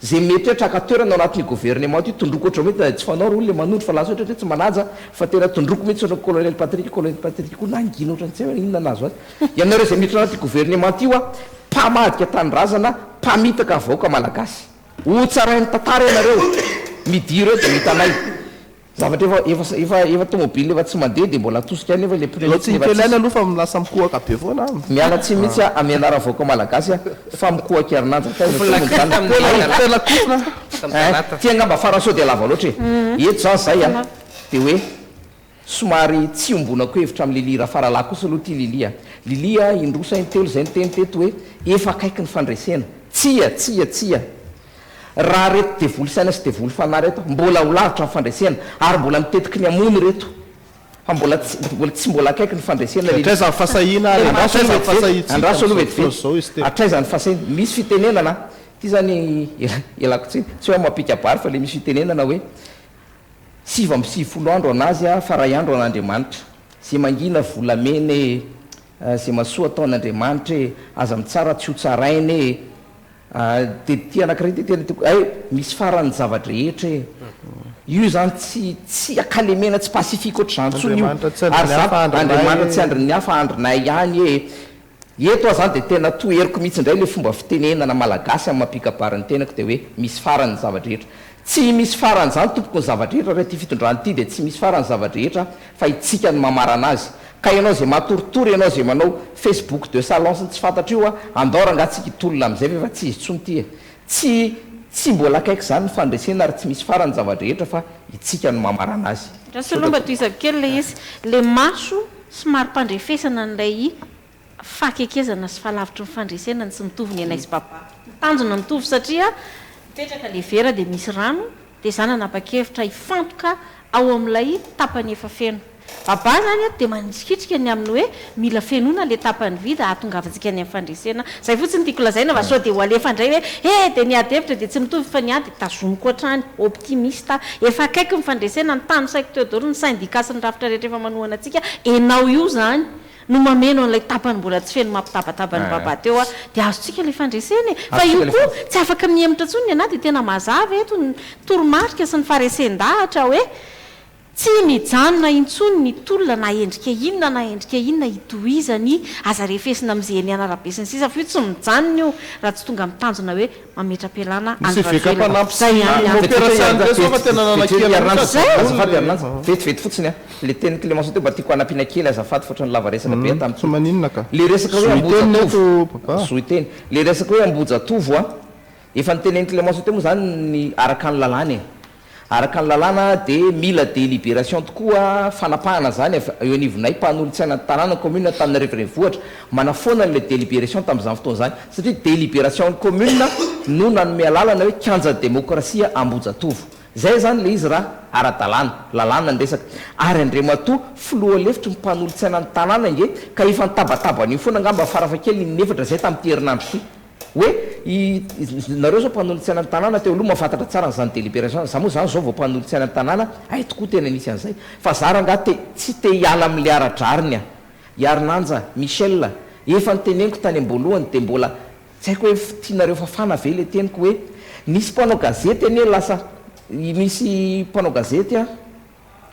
izay mety hoe traka toerana ao anatin'io governemanta io, tondroko ohatran'ny hoe tena tsy fanao ry olona manondro fa lasa ohatran'ny hoe tsy manaja fa tena tondroko mihitsy ohatran'ny colonel Patrick, colonel Patrick koa nangina ohatran'ny tsy hay hoe inona nahazo azy. Ianareo izay miditra ao anatin'io governemanta io a, mpamadika tanindrazana, mpamitaka vahoaka malagasy. Ho tsarain'ny tantara ianareo, midira eo dia ho hitanay. Zavatra efa efa efa efa tomobile efa tsy mandeha dia mbola atosika ihany nefa ilay pneu Aleo tsy mihitsy nefa hiteny aina tsisy. aloha fa lasa mikohaka be foana aho. Miala tsiny mihitsy aho amin'ny anaran'ny vahoaka malagasy aho fa mikohaka herinandro taiza Kofona teo no nijanona. tamin'ny Hay! talata. Tena kofona. Tamin'ny Hein! talata. Ty angamba farany sao dia lava loatra e. Eto izany izay an, dia hoe somary tsy iombonako hevitra amin'i Lily Rafaralahy kosa aloha ity Lily a. Lily a, indroa sa intelo izay niteny teto hoe efa akaiky ny fandresena. Tsia, tsia, tsia. Raha reto devoly saina sy devoly fanahy reto, mbola ho lavitra ny fandresena, ary mbola mitetiky ny hamono ireto, fa mbola tsy, mbola tsy mbola akaiky ny fandresena Lily. Hatraiza ny fahasahiana ary e? Andraso Hatraiza aloha ny vetivety, fahasahiantsika andraso aloha amin'izao fotoana vetivety, izao izy telo? hatraiza ny fahasahiana, misy fitenenana, ity zany ialako tsiny, tsy hoe mampikabary fa le misy fitenenana hoe, 99 andro an'azy fa ray andro an'Andriamanitra, ze mangina volamena e, ze masoa ataon'Andriamanitra e, aza mitsara tsy ho tsaraina e, Ah, dia ity anankiray ity tena tiako, hay misy farany ny zava-drehetra e. Io izany tsy tsy akalemena, tsy pacifique ohatr'izany intsony io. Andriamanitra tsy Ary andrin'ny za, hafa andrinay Andriamanitra tsy e. andrin'ny hafa andrinay ihany e. Eto aho izany dia tena toheriko mihitsy indray ilay fomba fitenenana malagasy amin'ny mampikabary ny tenako dia hoe misy farany ny zava-drehetra. Tsy misy farany izany tompoko ny zava-drehetra raha ity fitondrana ity dia tsy misy farany ny zava-drehetra fa itsika no mamarana azy. Ka ianao izay matoritory, ianao izay manao Facebook de salon sy ny tsy fantatro io a, andao rangaha tsika hitolona amin'izay fa efa tsy izy intsony ity e. Tsy tsy mbola akaiky izany ny fandresena ary tsy misy farany ny zava-drehetra fa itsika no mamarana azy. Andraso Misaotra aloha mba tompoko. tohizako kely ilay izy. Ilay maso somary mpandrefesana an'ilay fahakekezana sy fahalavitry ny fandresena ny tsy mitovy ny anay sy Baba. Ny tanjona mitovy satria mipetraka le vera dia misy rano dia za nanapa-kevitra hifantoka ao amin'ilay tapany efa feno. Baba zany ato dia manitrikitrika ny amin'ny hoe mila fenoina le tapany vide hahatongavantsika any amin'ny fandresena. Zay fotsiny tiako lazaina fa sao dia ho alefa indray hoe he dia ny ady hevitra dia tsy mitovy fa ny ahy dia tazomiko hatrany, optimiste aho. Efa akaiky ny fandresena, ny tanisaiko teo daholo ny syndicat sy ny rafitra rehetra efa manohana antsika, enao io zany. no mameno an'ilay tapany mbola tsy feno mampitabataba an'i Baba teo aho dia azontsika ilay fandresena e! Fa io koa tsy afaka mihemotra intsony ny anah dia tena mazava eto ny toromarika sy ny faharesen-dahatra hoe tsy mijanona intsony ny tolona na endrika inona na endrika inona hitohizany, aza refesina amin'izay eny an'arabe sy ny sisa fa io tsy mijanona io raha tsy tonga amin'ny tanjona hoe mametra-pialana Misy Andry eveka Rajoelina. mpanampy sy Zay ihany an. mopera sy André zao fa tena Vetivety nanakiana mihitsy Herinandro, azy daholo azafady le. Herinandro, vetivety fotsiny an, le tenin'i Clémenceau teo mba tiako hanampiana kely azafady fa ohatran'ny lava resaka be aho Tsy tamin'ity. maninona ka. Le resaka hoe Zo hiteny Ambohijatovo, eto Papa. zo hiteny, le resaka hoe Ambohijatovo an, efa notenenin'i Clémenceau teo moa zany ny araka ny lalàna e. Araka ny lalàna dia mila délibération tokoa fanapahana izany avy eo anivonay mpanolotsaina ny tanàna, commune Antananarivo Renivohitra, manafoana an'ilay délibération tamin'izany fotoana izany satria délibération ny commune no nanome alalana hoe kianjan'ny demokrasia Ambohijatovo. Izay izany ilay izy raha ara-dalàna, lalàna ny resaka. Ary Andriamatoa filoha lefitry ny mpanolotsaina ny tanàna ange ka efa nitabataba an'io foana angamba farafahakeliny in'efatra izay tamin'ity herinandro ity. Hoe i nareo zao mpanolotsaina ny tanàna teo aloha mahafantatra tsara an'izany délibération za moa zany zao vao mpanolotsaina ny tanàna hay tokoa tena nisy an'izay fa za rangaha te tsy te hiala amin'le ara-drariny a! Iarinanja Michel efa noteneniko tany am-boalohany de mbola tsy haiko hoe tianareo fafana ve le teniko hoe nisy mpanao gazety anie lasa nisy mpanao gazety a!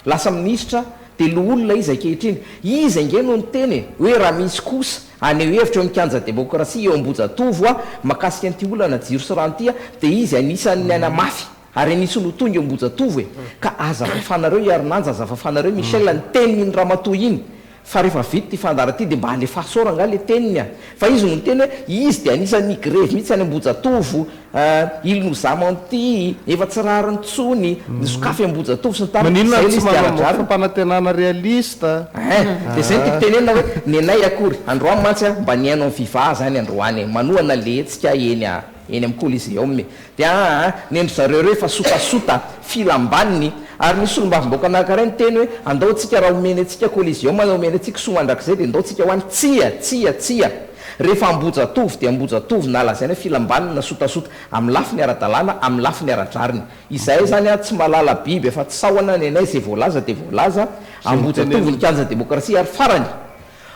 Lasa minisitra dia loholona izy ankehitriny. Izy ange no niteny e, hoe raha misy kosa haneho hevitra eo amin'ny kianja demokrasia eo Ambohijatovo a, mahakasika an'ity olana jiro sy rano ity a, dia izy anisan'ny hanamafy ary anisan'ny ho tonga eo Ambohijatovo e. Ka aza fafanareo i Harinanja, aza fafanareo Michel ny tenin'iny ramatoa iny. Fa rehefa vita ity fandaharana ity dia mba alefaso ao rangahy le teniny a! Fa izy no niteny hoe izy dia anisan'ny ni-grevy mihitsy any Ambohijatovo a, il nous a menti, efa tsy rariny intsony, nisokafy Ambohijatovo sy ny tariny, Maninona zay ary le tsy izy dia manao ara-drariny. fampanantenana réaliste? Ein! Dia zay no tiako tenenina hoe nenay akory, androany mantsy a, mba nihaino an'i Viva zany androany e, manohana le hetsika eny a. Eny amin'ny Coliseum e. Dia aa, nendry zareo ireo efa sotasota, filam-baniny. Ary nisy solombavambahoaka anankiray niteny hoe, andao tsika raha omeny antsika Coliseum na omeny antsika soa mandrakizay dia ndao tsika ho any. Tsia! Tsia! Tsia! Rehefa Ambohijatovo dia Ambohijatovo na lazaina hoe filam-baniny na sotasota. Amin'ny lafiny ara-dalàna, amin'ny lafiny ara-drariny. Izahay izany an, tsy mahalala biby afa-tsy sahona ny anay, izay voalaza dia voalaza. Ambohijatovo ny kianjan'ny demokrasia ary farany,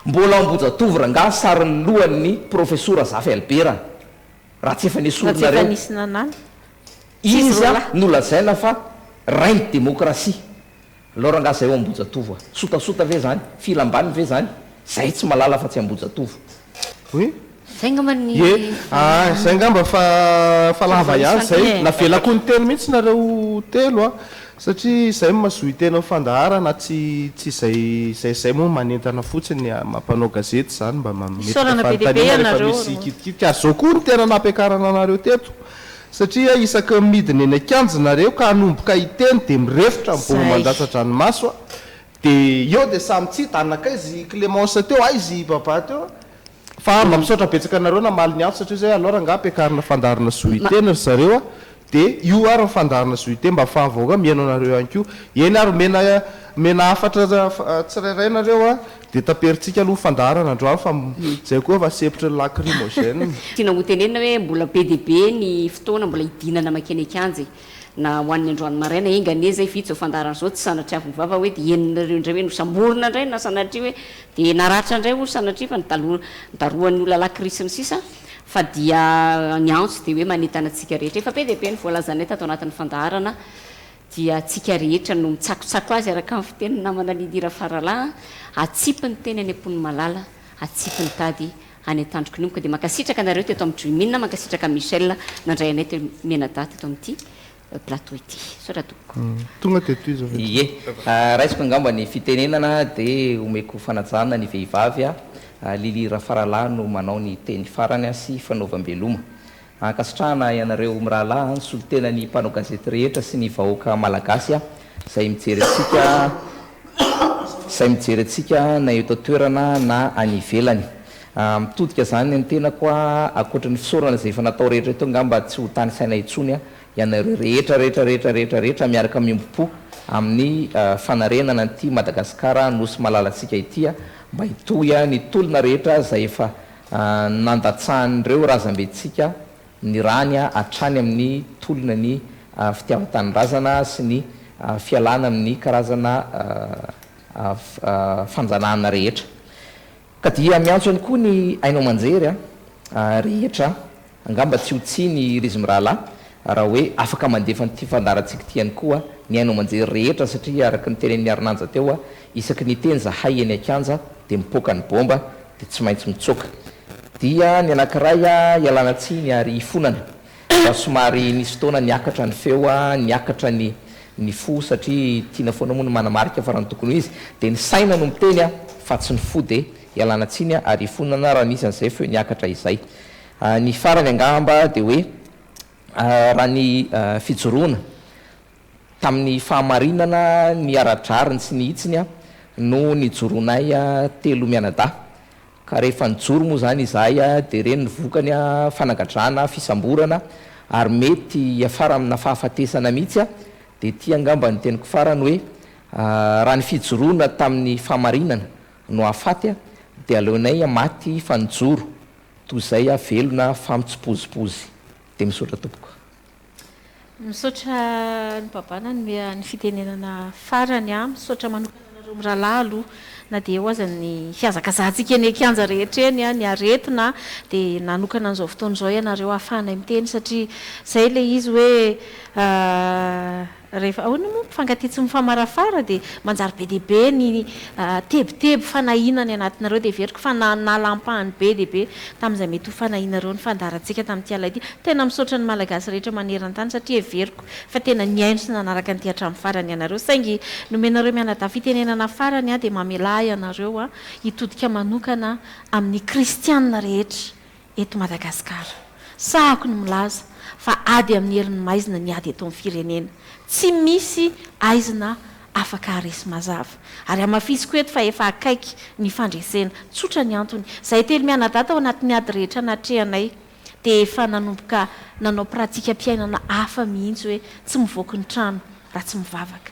mbola ao Ambohijatovo rangahy sarin'ny lohan'ny Profesora Zafy Albert raha tsy efa Raha tsy efa nesorinareo. nisy nanala. Tsy izy Izy roalahy. no lazaina fa rain'ny demokrasia. Alao rangaha zay ao Ambohijatovo a! Sotasota ve zany? Filam-baniny ve zany? Zay tsy mahalala afa tsy Ambohijatovo. Oui. Zay angamba ny Ie, ah, zay angamba fa fa lava ihany zay. Navelako niteny mihitsy nareo telo a, satria zay no mazohy tena amin'ny fandaharana, tsy tsy izay izay izay moa manentana fotsiny maha mpanao gazety izany mba mametraka Isaorana be dia be fanontaniana rehefa ianareo misy roa. kitikitika. Ary zao koa no tena nampiakarana anareo teto. Satria isaky ny midina eny an-kianja nareo ka hanomboka hiteny dia mirefotra ny baomba Zay. mandatsa-dranomaso a! Dia eo dia samy tsy hita, anakaiza i Clémence teo, aiza i Baba teo a! Fa mba misaotra betsaka anareo namaly ny antso satria zay alors angaha ampiakarina fandaharana zo hiteny ry zareo a! Dia io ary ny fandaharana zo hiteny mba ahafahan'ny vahoaka mihaino anareo ihany koa. Eny ary omena omena hafatra tsirairay nareo a! Dia taperintsika aloha ny fandaharana androany fa izay koa fa sempotry ny lacrymogène. Tiana ho tenenina hoe mbola be dia be ny fotoana mbola hidinana mankeny an-kianja e! Na ho an'ny androany maraina, enga anie izay vita izao fandaharana izao, tsy sanatriavin'ny vava hoe dia henonareo indray hoe nosamborina indray na sanatria hoe dia naratra indray hono sanatria fa nodarohan'ny olona lacry sy ny sisa fa dia ny antso dia hoe manentana antsika rehetra. Efa be dia be ny voalazanay tato anatin'ny fandaharana. Dia antsika rehetra no mitsakotsako azy araka ny fitenin'ny namana Lily Rafaralahy, atsipy ny teny any am-pon'ny malala, atsipy ny tady any an-tandroky ny omby. Ka dia mankasitraka anareo teto amin'ny Dream In, mankasitraka an'i Michel nandray anay teo mianadahy teto amin'ity plateau ity. Misaotra tompoko. Tonga dia tohizo avy Ie. hatrany. Raisiko angamba ny fitenenana dia omeko fanajana ny vehivavy. Lily Rafaralahy no manao ny teny farany sy fanaovam-beloma. Ankasitrahana ianareo mirahalahy ny solontena ny mpanao gazety rehetra sy ny vahoaka malagasy izay mijery antsika izay mijery antsika na eto an-toerana na any ivelany. Mitodika izany ny tenako ankoatra ny fisaorana izay efa natao rehetra eto angamba tsy ho tanisaina intsony ianareo rehetra rehetra rehetra rehetra rehetra miaraka miombom-po amin'ny fanarenana an'ity Madagasikara nosy malalantsika ity mba hitohy ny tolona rehetra izay efa nandatsahan'ireo razambentsika ny rany hatrany amin'ny tolona ny fitiavan-tanindrazana sy ny fialana amin'ny karazana fanjanahana rehetra. Ka dia miantso ihany koa ny haino aman-jery rehetra Angamba tsy ho tsiny ry izy mirahalahy raha hoe afaka mandefa an'ity fandaharantsika ity ihany koa ny haino aman-jery rehetra satria araka ny tenenin'i Harinanja teo, isaky ny hiteny zahay eny an-kianja dia mipoaka ny bomba dia tsy maintsy mitsoaka. Dia ny anankiray ialana tsiny ary ifonana fa somary nisy fotoana niakatra ny feo, niakatra ny ny fo satria tiana foana moa ny manamarika fa raha ny tokony ho izy dia ny saina no miteny fa tsy ny fo dia ialana tsiny ary ifonana raha nisy an'izay feo niakatra izay. Ny farany angamba dia hoe raha ny fijoroana tamin'ny fahamarinana ny ara-drariny sy ny hitsiny no nijoroanay telo mianadahy. Ka rehefa nijoro moa izany izahay dia ireny ny vokany, fanagadrana, fisamborana ary mety hiafara amina fahafatesana mihitsy. Dia ity angamba ny teniko farany hoe raha ny fijoroana tamin'ny fahamarinana no hahafaty dia aleonay maty fa nijoro Toy izay aho velona fa mitsipozipozy. Dia misaotra tompoko. Misaotra an'i Baba nanome ny fitenenana farany a. Misaotra manokana anareo mirahalahy aloha na dia eo aza ny fihazakazahantsika eny an-kianja rehetra eny, ny aretina dia nanokana an'izao fotoana izao ianareo ahafahanay miteny satria izay ilay izy hoe Rehefa ahoana moa mpifankatia tsy mifamarafara dia manjary be dia be ny tebiteby fanahiana any anatinareo dia heveriko fa nanala ampahany be dia be tamin'izay mety ho fanahianareo ny fandaharantsika tamin'ity alina ity. Tena misaotra ny Malagasy rehetra maneran-tany satria heveriko fa tena nihaino sy nanaraka an'ity hatramin'ny farany ianareo saingy nomenareo mianadahy fitenenana farany dia mamelà ahy ianareo hitodika manokana amin'ny kristianina rehetra eto Madagasikara. Sahako ny milaza fa ady amin'ny herin'ny maizina ny ady eto amin'ny firenena. Tsy misy aizina afaka haharesy mazava. Ary hamafisiko eto fa efa akaiky ny fandresena. Tsotra ny antony. Izahay telo mianadahy tao anatin'ny ady rehetra natrehanay. Dia efa nanomboka nanao pratikam-piainana hafa mihitsy hoe tsy mivoaka ny trano raha tsy mivavaka.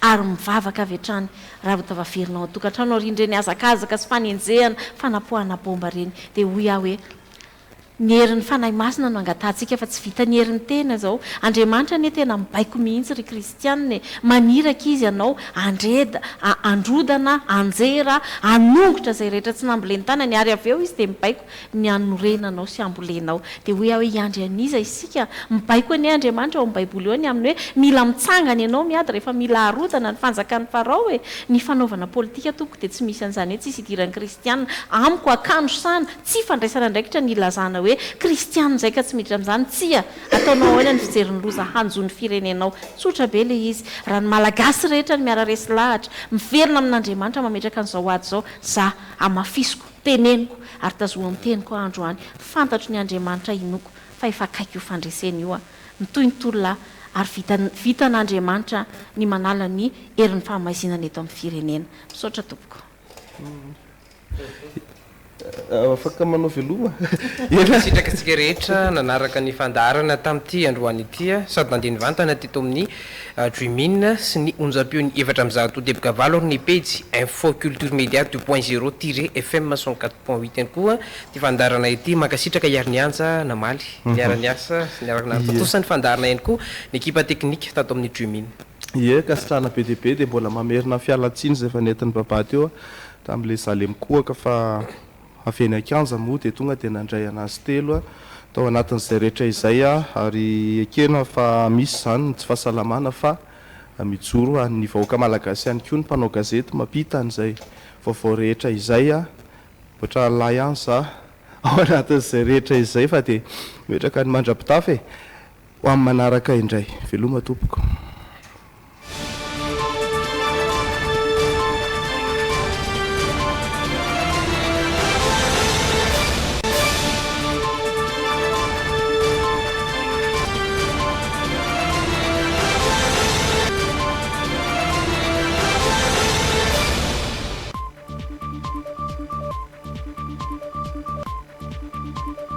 Ary mivavaka avy hatrany raha vao tafaverina ao an-tokantrano aorian'ireny hazakazaka sy fanenjehana, fanapoahana baomba ireny. Dia hoy aho hoe, Ny herin'ny Fanahy Masina no angatahantsika fa tsy vitan'ny herin'ny tena izao. Andriamanitra anie tena mibaiko mihitsy ry kristianina e! Maniraka Izy anao handreda, handrodana, hanjera, hanongotra izay rehetra tsy namboleny tanany ary avy eo Izy dia mibaiko ny hanorenanao sy hambolenao. Dia hoy aho hoe hiandry an'iza isika? Mibaiko anie Andriamanitra ao amin'ny Baiboly ao ny amin'ny hoe mila mitsangana ianao miady rehefa mila harodana ny fanjakan'i Farao e! Ny fanaovana politika tompoko dia tsy misy an'izany hoe tsisy idiran'ny kristiana. Amiko akandro sana, tsy fandraisana andraikitra ny ilazana hoe kristiana izay ka tsy miditra amin'izany. Tsia! Ataonao ahoana ny fijery ny loza hanjo ny firenenao? Tsotra be ilay izy. Raha ny Malagasy rehetra no miara-resy lahatra, miverina amin'Andriamanitra mametraka an'izao ady izao, za, hamafisiko, Teneniko ary tazoa amin'ny teniko aho androany, fantatro ny Andriamanitra inoako fa efa akaiky io fandresena io. Mitohy ny tolona ary vita vitan'Andriamanitra ny manala ny herin'ny fahamaizinana eto amin'ny firenena. Misaotra tompoko. Afaka manao veloma. Mankasitraka antsika rehetra nanaraka ny fandaharana tamin'ity androany ity sady nandeha nivantana teto amin'ny Dream'in sy ny onjam-peony 104.8 ary ny pejy Info Culture Media deux point zéro tiret FM 104.8 ihany koa ity fandaharana ity. Mankasitraka i Harinianja namaly, niara-niasa sy niara-nanatontosa ny fandaharana ihany koa ny ekipa teknika tato amin'ny Dream'in. Ie, ankasitrahana be dia be dia mbola mamerina ny fialantsiny izay efa nentin'i Babà teo tamin'ilay izaho le mikohaka fa Avy eny an-kianja moa dia tonga dia nandray an'azy telo tao anatin'izay rehetra izay ary ekena fa misy izany ny tsy fahasalamana fa mijoro ho an'ny vahoaka malagasy ihany koa ny mpanao gazety mampita an'izay vaovao rehetra izay. Ohatra lahy ihany za ao anatin'izay rehetra izay fa dia mipetraka ny mandra-pitafa e! Ho amin'ny manaraka indray. Veloma tompoko.